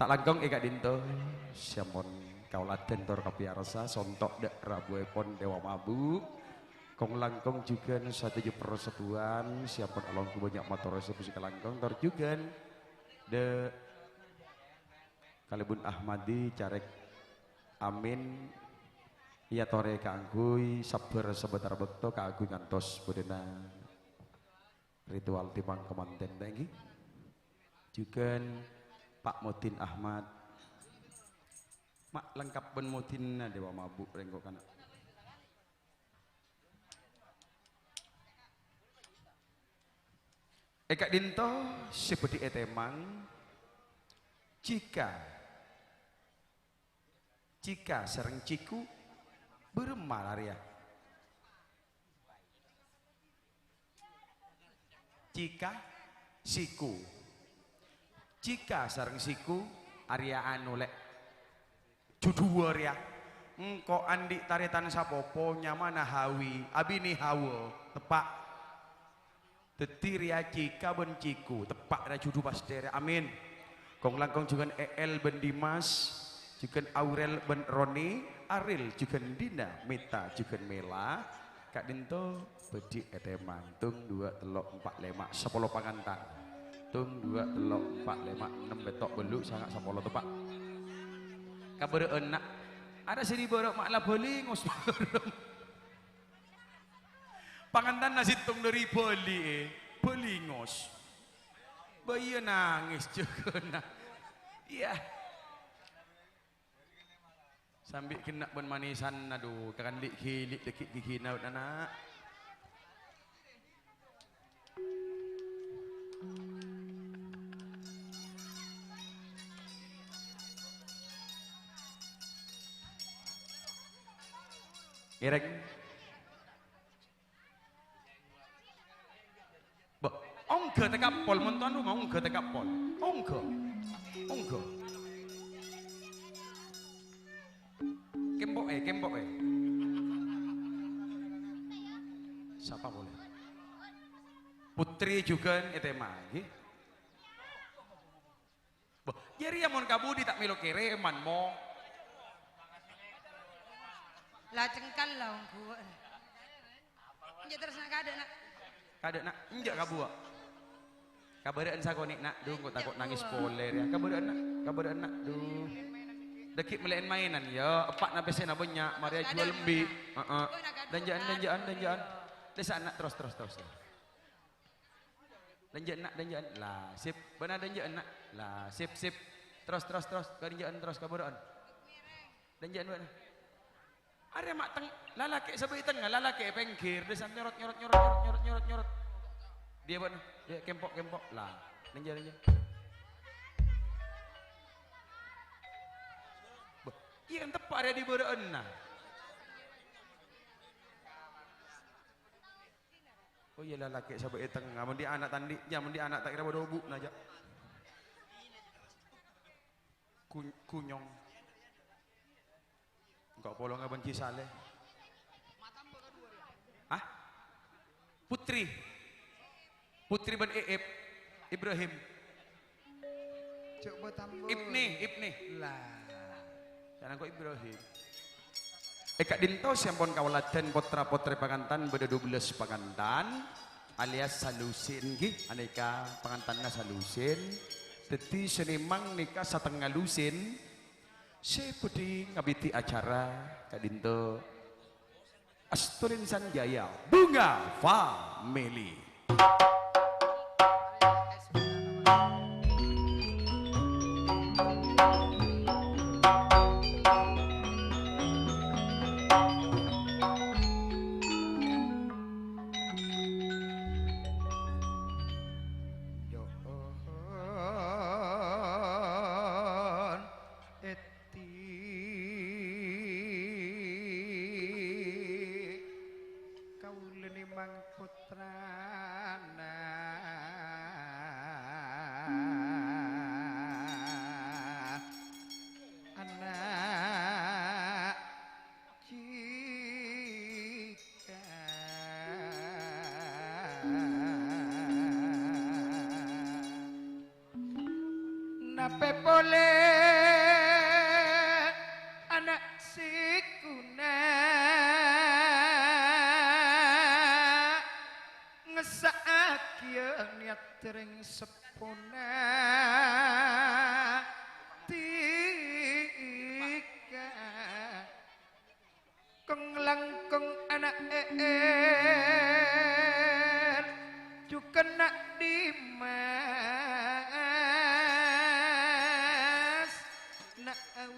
Langkong è ka'dinto, sè ampon kaulâ dhân tor kapèyarsa, sonto' dâ' rabuèpon Dewa Mabuk. Kong-langkong jhughân sadhâjâ parsabuwân, sè ampon alongghu bânnya' mator sè musik langkong, tor jhughân dâ' kalèbun Ahmadi, Carèk Amin, èyatorè kaangghuy sabbhâr sabâtara bâkto kaangghuy ngantos bâdâna ritual timbang kamantèn, ta' ènggi? Jhughân Pak Mudin Ahmad. Ma' lengkap bân Mudinna Dewa Mabuk rèng ko' kana'. È ka'dinto sè bhâdhi ètèmang, Cika. Cika sareng Ciku, bârâmma la rèya? Cika, Siku. Cika sareng Siku, arèya anu, Lè'. Judhuwâ rèya. Engko' andi' tarètan sapopo nyamana Hawi, abinè Hawa, teppa'. Dhâddhi rèya Cika bân Ciku, teppa' rèya judhu pastè rèya. Amin. Kong-langkong jhughân Eel bân Dimas, jhughân Aurel bân Roni, Aril jhughân Dina, Mita jhughân Mela. Ka'dinto bhâdhi ètèmang. Tung, duwâ', tello', empa', lèma', sapolo pangantan. Tung, duwâ', tello', empa', lèma', ennem, pètto', bâllu', sanga', sapolo, teppa'. Kabârâ'ân, na'. Arèya sè dibârâ' ma' la bâli ngos. Pangantanna sèttong dâri Bali, è. Bâli ngos. Bâ iyâ nangès jhughân. Iyâ. Sambi' ghenna' bân manesanna, dhu, kakan li'-ghili' dhâggi' ghigghina, na'. Ngèrèng. Bâ, ongghâ tèka pol, mon tuan rumah ongghâ tèka pol. Ongghâ. Ongghâ. Kempo'è, kempo'è. Sapa polè? Putri jhughân ètèmang, ghi. Bâ, jârèya mon ka budi ta' mèlo kèrèman, mo. La cengkal la ongghu. Enjâ' terros, na', kadâ', na'. Kadâ', na'. Enjâ' kabuwâ'. Kabârâ'ân sakonè', na'. Dhu, engko' tako' nangès polè rèya. Kabârâ'ân, na'. Kabârâ'ân, na'. Dhu. Dhâggi' mellè'èn mainan, yâ. Eppa'na pèssèna bânnya', marè ajhuwâl embi'. Heeh. Dânjâ'ân, dânjâ'ân, dânjâ'ân. Dessa'an, na', terros, terros, terros. Dânjâ'ân, na', dânjâ'ân. La, sip. Bâ'na dânjâ'ân, na'. La, sip, sip. Terros, terros, terros. Ka dânjâ'ân terros, kabârâ'ân. Dânjâ'ân bâ'na. Arè ma' teng-, lalakè' sabâ' è tengnga, lalakè' è pèngghir. Dessa'an nyorot, nyorot, nyorot. Diyâ bâ'na. Diyâ, kempo', kempo'. La, dânjâ'ân, dânjâ'ân. Bâ, iyâ kan teppa' arè dibârâ'ân, na'. Oh iyâ, lalakè' sabâ' è tengnga. Mon dhi' ana' ta' andi', yâ, mon dhi' ana' ta' kèra padâ obu'na, jâ'. Kun-, kunyong. Engko' polonga bân Ji Saleh. Hah? Putri. Putri bân Eep. Ibrahim. Cuk, buat tambun. Ibni, Ibni. Lah. Jangan kok Ibrahim. È ka'dinto sè ampon kaulâ dhân potra-potrè pangantan bâdâ dua belas pangantan alias salusin, ghi, anèka pangantanna salusin. Dhâddhi sè nèmang nèka satengnga lusin sè bhâdhi ngabidhi acara ka'dinto. Astorin Sanjaya, Bunga Family. Kaulâ nèmang pottrana ana' Cika. Napè polè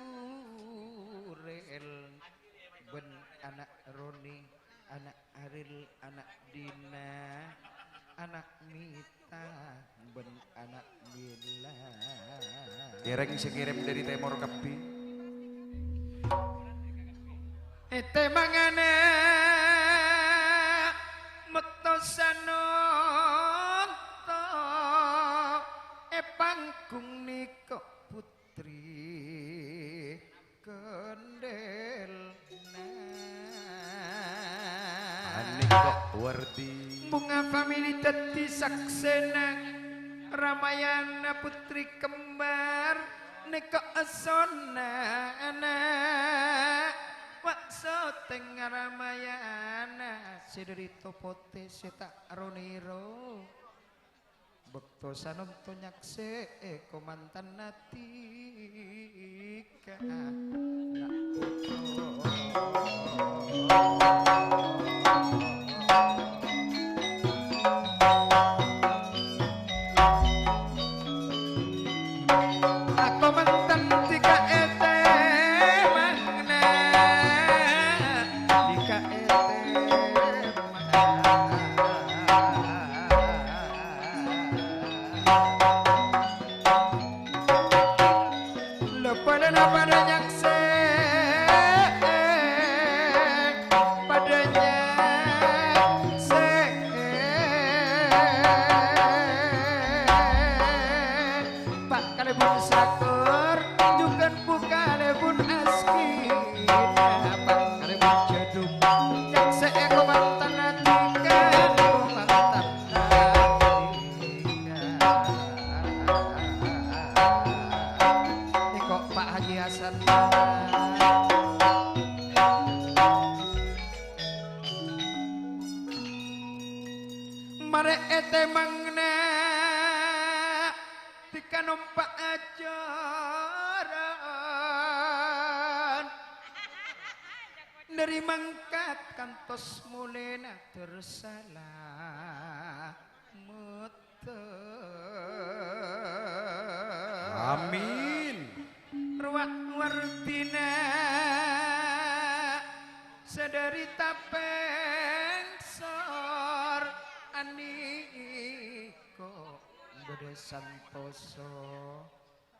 Surel, bân ana' Roni, ana' Aril, ana' Dina, ana' Mita, bân ana' Mila. Kèrèng sè ngèrèm dâri tèmor kabbhi. Ètèmangana mettosan onto è panggung nèko, Putri Kendel. Anèko Wardi. Bunga Family dhâddhi saksèna Ramayana putri kembar nèko essona ana'. Wa' sotèngnga Ramayana sè dâri Topotè sè ta' ro-nèro. Bâkto sanonto nyaksè'è kamantanna dhika, na' potro. Ako mantan dhika ètèmangna, dhika ètèmangna. Lho, padâna padâ nyaksè'è, padâ nyaksè'è. Pa' kalèbun Sakur, jhughân Bu kalèbun Askina, Pa' kalèbun Jadung, nyaksè'è kamantanna dhika, kamantanna dhika. Nèko Pa' Haji Hasan. Marè ètèmangna dhika nompa' ajaran. Dâri mangkat kantos molèna tersalamet. Amin. Rowa Wardina sadari tapèng sor aniko bâdâ santoso.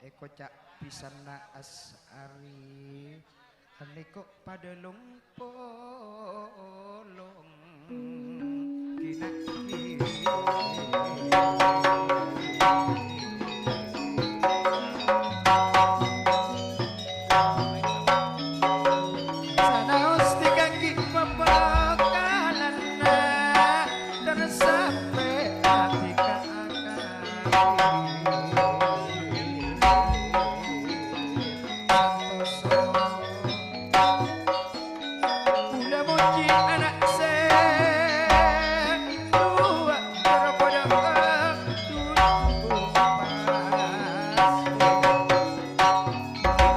Èkoca' bhisanna Asy'ari, aniko padâ long-polong ghi-naghi. Sanaos dhika ghi' pabhâkalanna, terro sampè' ati ka Kaulâ mojhi ana' sè duwâ', padâ-padâ dudu pas.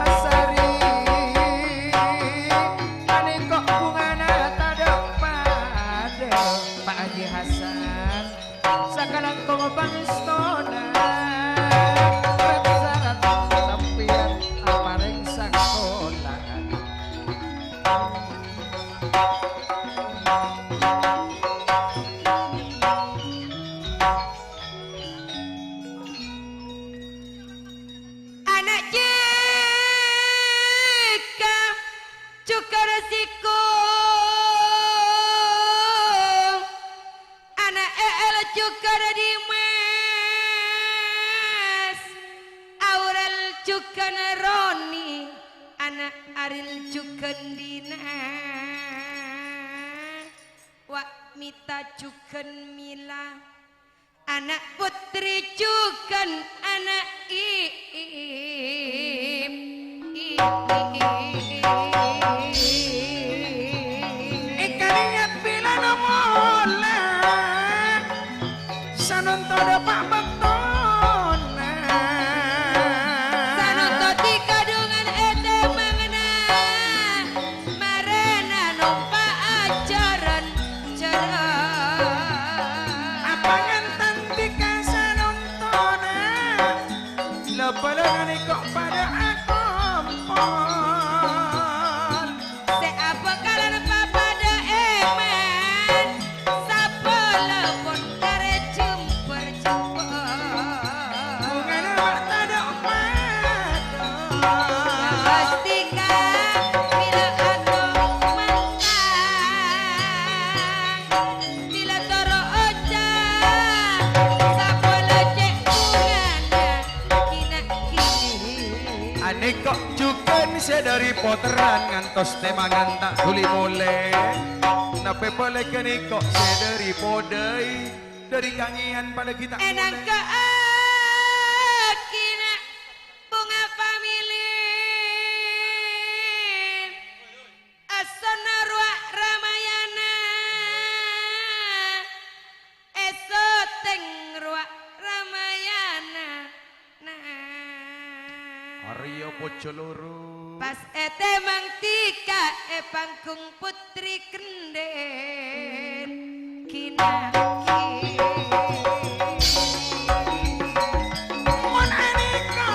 Asy'ari, panèko bhungana tadâ' padâ, Pa' Haji Hasan. Sakalangkong pangèstona, bhâksarat sampèyan aparèng sakola. Ana' jhika, jhukâna Sèkong. Ana' È'èl jhukâna Dimas. Aurel jhukâna Roni. Ana' Aril jhukân Dina. Wa' Mita jhukân Mila. Ana' pottrè jhukân ana' Iim. Èkanèyat bilâna mola, sanonto dâpa' bâktona. Sanonto dhika dhungan ètèmangna. Marèna nompa' ajhârân-jhârân. Apa ngèntan dhika sanontona? La-bâlâna nèko padâ akompo. Bân sè dhâri potteran ngantos tèmangan ta' dhuli molè. Napè polè ghânèka sè dhâri podâi, dhâri kangèyan padâ ghi' ta' molè. Ènangka'aghina bhunga famili. Essona rowa Ramayana. Èsoteng rowa Ramayana. Nah. Arèya pojhâ loro. Pas ètèmang dhika è panggung Putri Kendhen. Kinaki. Mon anèka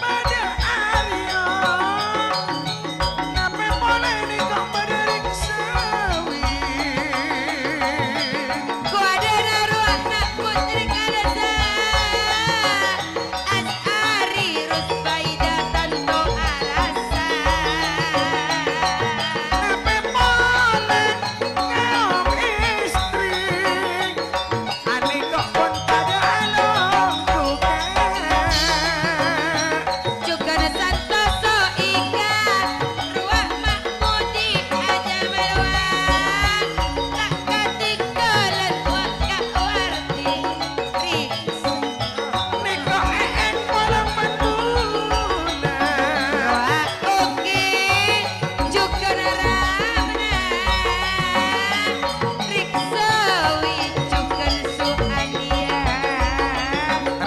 padâ arèya, napè polè nèka padâ riksawi. Kowadâna rowa na' Putri Kadasa. As'ari Rusbaida tanto arassa. Napè polè kaum èstri, anèka pon padâ along dhugâ. Jhughân santoso èka rowa ma' podi aja mèlowa. Ta' katinggalan wa-, ka warti. Ri- Nèka è'èng polong pandhuna. Rowa oke, jhughân ramana. Riksawi jhughân su'aniya.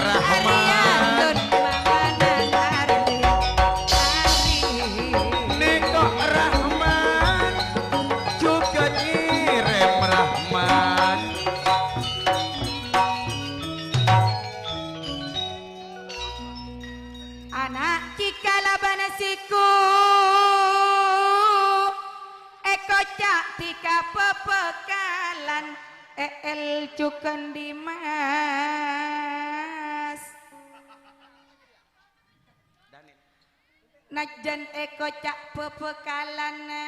Rahman. Arèya ton mamanan arè. Arè. Nèka Rahman jhughân ngèrèm Rahman. Ana' dhika labâna siku, èkoca' dhika bhâbhâkalan, è'èl jhughân Dimas. Najjhân èkoca' bhâbhâkalanna,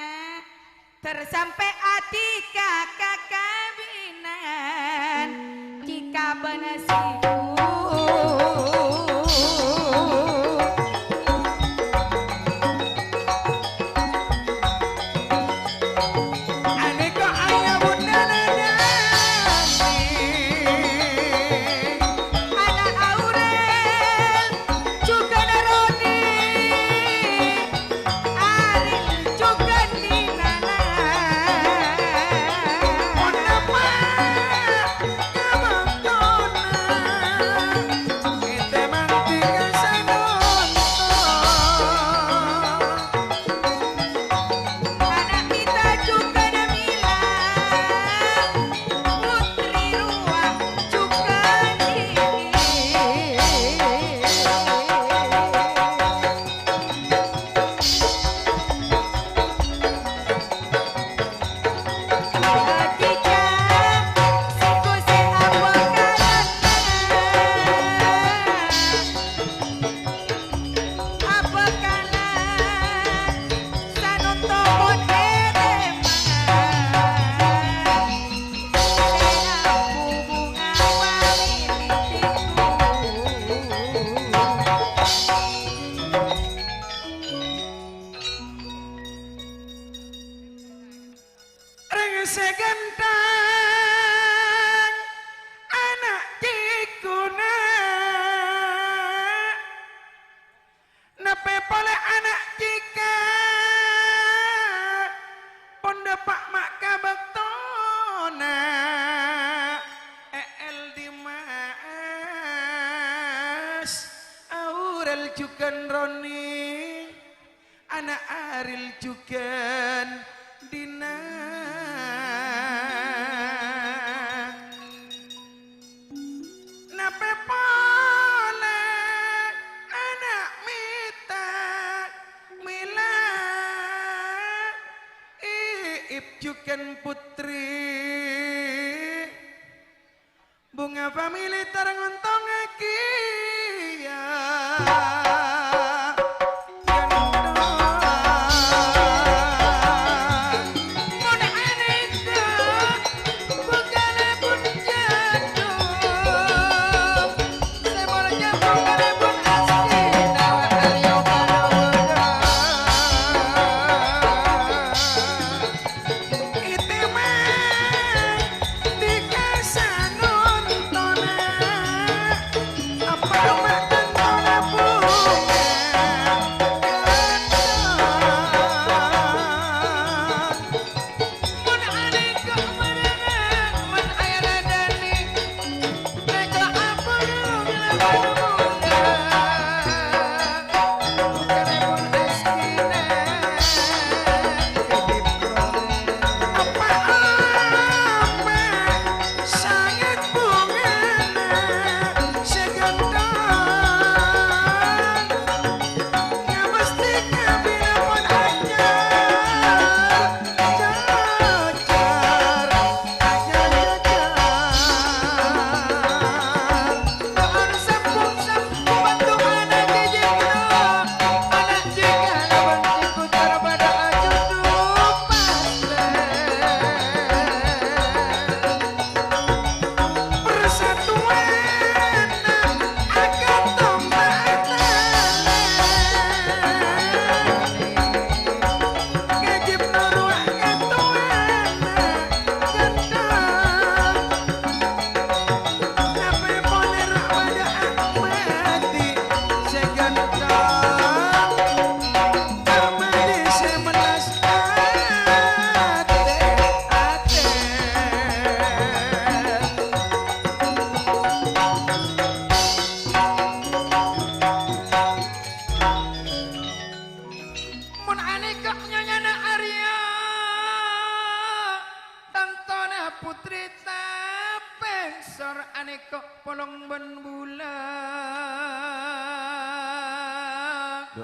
ter sampè' adhika kakabinan, dhika bâna siku. Anèka ayah bundhâna Dani. Ana' Aurel jhughân Roni, Aril jhughân Dinana. Mon napa ka bâktona, ètèmang dhika sanonton. Ana' Mita jhughân Mila, Putri rowa jhughân Dini. Khadijah, sèngko' sè abhâkalan. Abhâkalan sanonto mon ètèmang. Sè abu bhunga pamiliku. Rèng sè ghântheng ana' cèkona. Napè polè ana' dhika pon dâpa' ma' ka bâktona. È'èl Dimas, Aurel jhughân Roni. Ana' Aril jhughân Dina. Napè polè ana' Mita Mila, Iip jhughân Putri. Bhunga famili ta' ngontongngaghi, ya. Mon anèka, bhungalèpon jhândhum. Sè molja bhungalèpon astina, wa karyo kalawan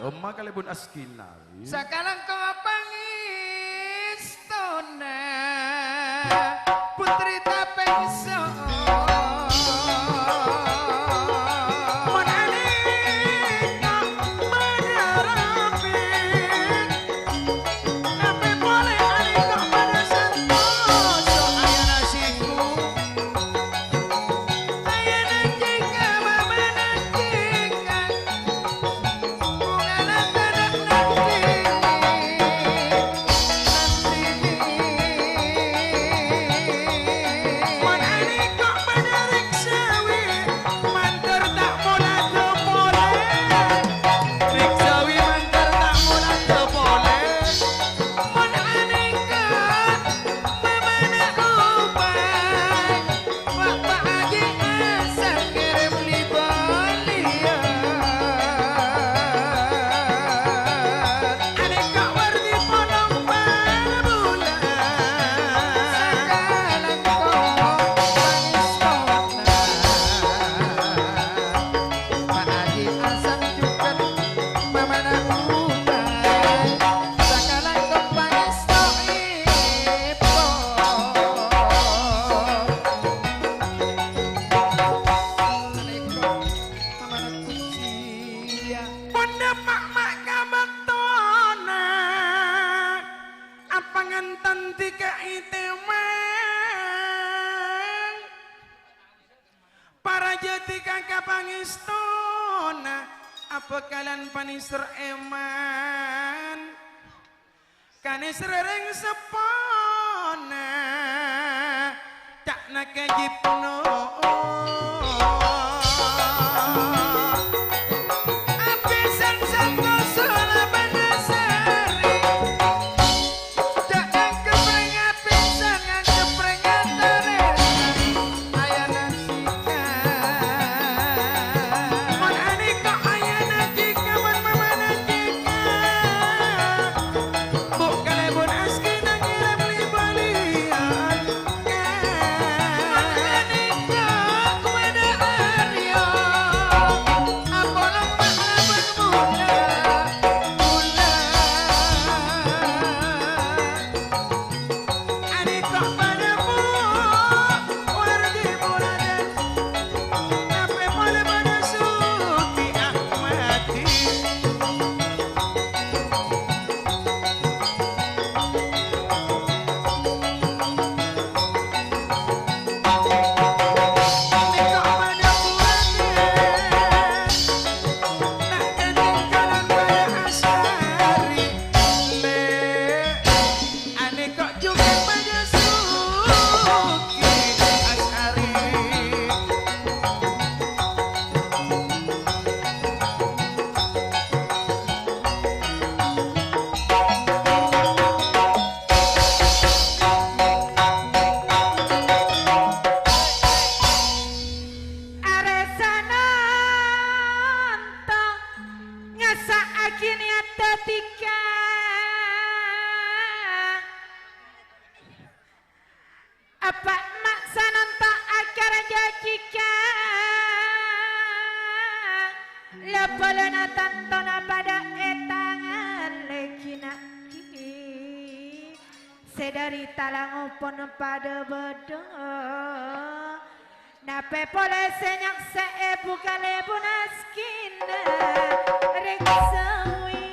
Emma kalèbun Askina. Sakalangkong pangèstona putri tapèng so'on. Mon anèka bâdâ rabi, tapè polè anèka bâdâ santoso ayana siku. Ayana jika mamana jika. Bapa'aghi asal ngirim li-bâliyân. Anèka wardi polong parbulân. Sakalangkong pangèstona. Bapa'aghi asal jhughân mamana umai. Sakalangkong pangèsto èpon. Alaikum. Mamana kuciya. Pon dâpa' ma' ka bâktona. Apa ngantan dika'i tèmang? Para jâdika ka pangèstona, abhâkalan panèser èman. Kanèser rèng seppona, ca'na kajibno. Abisân santoso la bâdâ sarè. Jhâ' nganggep rèng abisân, nganggep rèng atarètan. Ayana sika. Mon anèka ayana sika, mon mamana sika. Bu' kalèbun Askina ngirim li-bâliyân. Mon anèka bâdâ arèya. Apolong ma' labân bulâ. Bulâ. Anèka bâdâ bu-, wardi bulâ. Tapè polè bâdâ Sugi Ahmadi. Anèka bâdâ bu-, wardi. Nah, kèngèng kanan bâdâ Asari. Lè'. Anèka jhughân bâdâ Sugi Asari. Arè sanonto ngassa'aghi niyatta dhika. Apa' ma' sanonto akaraja dhika. La polana tantona padâ è tangan lèghina ghi. Sè dâri talango pon padâ bâdâ. Napè polè sè nyaksè'è bu-, kalèbun Askina rèng sawi.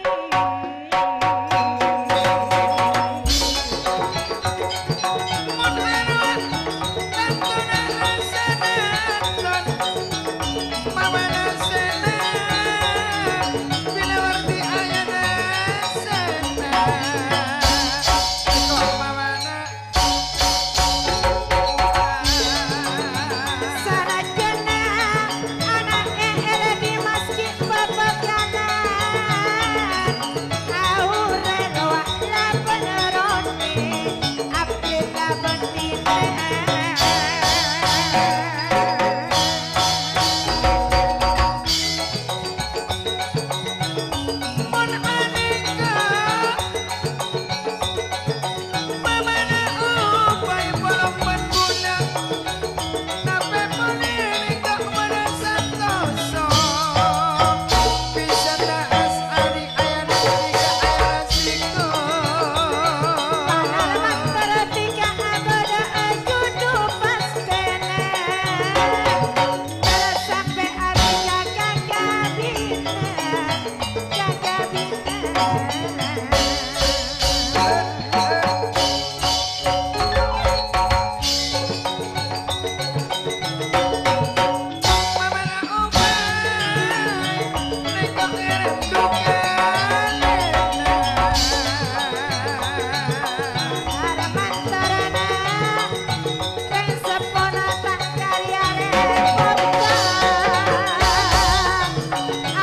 Mon anu, tantona rasana ton, mamana sèna, bilâ wardi ayana sèna. Kok mamana Sanajjâna ana'è èlè Dimas ghi' bapakana, Rèng seppona ta' karè-arè potta.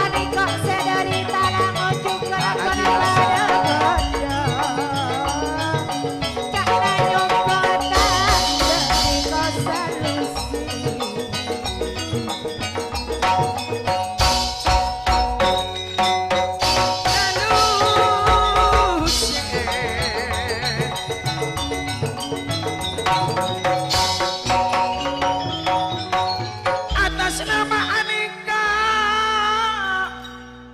Anèko sè dhâri Talang ojhughâ lakona padâ kodhâ. Ca'na nyompotta dhâri kosan lusi. Atas nama anèka,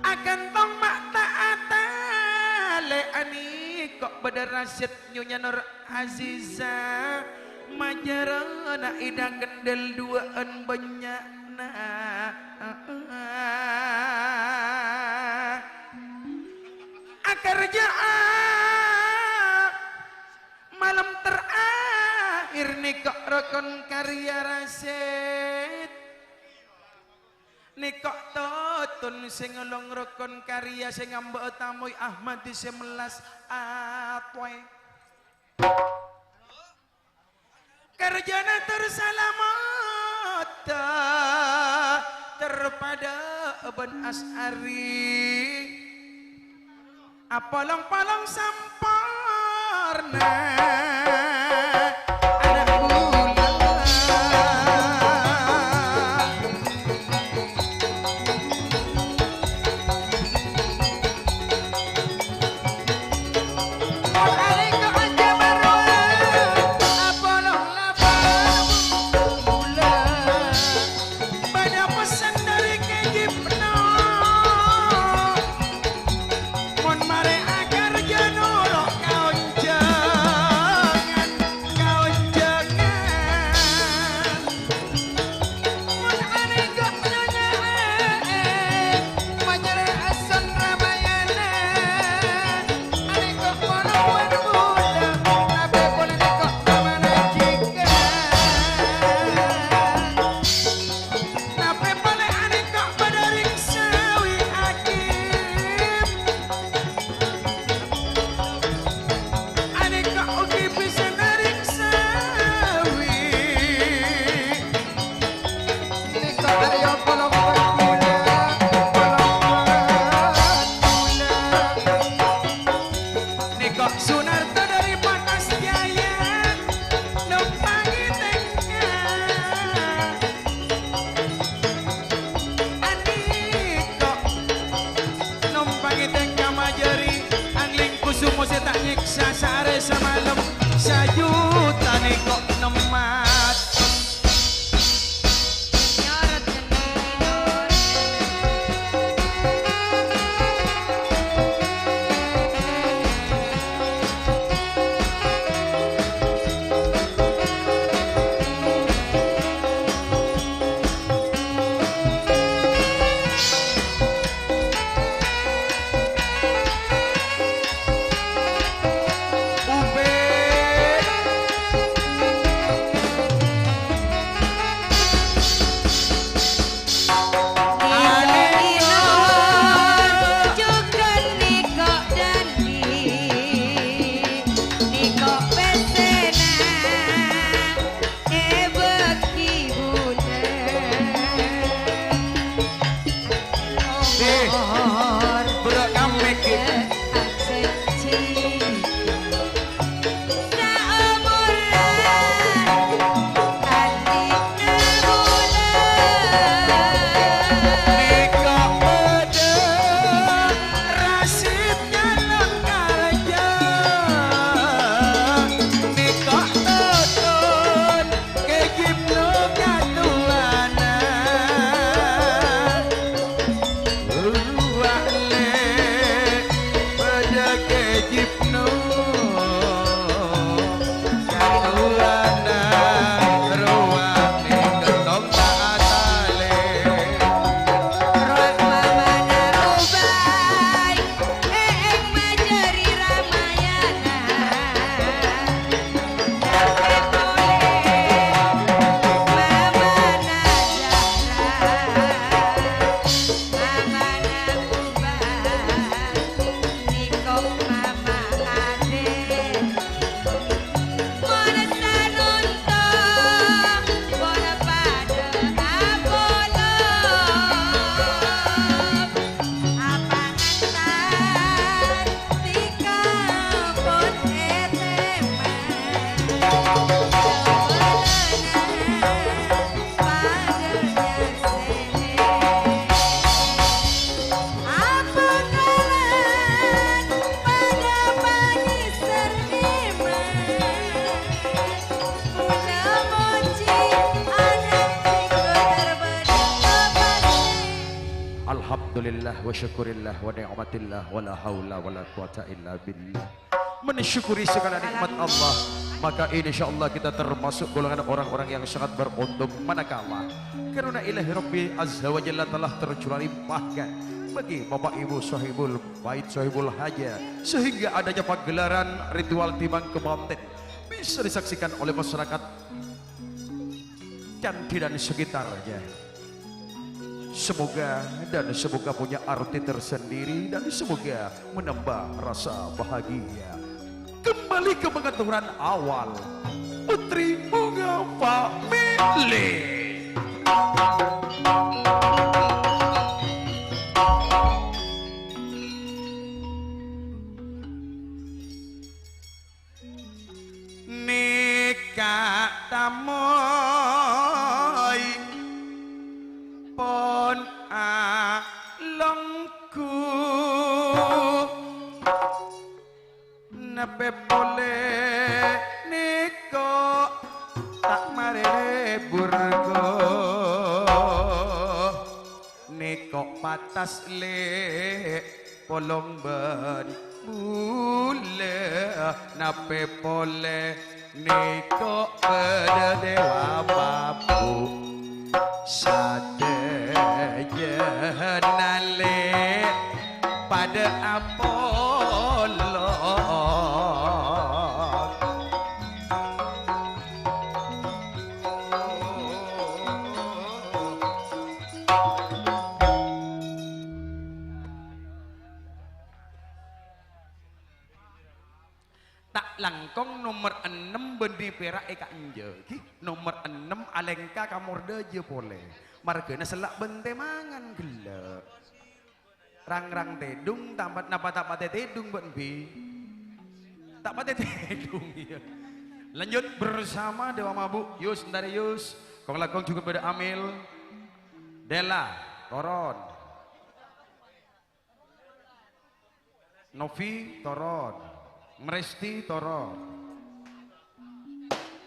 aghântong ma' ta' atalè anèka bâdâ Rasyid Nyonya Nur Aziza, majârâna idhâng gendhel duwâ'ân bânnya'na. Akarjâ'â malem terakhir nèka rokon karya Rasyid. Nèka Totun sè ngolong rokon karya sè ngambâ'â tamoy Ahmad sè mellas atowè. Karjâna ter salamet, ter padâ bân Asy'ari. Apolong-polong samporna, ana' bulâ. Mon arèko aja marowa, apolong laban bulâ. Bâdâ pessen dhâri Kè Gibno. Mon marè akarjâ noro' kaonjhângan, kaonjhângan. Mon arèko nyonya'è, majâr ason Ramayana. Arèko moro' wan bulâ, tapè polè nèko mamajikan. Tapè polè anèka bâdâ rèng sawi akim. Anèka ogi bisa narèng sawi. Nèka arèya polong bhât bulâ, polong bhât bulâ. Nèka Sunarto dhâri Patas Jaya, nompangè tèngka. Anèka nompangè tèngka majâri, angling kusumo sè ta' nyèksa saarè samalem, sajuta nèka nemmat. Dih, bârâ' kammè, Ki. Nèka bâdâ Rasyid Jalangkarja, nèka Totun Kè Gibno katowana. Rowa lè' padâ Kè Gibno katowana. Rowa nèng gentong ta' atalè. Rowa mamana robai, èèng Alhamdulillah wa syukurillah wa ni'matillah wa la haula wa la quwata illa billah. Mensyukuri segala nikmat Allah, maka insyaallah kita termasuk golongan orang-orang yang sangat beruntung manakala karena ilahi Rabbi Azza wa Jalla telah tercurah limpahkan bagi Bapak Ibu sahibul bait, sahibul hajat, sehingga adanya pagelaran ritual timang kemanten bisa disaksikan oleh masyarakat Candi dan sekitarnya. Semoga dan semoga punya arti tersendiri dan semoga menambah rasa bahagia. Kembali ke pengaturan awal. Putri Bunga Family. Nèka tamoy pon alongghu. Napè polè nèko ta' marè lebur, ghu. Nèko patas lè' polong bân bulâ, napè polè nèko bâdâ dèwa mabuk. Sadhâjâna lè' padâ apolong. Ta' langkong nomer ennem bânnè pèra' èkaènjhâ, ghi. Nomer ennem alèngka ka mordhâjâ polè. Marghâna sella' bân tèmangan ghellâ'. Rang-rang tèdung, tampat napa ta' patè tèdung, bân bi? Ta' patè tèdung, iyâ. Lanjut bersama Dewa Mabuk, Yus, entar Yus. Kong-langkong jhughân bâdâ Amel. Della, toron. Novi, toron. Mresti, toron.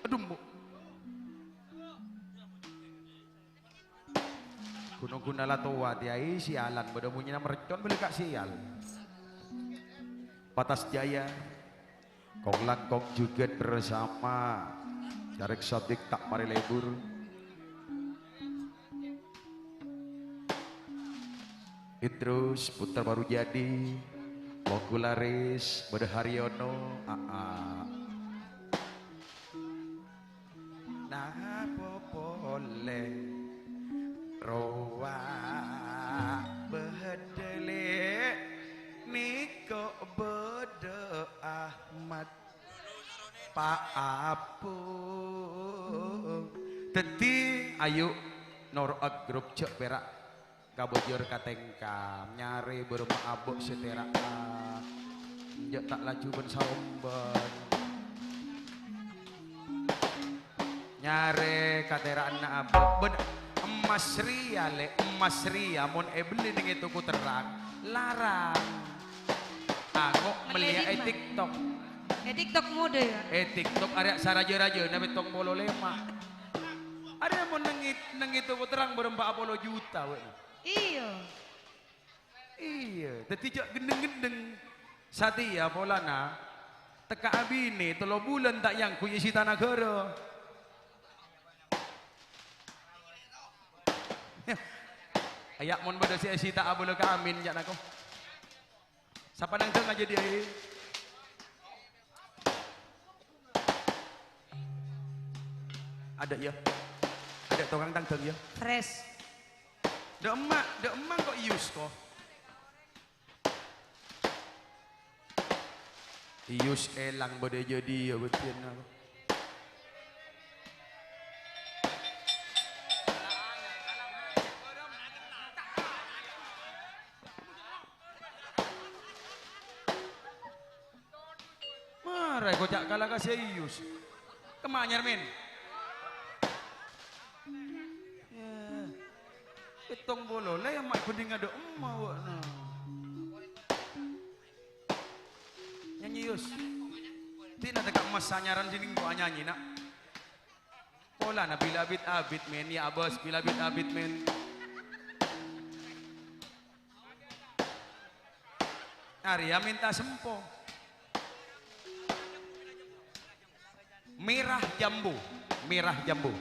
Adhu, Bu. Ghun-ghunna la towa, tèyaè, sialan, bâdâ monyèna mercon bâli ka' sial. Patas Jaya, kong-langkong jhughân bersama Carèk Sodik ta' marè lebur. Idrus, Putra Baru Jadi, Wong Gularis, bâdâ Haryono, aa. Napa polè rowa bâdâ lè' nèko bâdâ Ahmad Pak Apung. Dhâddhi, ayo noro'a grup jhâ' pèra' Kabâjâr ka tèngka, nyarè bârâmma abâ' sè tèra'a. Enjâ' ta' laju bân saombân. Nyarè katèra'anna abâ'. Bân emmas rèya, Lè', emmas rèya mon èbelli neng è toko terrang, larang. Ango' mellèya è TikTok. È TikTok modâ, yâ? È TikTok arèya' sarajâ-rajâna pèttong polo lèma'. Arèya mon neng è, neng è toko terrang bârâmma polo juta, wè. Iyâ. Iyâ, dhâddhi jhâ' ghendheng-ghendheng. Satèya polana tekka' abinè tello bulân ta' èyangghuy è sè ta' naghârâ. Aya' mon bâdâ sè è sè ta' abâlâ ka amin, ca'na ko. Sapa nangghâng ajâ dhiyâ? Adâ', yâ. Adâ' tokang tangghâng, yâ. Fresh. Dâ' emma', dâ' emma' ko' Iyus, ko. Iyus èlang bâdâ è jâdiyâ bâdhiyânna, ko. Mara èkoca' kala ka sè Iyus. Kemma anyar, Min? Yâ. Pèttong polo, la yâ ma' bhendhingnga dâ' emma' bâ'na. Nyanyi, Yus. Dina tekka' emmas sanyaran dhinèng ko' anyanyi, na'. Polana bilâ abit-abit, Min. Yâ, abâs bilâ abit-abit, Min. Arèya mènta sempo. Merah jambu, merah jambu.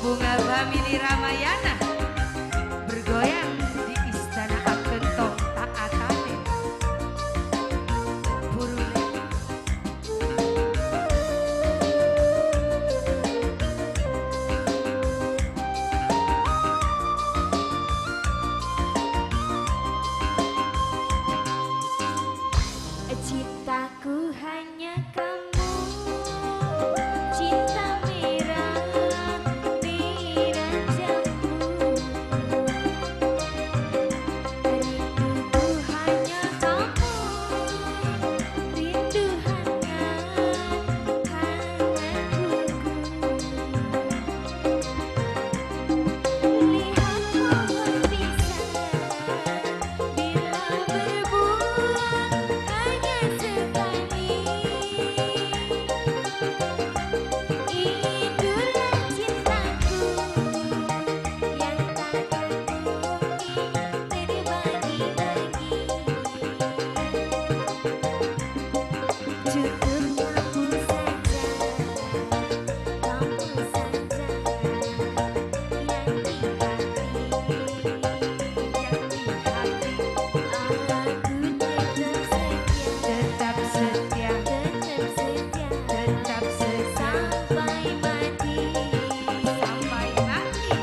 Bunga Family Ramayana bergoyang di istana Ageng Tong Taatane. Buru le- Cintaku hanya kamu, cinta merah, merah jambu. Rinduku hanya kamu, rindu hangat, hangat kuku. Lihat pohon pisang bila berbuah hanya sekali. Itulah cintaku yang takkan mungkin terbagi-bagi. Cukup kamu saja, kamu saja yang di hati, yang di hati. Aku tetap setia, tetap setia, tetap setia, tetap setia sampai mati, sampai mati.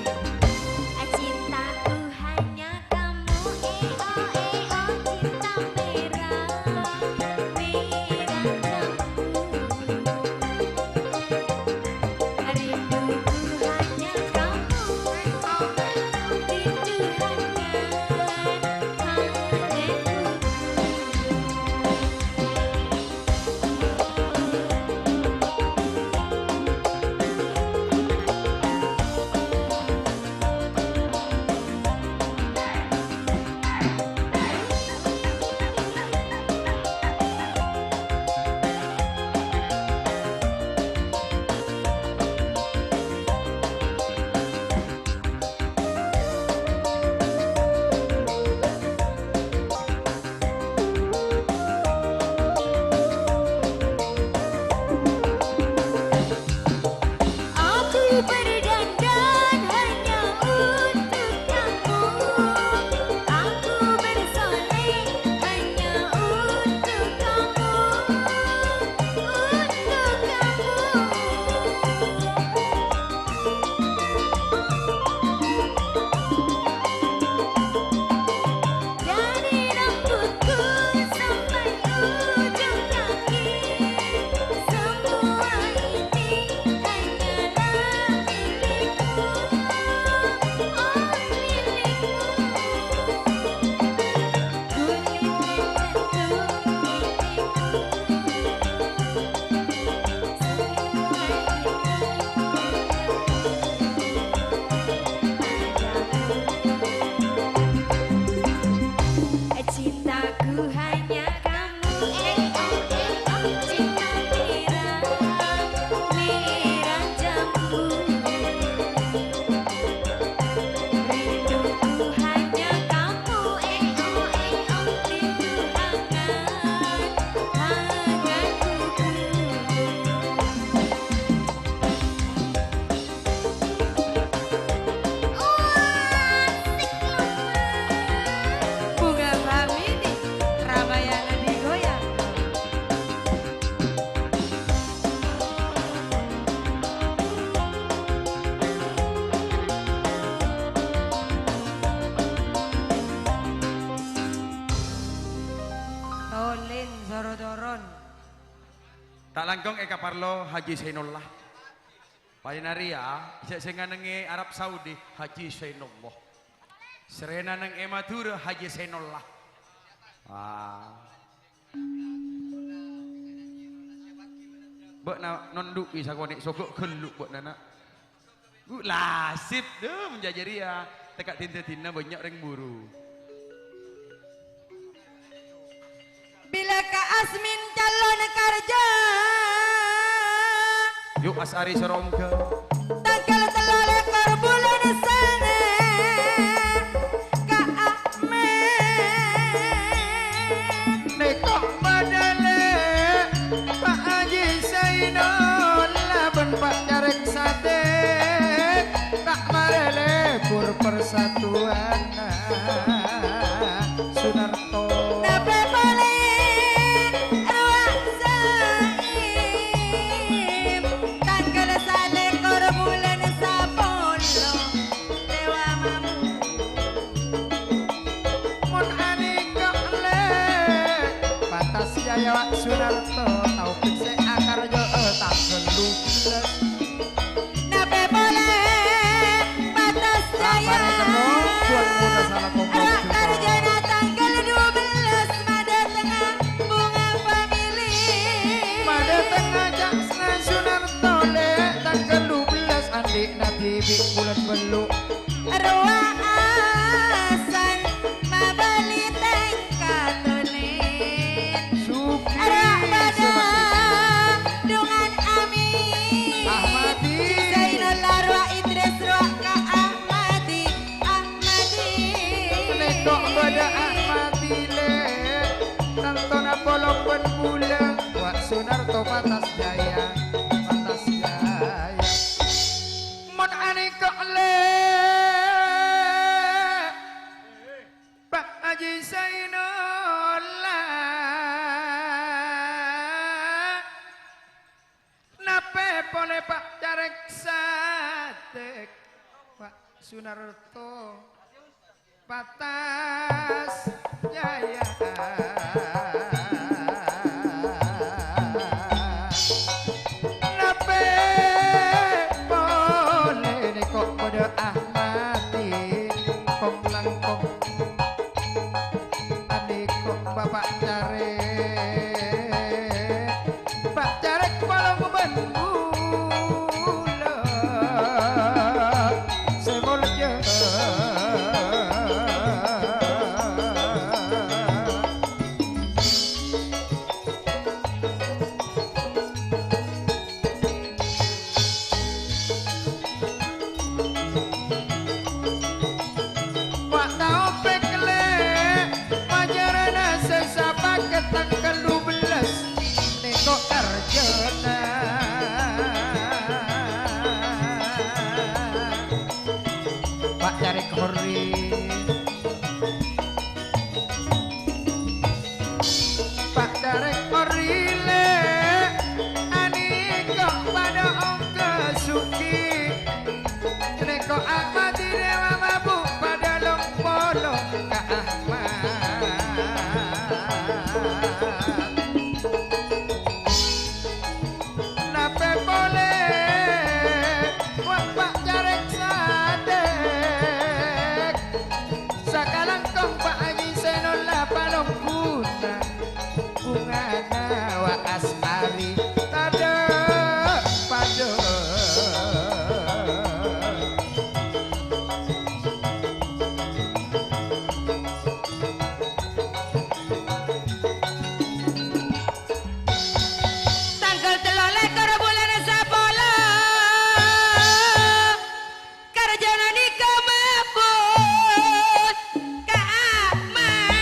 Cintaku hanya kamu, eh, oh, eh, oh, cinta merah, merah jambu. Rinduku hanya kamu, oh, rindu hangat, hangat kuku. Aku berdandan hanya untuk kamu. Aku bersolek hanya untuk kamu. Untuk kamu. Dari rambutku sampai ujung kaki, semua ini hanyalah milikmu, oh milikmu. Kulit dan jantung milikmu. Cintaku hanya kamu, eh, oh, eh, oh, cinta merah, merah jambu. Rinduku hanya kamu, eh, oh, eh, oh, rindu hangat, hangat kuku. Bunga Family, Ramayana digoyang. Tolin soro toron. Ta' langkong èkaparlo Haji Zainullah. Palèng arèya, sè, sè nganengngè Arab Saudi, Haji Zainullah. Sèrèna neng è Madhurâ, Haji Zainullah. Ah. Bâ'na nondhu'i sakonè' sogo' ghellu' bâ'na, na'. Gu, lasip, dhu, mon jâ-, jârèya. Tekka' din-dâdinna bânnya' orèng buru. Bilâ ka Asmin calon karja. Yu, As'ari Sarongga. Tangghâl tello lèkor bulân sanga. Ka Ahmad. Nèko' bâdâ lè, Pa' Haji Zainul bân Pa' Carèk Sadek. Ta' marè lebur persatuanna Sunarto. Napè polè rowa Zaim, tangghâl salèkor bulân sapolo, lèwa mamu. Mon anèka lè, Patas Jaya Wa' Sunarto, Taufik sè akarjâ'â tangghâl dubellâs. Napè polè Patas Jaya. Aparè kerro, buat muda salah kompos. Ra' karjâna tangghâl dubellâs, madâtengnga bhunga famili. Madâtengnga ca'na Sunarto lè, tangghâl dubellâs, andi'na dhibi' bulân bellu'. Rowa asan mabâli tèngka tolè. Sugi. Rowa bâdâ dhungan Ami. Ahmadi. Zainal rowa Idris rowa ka Ahmadi. Ahmadi. Nèko' bâdâ Ahmadi lè. Tantona polong bân bulâ. Wa' Sunarto Patas Jaya. Patas Jaya. Mon anèka lè, Pa' Haji Zainullah, napè polè Pa' Carèk Sadek, Pa' Sunarto. Patas Jaya. Napè polè nèko' bâdâ Ahmadi kong-langkong. Anèko' Bapa' Carèk. Pa' Carèk polong bân bulâ sè molja. Wa' tao pèkèlè, majârâna sè sapakèt tangghâl dubellâs, nèko' karjâna Pa' Carèk Horri. Pa' Carèk Horri lè, anèko' padâ ongghâ sugi. Nèko' Ahmadi rèwa mabuk padâ long-polong ka Ahmad. Napè polè, wa' Pa' Carèk Sadek. Sakalangkong Pa' Haji Zainullah palongguna, bhungana Wa' As'ari tadâ' padâ. Tangghâl tello lèkor bulân sapolo, karjâna nèka mabuk ka Ahmad.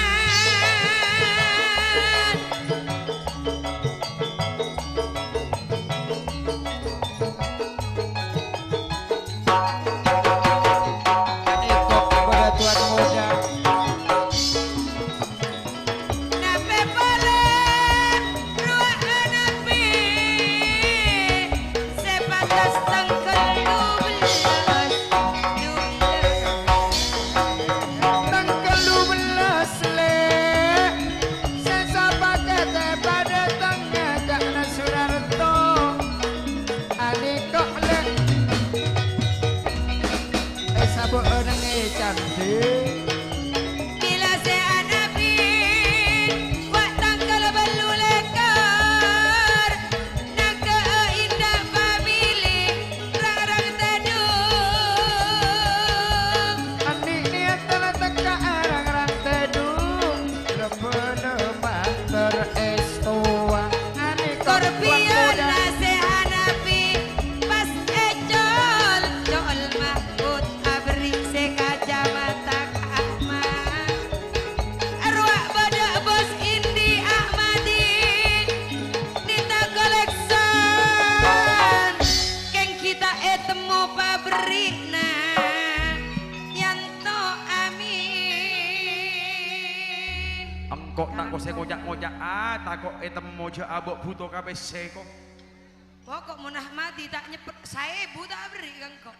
Piyona se anabi pas ecol, col Mahmud aberri' se kacamata ka'ma. Arowa badha bos Indi Ahmadi, Nita Collection, keng ghi' ta' etemmo paberri'na. Yanto amin. Engko' tako' se ngoca'-ngoca', ah, tako' etemmo ja' abo' buto ka pesse ko. Poko' mon Ahmadi ta' nyeppet saebu ta' aberri' ka engko'.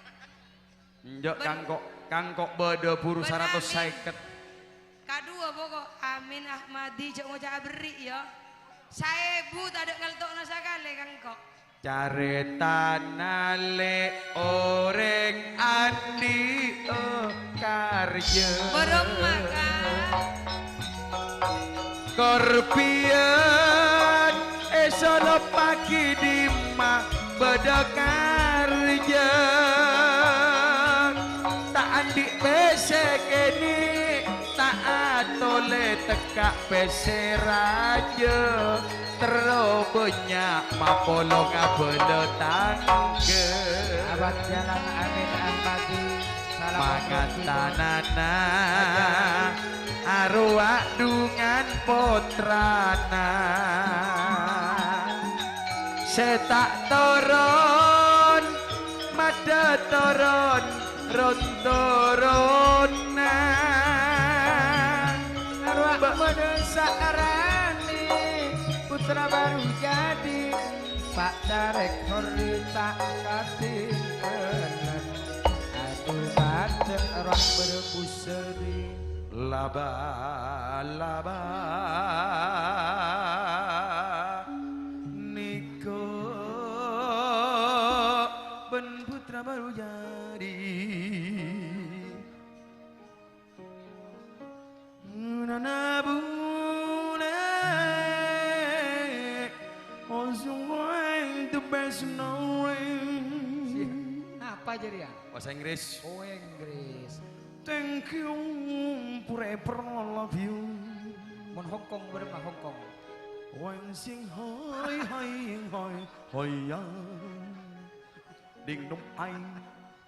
Enja', ka engko', ka engko' badha buru saratos seket. Kadhuwa poko' amin Ahmadi ja' ngoca' aberri' ya. Saebu tadha' ngelto'na sakale ka engko'. Caretana le' oreng andi' karja. Borong maka. Korbiyan esoloppagi dimma badha karja. Ta' andi' pesse kene, ta' atole tekka' pesse raja. Terro bannya' mapolong abala tangga. Abad jalan amin ampati. Salam mangatanana arowa dungan pottrana. Se ta' toron, madha toron, ron-toronna. Arowa ba- badha saarane, putra baru jadi. Pa' Tarek Horri ta' katinggalan. Adu bacet roh berebus seri. Laba-laba niko ben putra baru jadi. Nana bule, oh, sungguh the best knowing. Sih, apa jariya? Bahasa Inggris. Oh, Inggris. Thank you forever, I love you. Mon Hong Kong, berapa Hong Kong? Weng sing hai, hai, hai, hai, ya. Ding num ai.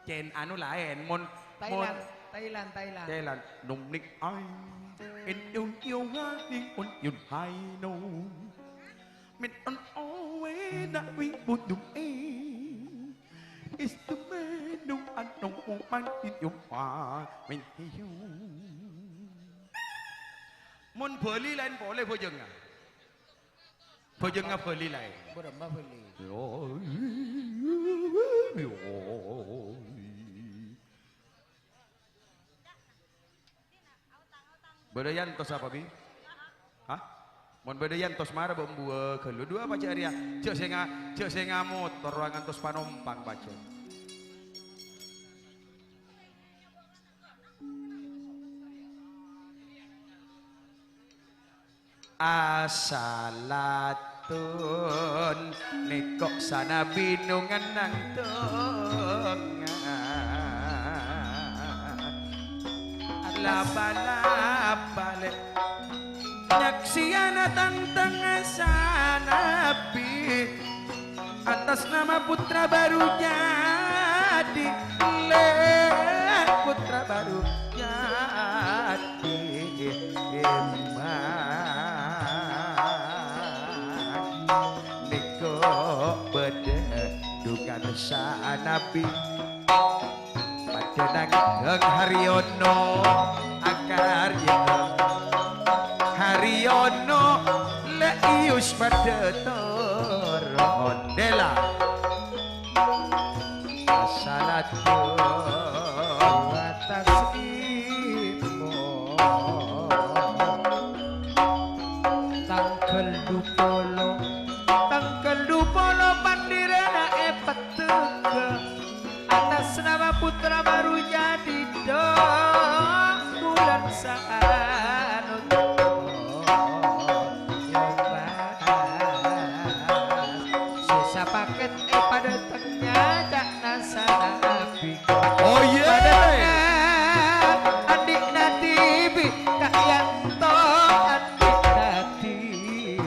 Cen anu laen, mon, Thailand, mon Thailand, Thailand. Thailand, num ning ai. In yun yo ha, ning un yun hai no. Min on owe na wi budum e. Is the man num an num man in yum pa. Min hiu. Mon Bali laen pole bojong. Bojong Bali laen. Bojong Bali. Badha yantos apa, Bi? Hah? Mon badha yantos mara mbok mbuwa galu dua pajak riya. Ja' sè nga-, ja' sè ngamotor ngantos panompang pajak. Asalatun nèko sanabi nungan nang donga. Laba-laba lè nyaksiyana tang-tang sanabi. Atas nama putra baru jadi, lè, putra baru jadi, emang nèko bâdâ dukan sanabi. Padâ nangghâng Haryono akarya. Haryono lè iyus padâ toron. Dela. Asalatu wa taslimu. Tangghâl dupolo, tangghâl dupolo pandhirâna èpèttèghâ. Atas nama putra baru jadi dong bulan saat. Sè sapakèt è padâteng nyaca'na sanabi. Oh, iya. Padâteng andi' nadibi, Kak Yanto andi' nadibi.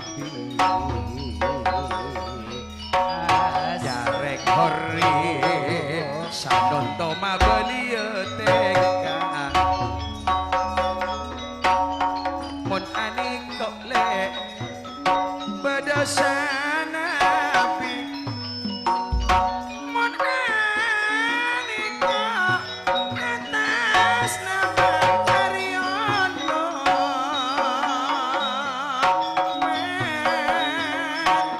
Sanabi mon ghânèka atas nama Aryono, men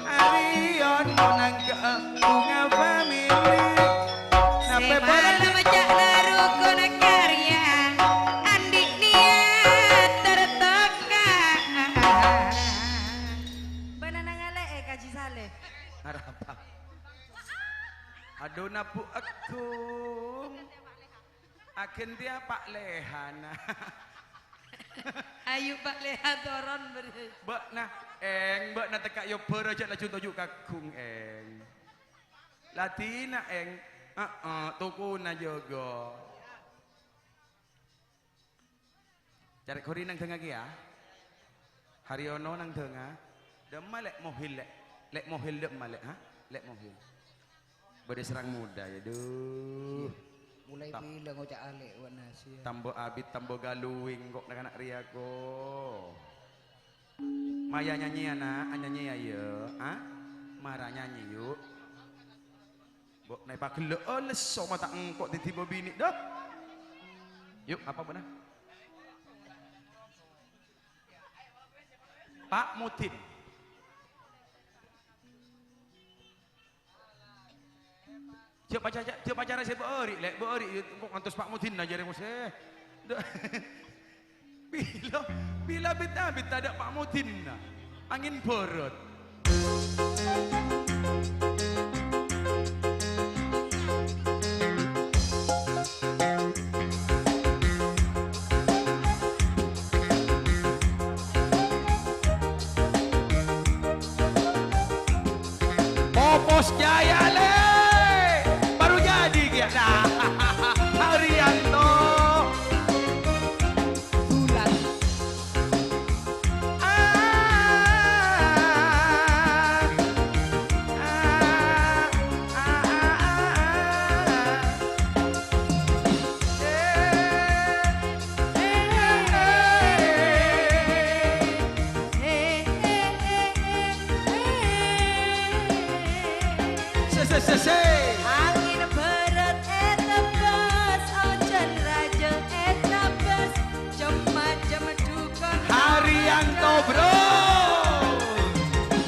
Aryono nangghâ'â bhunga famili. Napè polè? Sè malem ca'na rukun karya, andi' niat tertongka. Bâ'na nangale'è, Kaji Saleh. Arapa? Adhu, nabu' agung. Aghântèya Pa' Lehana. Ayu, Pa' Leha toron, bâriyâ. Bâ'na, Eng, bâ'na tekka' yobârâ jhâ' laju toju' kaghung, Eng. La dinah, Eng. Heeh, tokona jâgâ. Carè' ghuri nang dhângnga kèya. Haryono nang dhângnga. Dâ'emma Lè' Mohil, Lè'? Lè' Mohil dâ'emma, Lè', ha? Lè' Mohil. Bâdâ sareng moda, ya, duh. Mulai Tam-, bilang ngoca' alè' wa nasi, ya. Tambâ abit, tambâ galuwing kok na'-kana' rèya, kok. Maya nyanyi, ana', anyanyi, ayo, ha? Mara nyanyi, yu'. Mbok naè pagellâ'â lesso mata engko' dhâddhi bâbinè', dâ. Yu', apa bâ'na? Pa' Mudin. Jhâ' pacaca-, jhâ' pacara sè bâri', Lè', bâri', yu', engko' ngantos Pa' Mudin ajârè mosè. Dâ. Bilâ, bilâ bit-abit tadâ' Pa' Mudinna. Angèn bârât. Popos Jaya, Lè'. Baru jadi kèya. Nah, Haryanto. Bulan. Ah, ah, ah, ah, ah. Eh. Se, se, se, se. Angèn bârât ètebbhâs, ojhân rajâ ètebbhâs, cem-macem dhukon Haryanto, bro.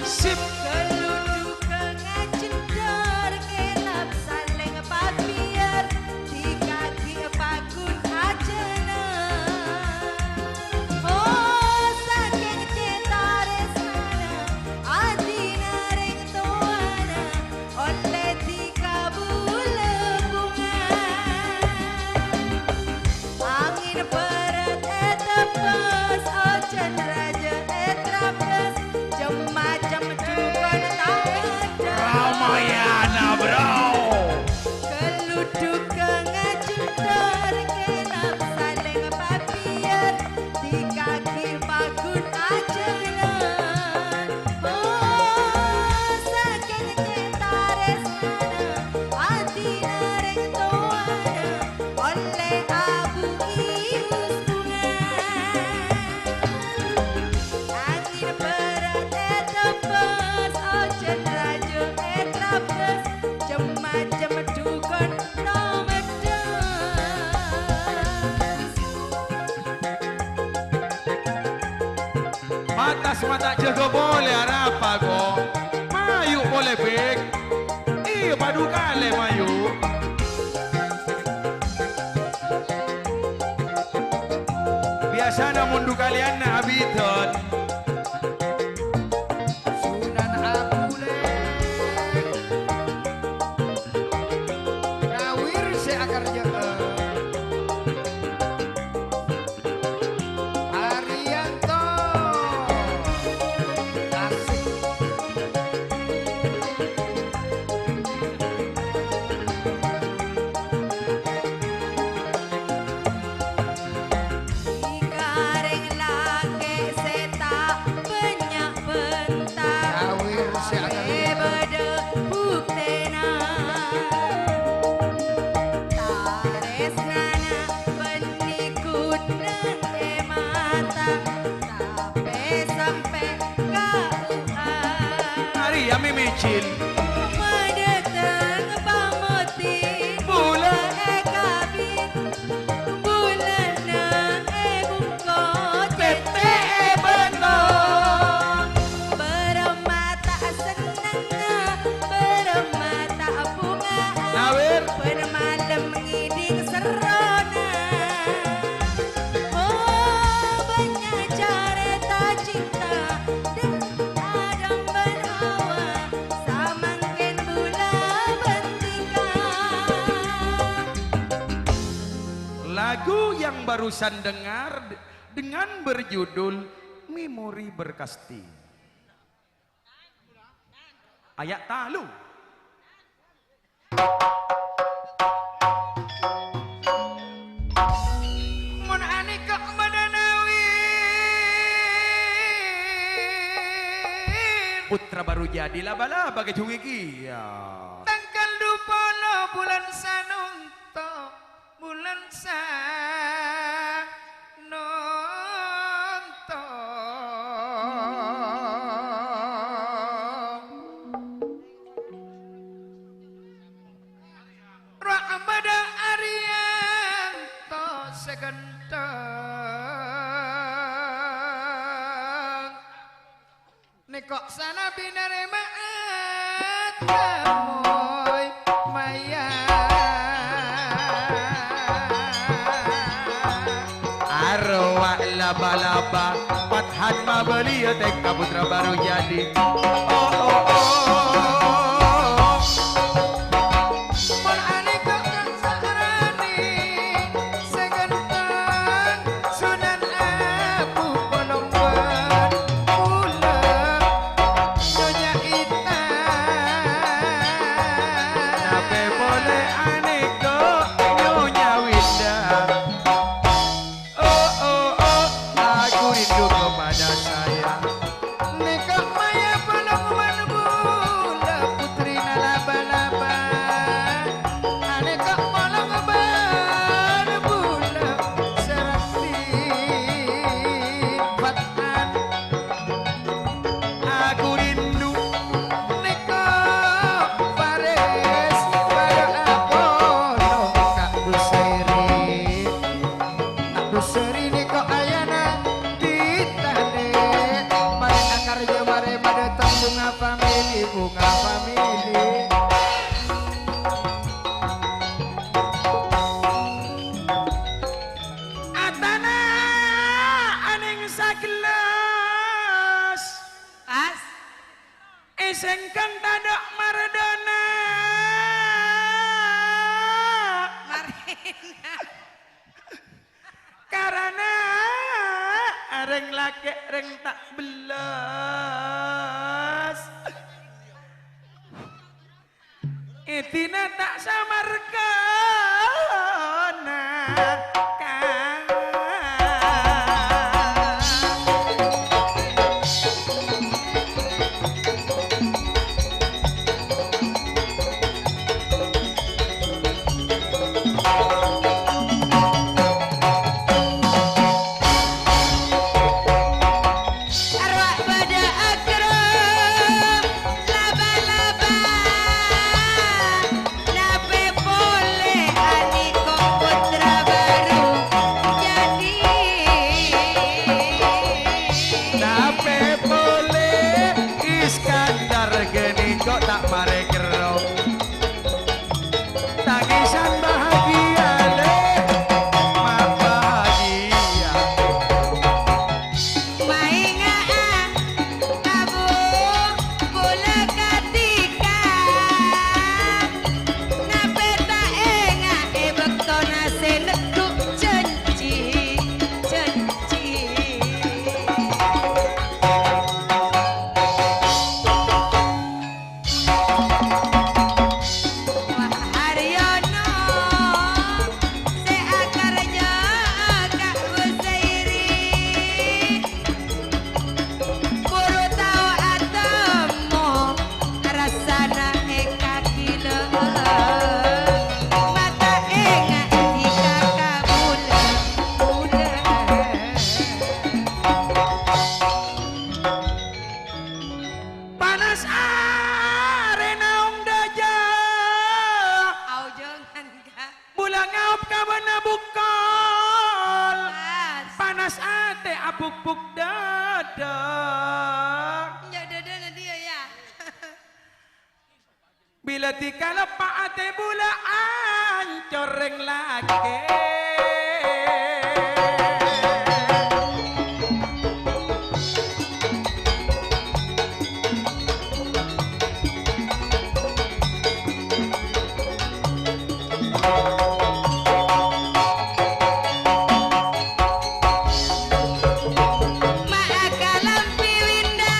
Sip. Ghâllu dhukon ngajendhâr, kèlap salèng papèyar. Dhika ghi' paggun ajhâna. Oh, sakèng cè' tarèsnana, adhina rèng towana, ollè dhika bulâ bhunga. Angèn bârât ètebbhâs, ojhân rajâ ètrabbhâs, cem-macem dhukon ta' bâdâ. Ramayana, bro. Ghâllu dhukon ngajendhâr, kèlap salèng papèyar, dhika ghi' paggun ajhâna. Oh, sakèng cè' tarèsnana, adhina rèng towana, ollè abu ius bhunga. Angèn bârât ètebbhâs, ojhân rajâ ètrabbhâs, cem-macem dhukon ta' bâdâ. Pantas mata jâgâ polè arapa, kok? Mayu polè, Bek. Iyâ, padhu kalè mayu. Biyasana mon dhu kalèyanna abidhân. Sunan Abu Leng. Nawir sè akarjâ'â. Haryanto. Asik. Dhika rèng la Jin. Madâteng pamoti. Bulâ èkabin. Bulâna èbungkos. Pèpè' èbâko. Bârâmma ta' sennengnga. Bârâmma ta' bhunga'an. Awèr. Bân malem ngèdhing serrona. Oh, bânnya' carèta cinta. Adam bân Hawa. Samangkèn bulâ bhântika. Lagu yang barusan dengar de-, dengan berjudul Memori Berkasti. Ayat talu. Mon anèka madâna wir. Putra baru jadi laba-laba kèjhung iki, ya. Tanggal dua puluh bulan Sanonto, bulan Sanonto. Ra'mada Arianto sè ghântheng. Nèko sanabi narèma tamoy maya. Arowa laba-laba, Fathan mabâliyâ tèka putra baru jadi. Oh, oh, oh. Mon anèka kang sarani sè ghântheng, Sunan Abu Palombân, bulâ Nyonya Ita. Tapè polè anèka Nyonya Winda. Oh, oh, oh, aku rindu kepada saya. Nèka maya polong bân bulâ putrina laba-laba. Anèka polong bân bulâ Sarati Fathan. Aku rindu nèka Faris padâ apolong ka Busairi. Nak Busairi nèka ayana ditanè. Marè akarja, marè madâteng Bunga Family, Bunga Family. Atana anèng sagellas. Pas. Èsengkang tadâ' mardhâna. Marèna. Karana rèng lakè' rèng ta' bellas. Èdina ta' samarghâna. Arwah padâ akrab, laba-laba. Napè polè anèka putra baru jadi. Napè polè Iskandar ghânèka ta' marè kerro. Tangisan bahagia, lè, ma' bahagia. Maènga'a kabu bulâ katèka. Napè ta' enga' è bâktona sè neddhu' janji, janji. Wah, Haryono sè akarja ka Busairi. Buru tao atemmo rassana èkakilâ. Mata enga' dika kabulâ-bulâ. Panas Enjâ' dâdâna dhiyâ, yâ. Bilâ dhika leppa' atè bulâ ancor rèng lakè'. Ma'akalambi winda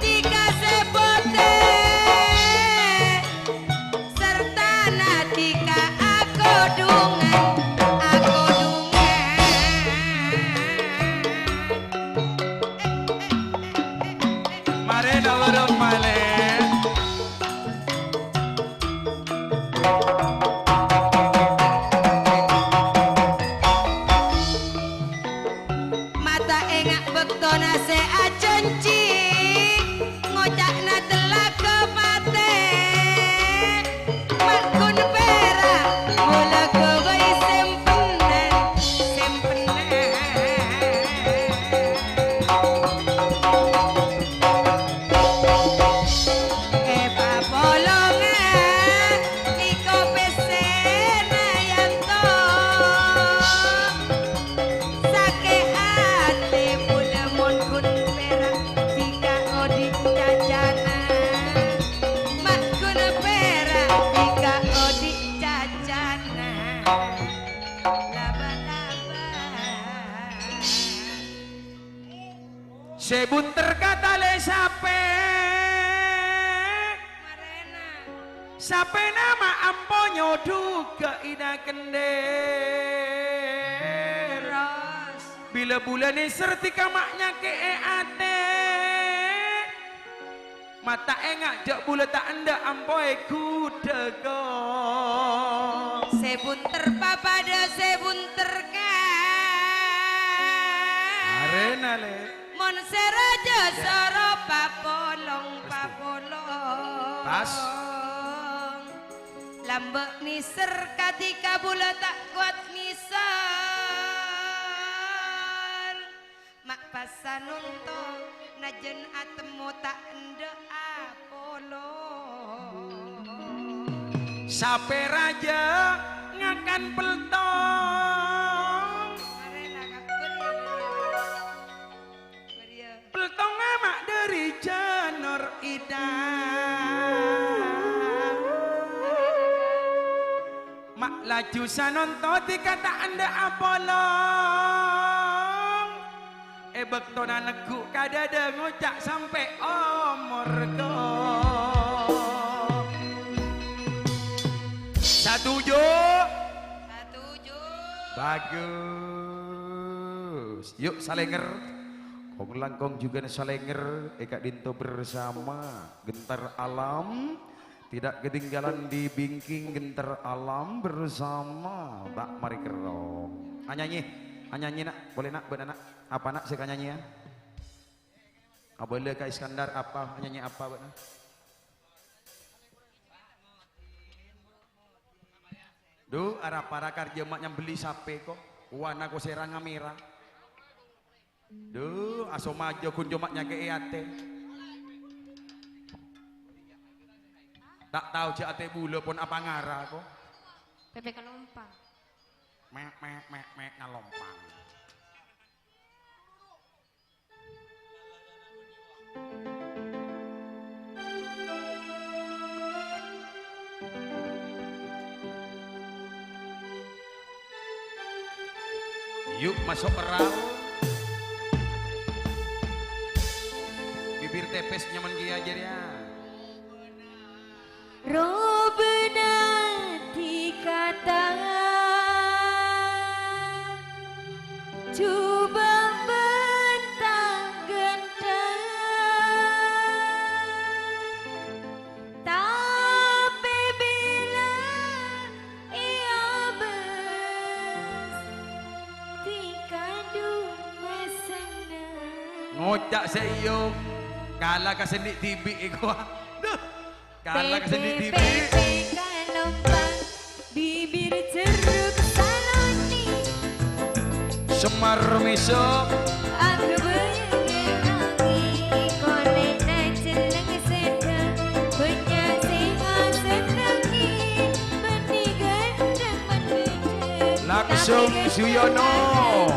dhika sè potè, sartana dhika akodhungan, akodhungan. Marè noro' malè. Mata enga' bâktona sè ajhânjhi, ngoca'na tellaga patè. Magun pèra', bulâ ghâbây sèmpenna, sèmpenna. Èpapolonga nèko pèssèna yanto. Sakè' atè bulâ mon ghun pèra' dhika odi' cacana. Ma' ghun pèra' dhika odi' cacana. Laba-laba. Sè bunter ka talè sapè. Marèna. Sapèna ma' ampo nyodhughâ ina kendher. Terros. Bilâ bulâ nèser dhika ma' nyakè'è atè. Mata enga' jhâ' bulâ ta' endâ' ampo èghudhâghâ. Sè bunter papadâ sè bunter ka. Arèna, Lè'. Mon sè rajâ soro papolong, papolong. Pas. Lambâ' nèser kadhi kabulâ ta' kowat nèser. Ma' pas sanonto najjhân atemmo ta' endâ' apolong. Sapè rajâ ngakan peltong. Marèna kabbhi, bâriyâ. Peltongnga ma' dhâri Janor Ida. Ma' laju sanonto dhika ta' endâ' apolong. È bâktona neggu' ka dâdâ ngoca' sampè' omor to. Satuju? Satuju. Bagus. Yuk, salènger. Kong-langkong jhughân salènger è ka'dinto bersama. Gentar Alam. Tidak ketinggalan di bingking Gentar Alam bersama. Ta' marè kerrong. Anyanyi. Anyanyi, Nak. Boleh, Nak, bâ'na, Nak. Apa, Nak, sè kanyanyian? Abâlâ ka Iskandar apa? Anyanyi apa, bâ'na? Dhu, ara-para karjâ ma' nyambelli sapè, ko. Wana ko sèrang amèra. Dhu, asomajâ ghun coma nyakè'è atè. Ta' tao jâ' atè bulâ pon apangara, ko. Pèpè kalompang. Mè', mè', mè', mè', ngalompang. Yuk, maso' kerrang. Bibir tèpès nyaman kèya jârèya. Robâna dhika ta' jhubâ' bân ta' ghântheng, tapè bilâ èabâs dhika dhu masenneng. Ngoca' sè iyâ, kala ka sè andi' dhibi' èkowa. Duh. Kala ka sè andi' dhibi'. Pèpè kalompang, bibir jeruk saloni. Semar mèsok. Aghâbây Sung Suyono.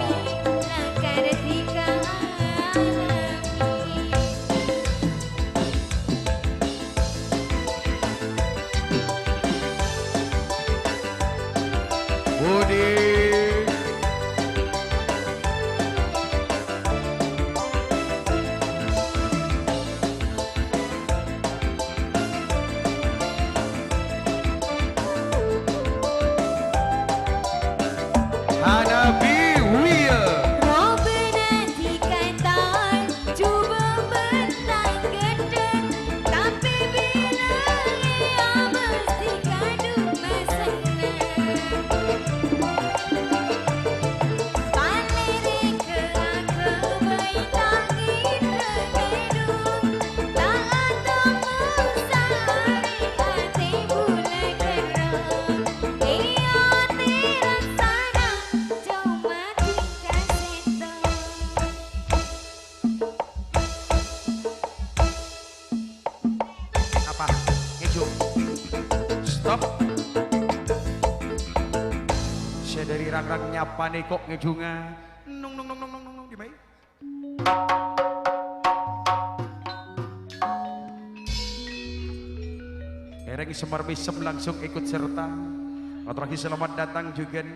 Budi. Hanabi Wiya. Robana dikaitan, jubah bentang gedeng, tapi bila lea mesti kadu masenna. Panere ke aku bai tangi tekedu, tak atong usah are ate bule kerong. Iya, tiraksana coma tingkah settong. Apa? Ngejung. Stop. Sè dhâri rang-rang nyapane kok ngejunga. Nung, nung, nung, nung, nung, nung, nung, dimai? Ereng semar misem langsung ikut serta. Aturagi selamat datang jhughân.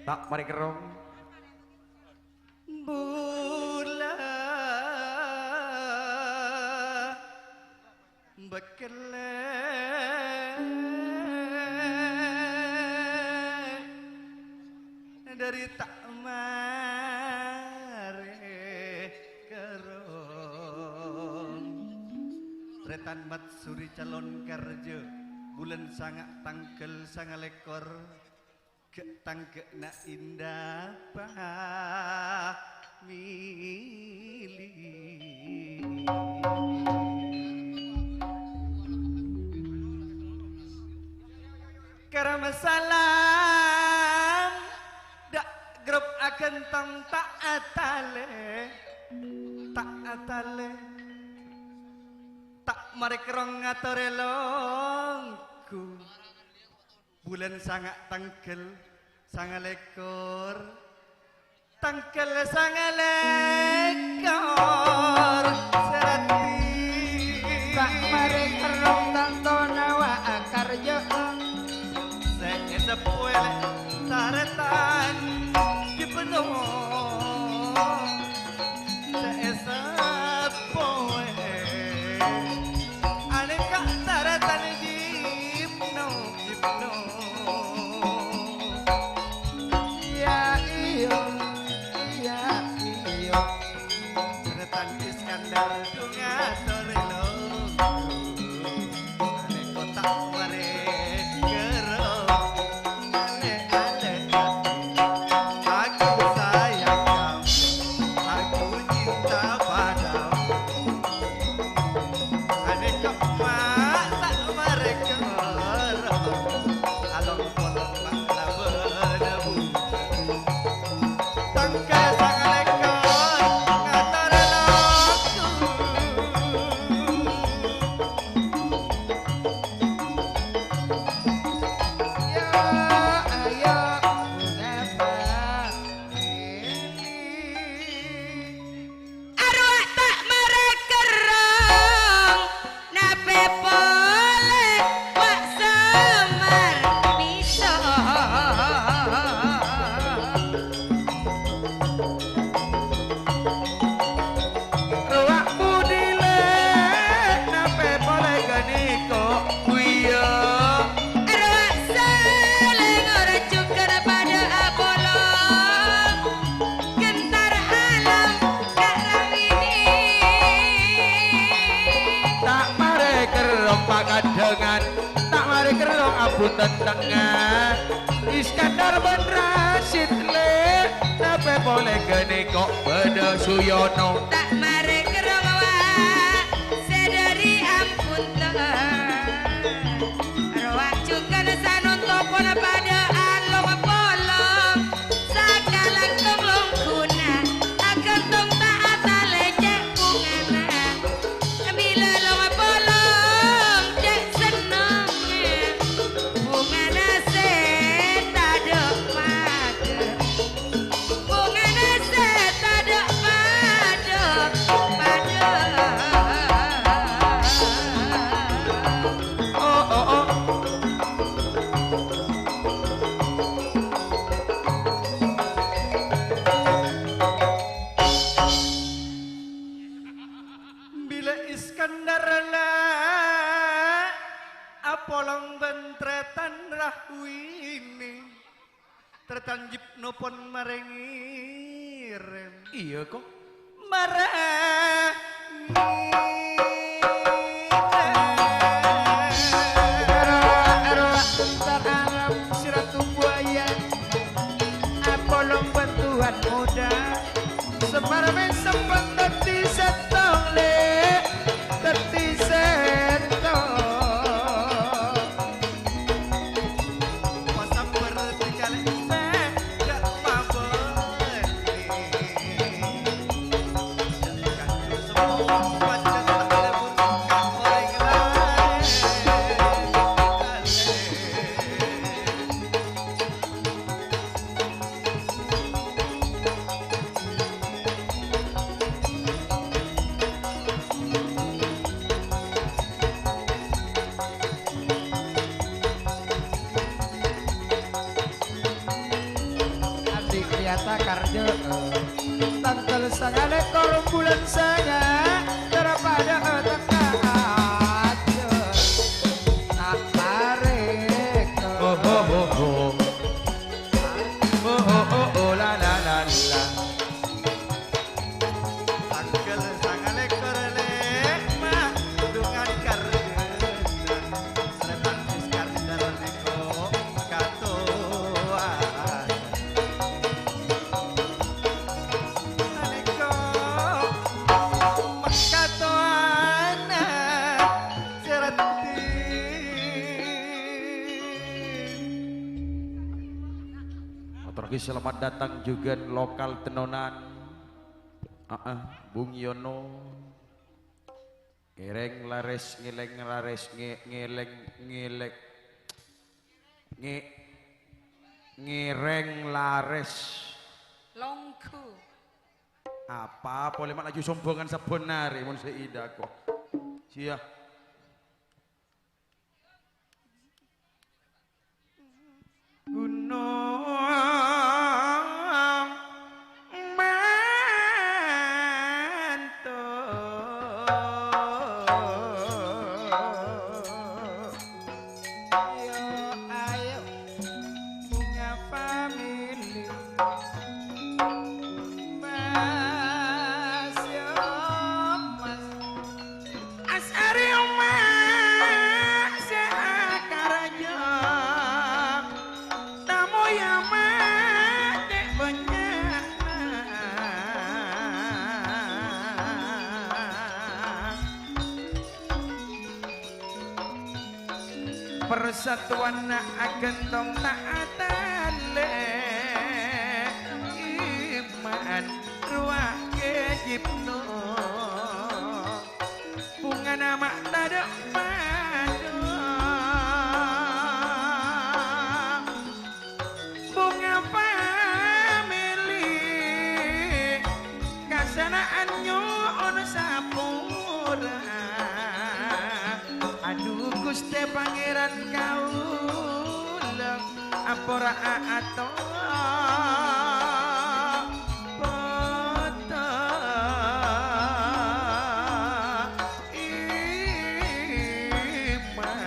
Ta' marè kerrong. Bulâ bekkelle dhâri ta' marè kerrong. Tarètan Matsuri Calon Karja, bulân sanga' tangghâl sangalèkor. Ghi' tangghâna Indah Pamili. Karama salam, dâ' grup aghântong ta' atalè, ta' atalè, ta' marè kerrong ngatorè longghu. Bulân sanga' tangghâl sangalèkor, tangghâl sangalèkor, Serati. Ta' marè kerrong tantona wa' akarjâ'ân. Sè èseppowè lè' tarètan dibâno. Sè èseppowè. Anèka tarètan Jipno, Jipno. Iyâ, iyâ, iyâ, iyâ. Tarètan Iskandar, dhunga torè longghu. Anèka ta' marè kerrong. Ale-ale ati, aku sayang kamu, aku cinta padamu. Anèka ma' ta' marè kerrong, along-polong ma' labâna bu. Tangghâl sangalèkor ngatorè longghu. Ya, ayo, napa ini? Arowa ta' marè kerrong, napè polè wa' Semar Mito. Rowa budi lè', napè polè ghânèka, Wiya? Rowa salèngor jhughân padâ apolong, ghântar alam karawini. Ta' marè kerrong pakadhângan, ta' marè kerrong abhunten tengnga. Iskandar bân Rasid lè', napè polè ghânèka bâdâ Suyono. Ta' marè kerrong wa' sè dhâri ampun ta'. Rowa jhughân sanontoppon padâ along-polong. Sakalangkong longghuna, aghântong ta' atalè cè' bhungana. Bilâ long-polong cè' sennengnga, bhungana sè tadâ' padâ. Apolong bân trètan Rahwini. Trètan Jipno pon marèngè rèm. Iyâ, kok. Marèngè rèm. Ero-, ero-, antar Arab si Ratu Buaya. Apolong bân Tuan Muda. Saparèmè sempet dhâddhi sèttong, Lè', dhâddhi sèttong. Pasabbhâr dikala sè jhâ' pabâli. Jhâ' kanjhu semmo pajhât ta' lebur ka orèng laèn. Andi' Priyata Karjo, tangghâl sangalèkor bulân sanga', tarapadâ teka aja. Ta' parèk. Oh, oh, oh, oh. Oh, oh, oh, oh, la, la, la, la. Tangghâl sangalèkor, Lè', ma' dhungan karjhâna. Srètan Iskandar nèko katowa. Nèko ma' katowana. Seraddhin. Matur ghi selamat datang jhughân lokal Tenonan. Aa, Bung Yono. Ngèrèng larès, ngèlèng larès, ngè-, ngèlèng, ngèlèng, ngè-, ngèrèng larès. Longghu. Apa polè ma' laju sombongan sabbhân arè mon sè idhâ kok. Siya. Gunong Manto. Ayo, ayo. Bunga Family. Mas, yo, Mas. Asari omah sè akaraja. Tamoy ama' cè' bânnya'na. Parsatuwanna aghântong ta' atalè, iman rowa kèjibno, bungana ma' tadâ' padâ. Bunga Family, kasana'an nyo'on sapora. Adhu, Ghustè Pangèran kaulâ, ampora atopo. Iman.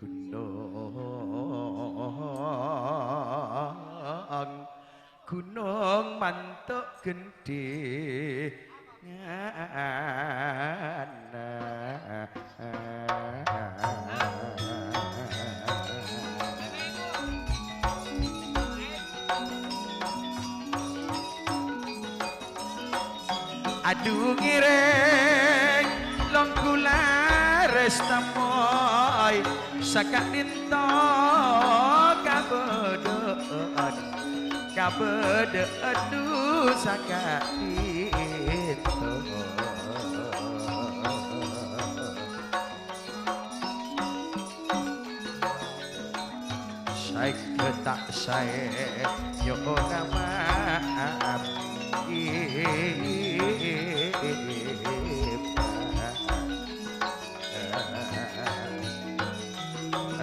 Gunong, gunong manto' gendhingan. Adhu ngèrèng longghu larès tamoy, saka'dinto kabâdâ'ân, kabâdâ'ân dhu saka'dinto. Saèngghâ ta' saè nyo'ona ma'af.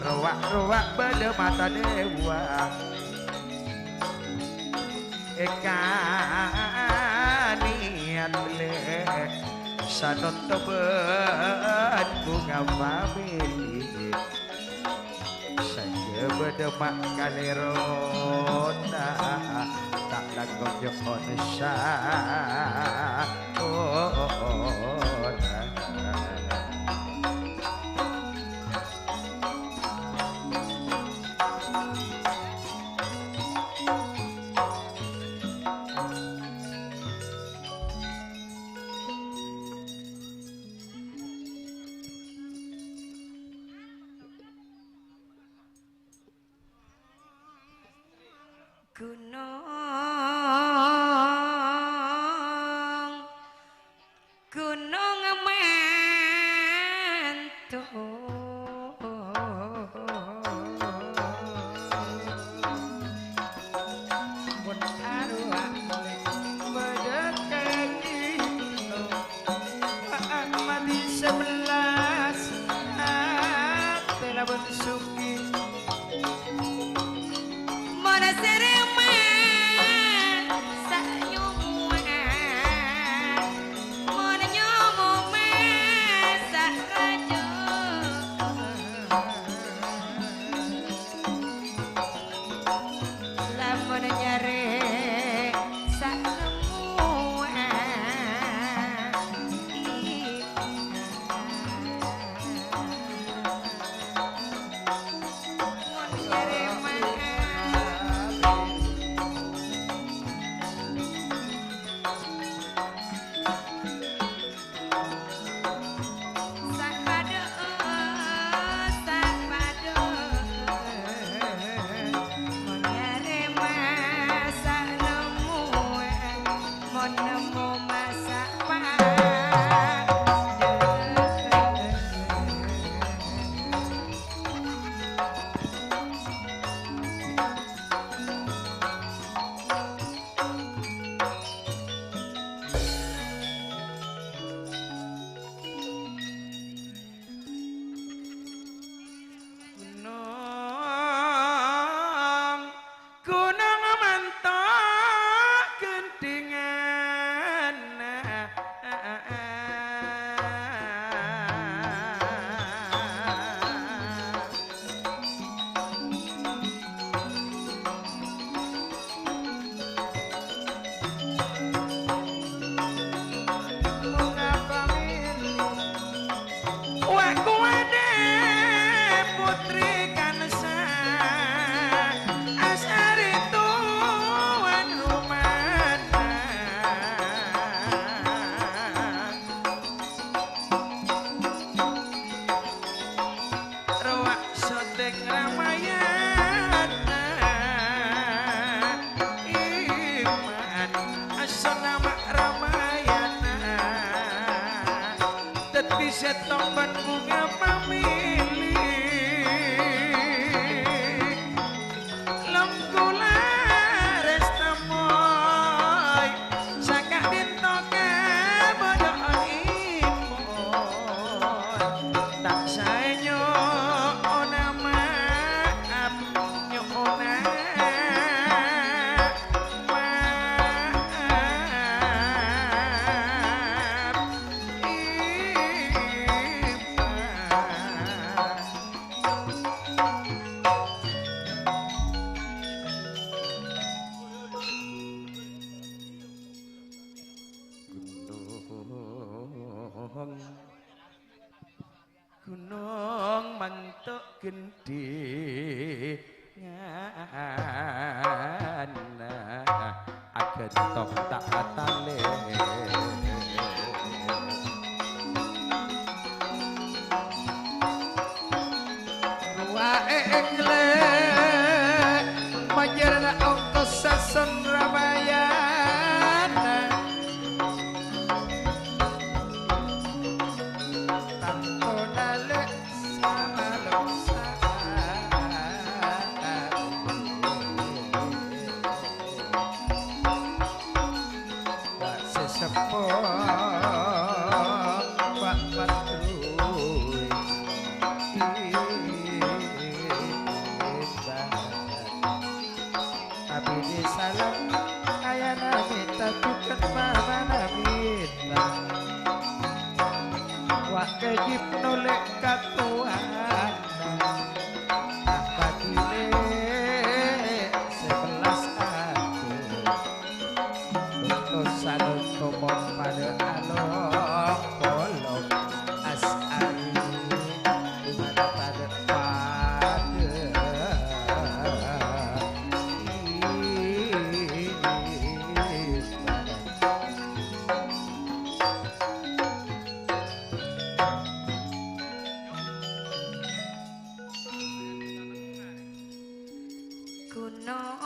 Rowa'-rowa' bâdâ mata dewang. Kaniat lè sanotto bân bhunga pamèlè, sèngghâ bâdâ ma' kalèrona ta' langkong nyo'on saona. Gunung, gunung manto. Pon arowa bâdâ kèngèng. Wa'an mati sabellas, atè labân sugi. Mon sèrèma sa' nyomowa, mon nyomowa sa' raja. Lamon nyarè sa' nemmowa. Mon nyarè ma' Sapadâ, sapadâ. Mon nyarè masa' nemmo, mon nemmo masa' padâ. Gunong, gunong manto gendhingan. Wa' kowadâ putri kansa asari towan rumana. Rowa sodeng Ramayana, iman asona ma' Ramayana, daddi sèttong bân bhunga pamèlè. Lenggu lares temmoy, saka'dinto kabâdâ'ânnèpon. Ta' saè nyo'ona ma'ap, nyo'ona ma'ap. Iman. Gunong, gunong manto' gendhi. Ngana aganthong ta' atalè. Rowa ènglè, majârna ongkos sason Ramayana. Tanto nalè' Mita jhughân mamana mita. Wa' kajib nolè' katowana. Apa dilè' sabellas adu. Untuk sanutto mon padâ along-polong asari. Padâ-padâ. Gunung,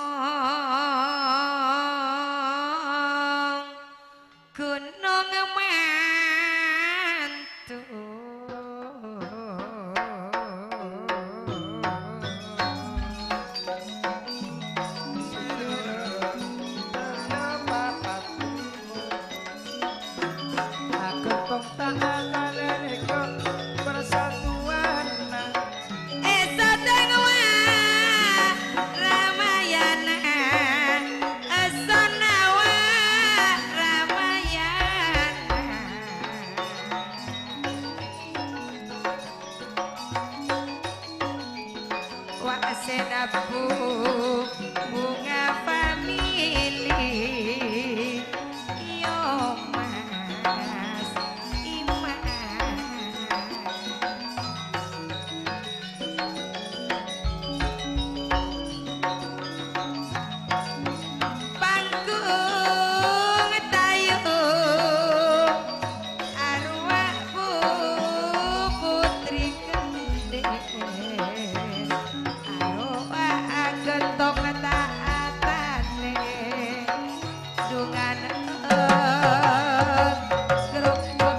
gunung mantu. Aghântong ta' akalèlèko persatuan. È sadhâjâ wa Ramayana, è sanawa Ramayana. Wa' sè nabbhu bhunga famili, iyo, Mas Iman. Panggung tayu arowa bu putri kendhek, arowa aghântong ta' atalè. Dungan, eh, grok, eh,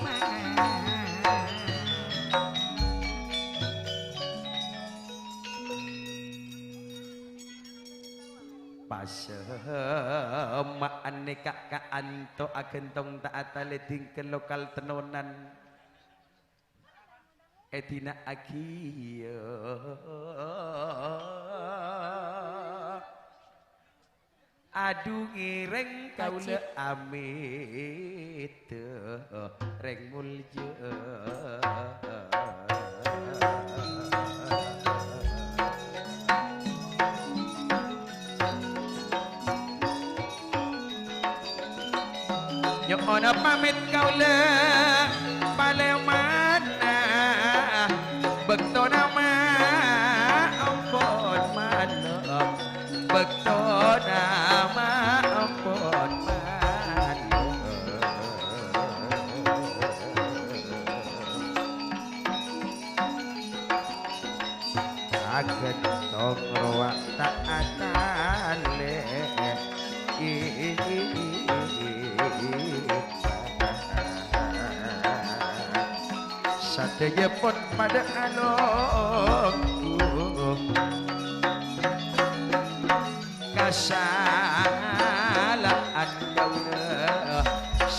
Mas Iman. Pasema'an nèka ka'anto aghântong ta' atalè dhingkel lokal tennonan. Èdina'aghi, ya. Adu ngèrèng kaulâ amèt, rèng molja. Nyo'ona pamèt kaulâ palèmana, bâktona ma' ampon malem, bâktona ma' ampon malem. Aghântong rowa ta' atalè. Sadhâjâ pon padâ alongghu. Kasala'an kaulâ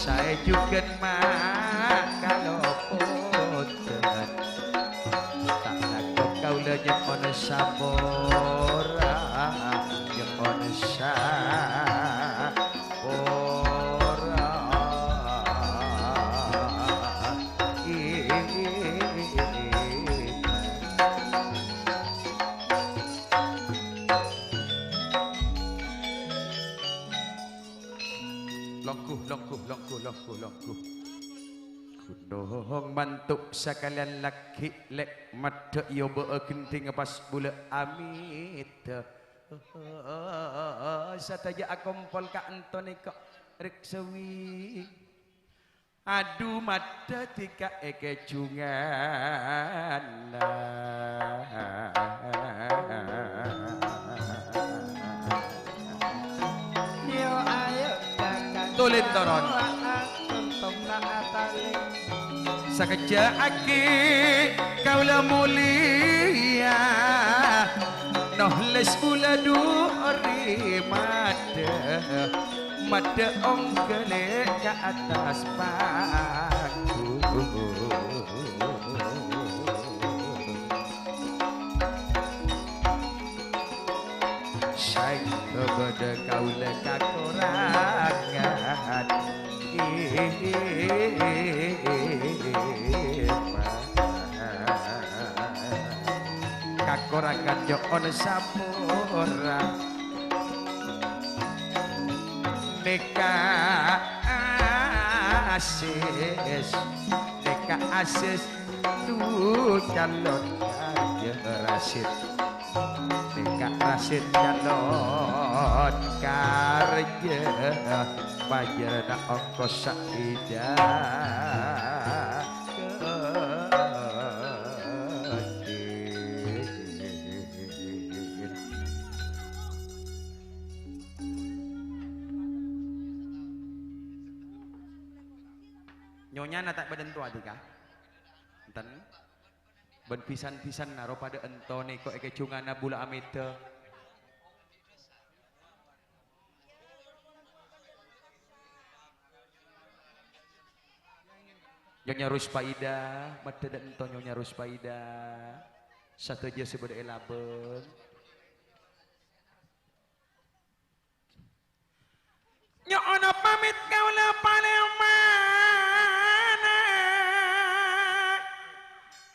saè jhughân ma' kalopodhân. Ta' langkong kaulâ nyo'ona sapora, nyo'ona sapora. Longghu, longghu, longghu, longghu, longghu. Ghunong manto' sakalèyan lagghi' lè' maddhâ' èobâ'â ghendhingnga pas bulâ amèdhâ. Sadhâjâ akompol ka'anto nèka rèksawi. Adu maddhâ dhika è kèjhunganna. Yo, ayo, kakak. Tulin toron. Sakejjhâ' aghi kaulâ molèya, noles kaulâ du ori maddhâ, maddhâ ongghâlè ka attas panggung. Kaulâ kakorangan iman. Kakorangan nyo'on sapora. Nèka ases, nèka ases tu calon Kanjeng Rasid. Nèka Rasid calon karja, bâjârâna ongkos saèdhâ. Nyonyana ta' bâdâ ènto, Adhika? Enten. Bân bhisan-bhisanna ro padâ ènto nèko è kajhungana bulâ amèdhâ. Nyonya Ruspaida, maddhâ dâ' ènto Nyonya Ruspaida. Sadhâjâ sè bâdâ è labâng. Nyo'ona pamit kaulâ palèmana,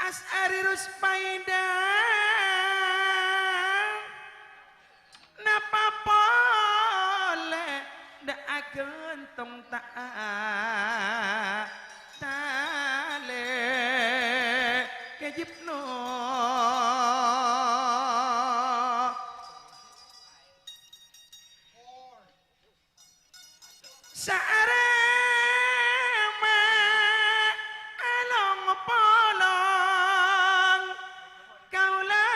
As'ari Ruspaida. Napa polè dâ' aghântong ta' talè kajibno. Saarèma along-polong kaulâ,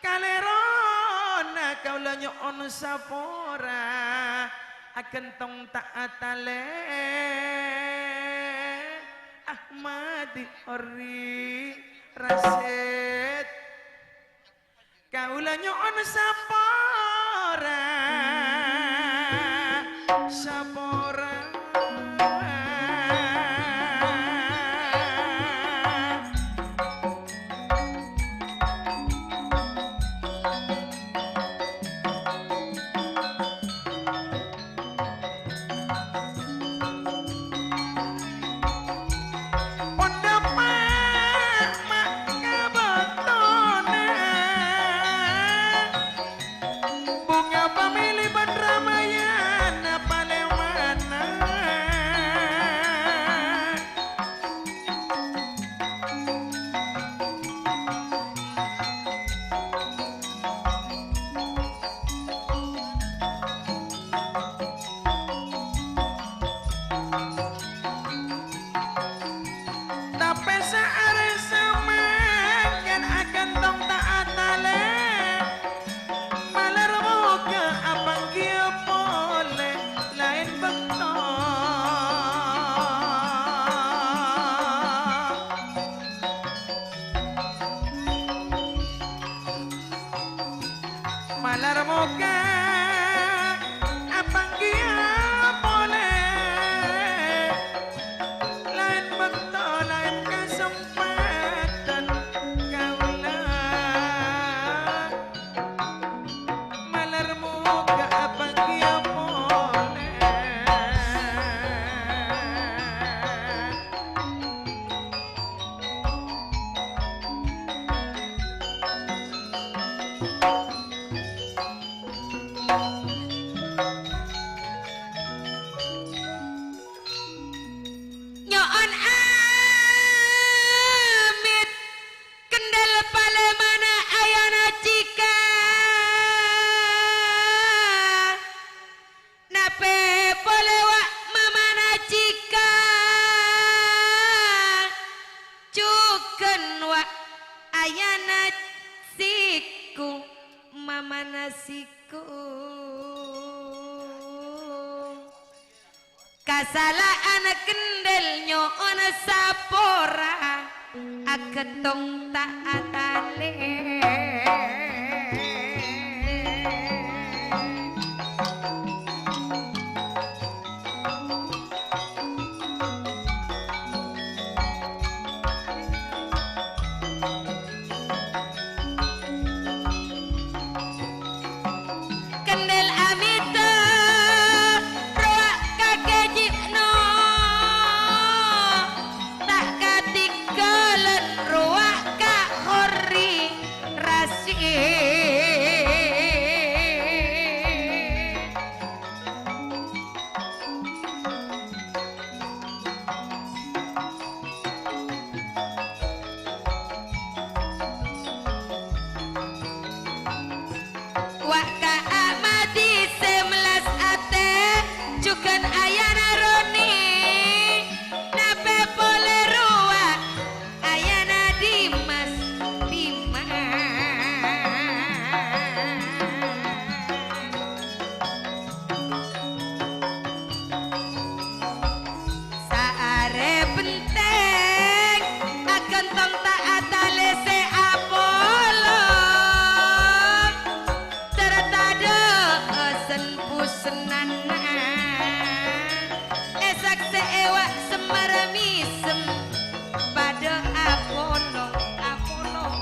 kalèrona kaulâ nyo'on sapora, aghântong ta' atalè Ahmadi Ori Rasid. Kaulâ nyo'on sapora, sapora. Pon dâpa' ma' kabâtona, bhunga pamèlè bân Ramayana palèwana. Tapè saarè samangkèn aghântong ta' atalè, malar moghâ apangghiyâ polè laèn bâkto. Malar moghâ apangghiyâ polè, laèn bâkto, laèn kasempadhân kaulâ. Malar moghâ apangghiyâ polè. Nyo'on amit, kendel palèmana ayana Cika. Napè polè wa' mamana Cika, jhughân wa' ayana Siku, mamana Siku. Kasala'an kendel nyo'ona sapora. Aghântong ta' atalè. Wa' Semar misem padha apolong-apolong.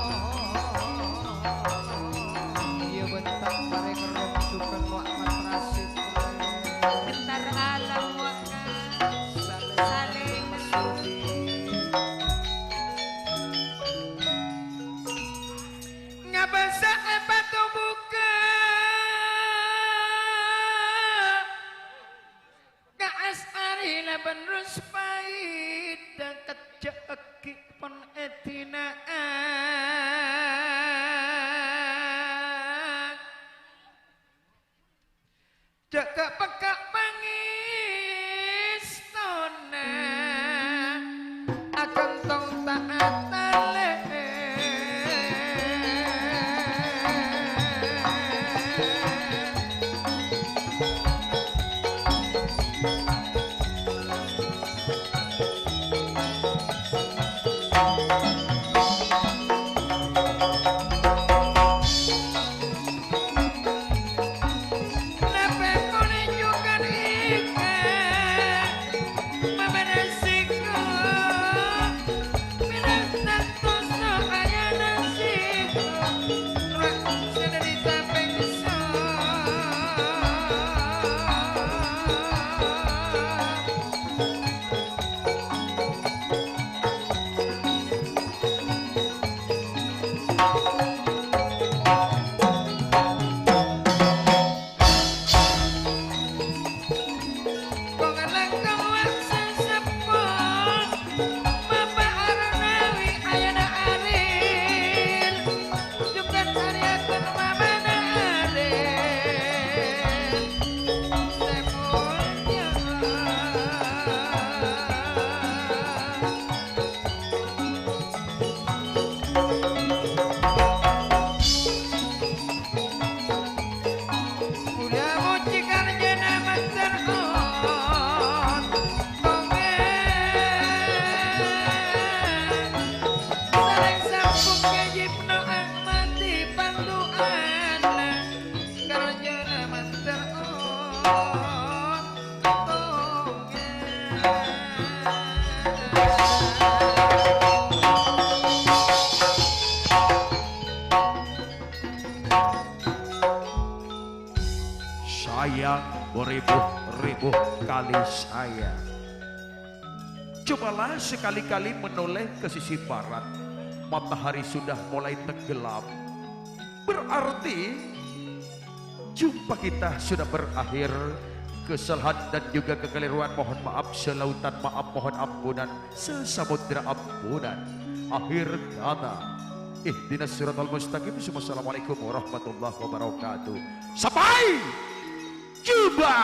Iyâ, bân ta' parèng rong jhughân wa' matrasè. Gentar alam wa' ka salèng. Ngabâsa'è patobuka. Ka'as arè labân rus paèdhâ kejjhâ'âghi pon èdina'a. Jhâ' ka'-pèkka' pangèstona. Akantong ta' atalè. Sayang beribu-ribu kali sayang. Cobalah sekali-kali menoleh ke sisi barat. Matahari sudah mulai tenggelam. Berarti jumpa kita sudah berakhir. Kesalahan dan juga kekeliruan mohon maaf selautan maaf, mohon ampunan sesamudra ampunan. Akhir kata, ihdinas siratal mustaqim, summa assalamualaikum warahmatullahi wabarakatuh. Sampai jumpa.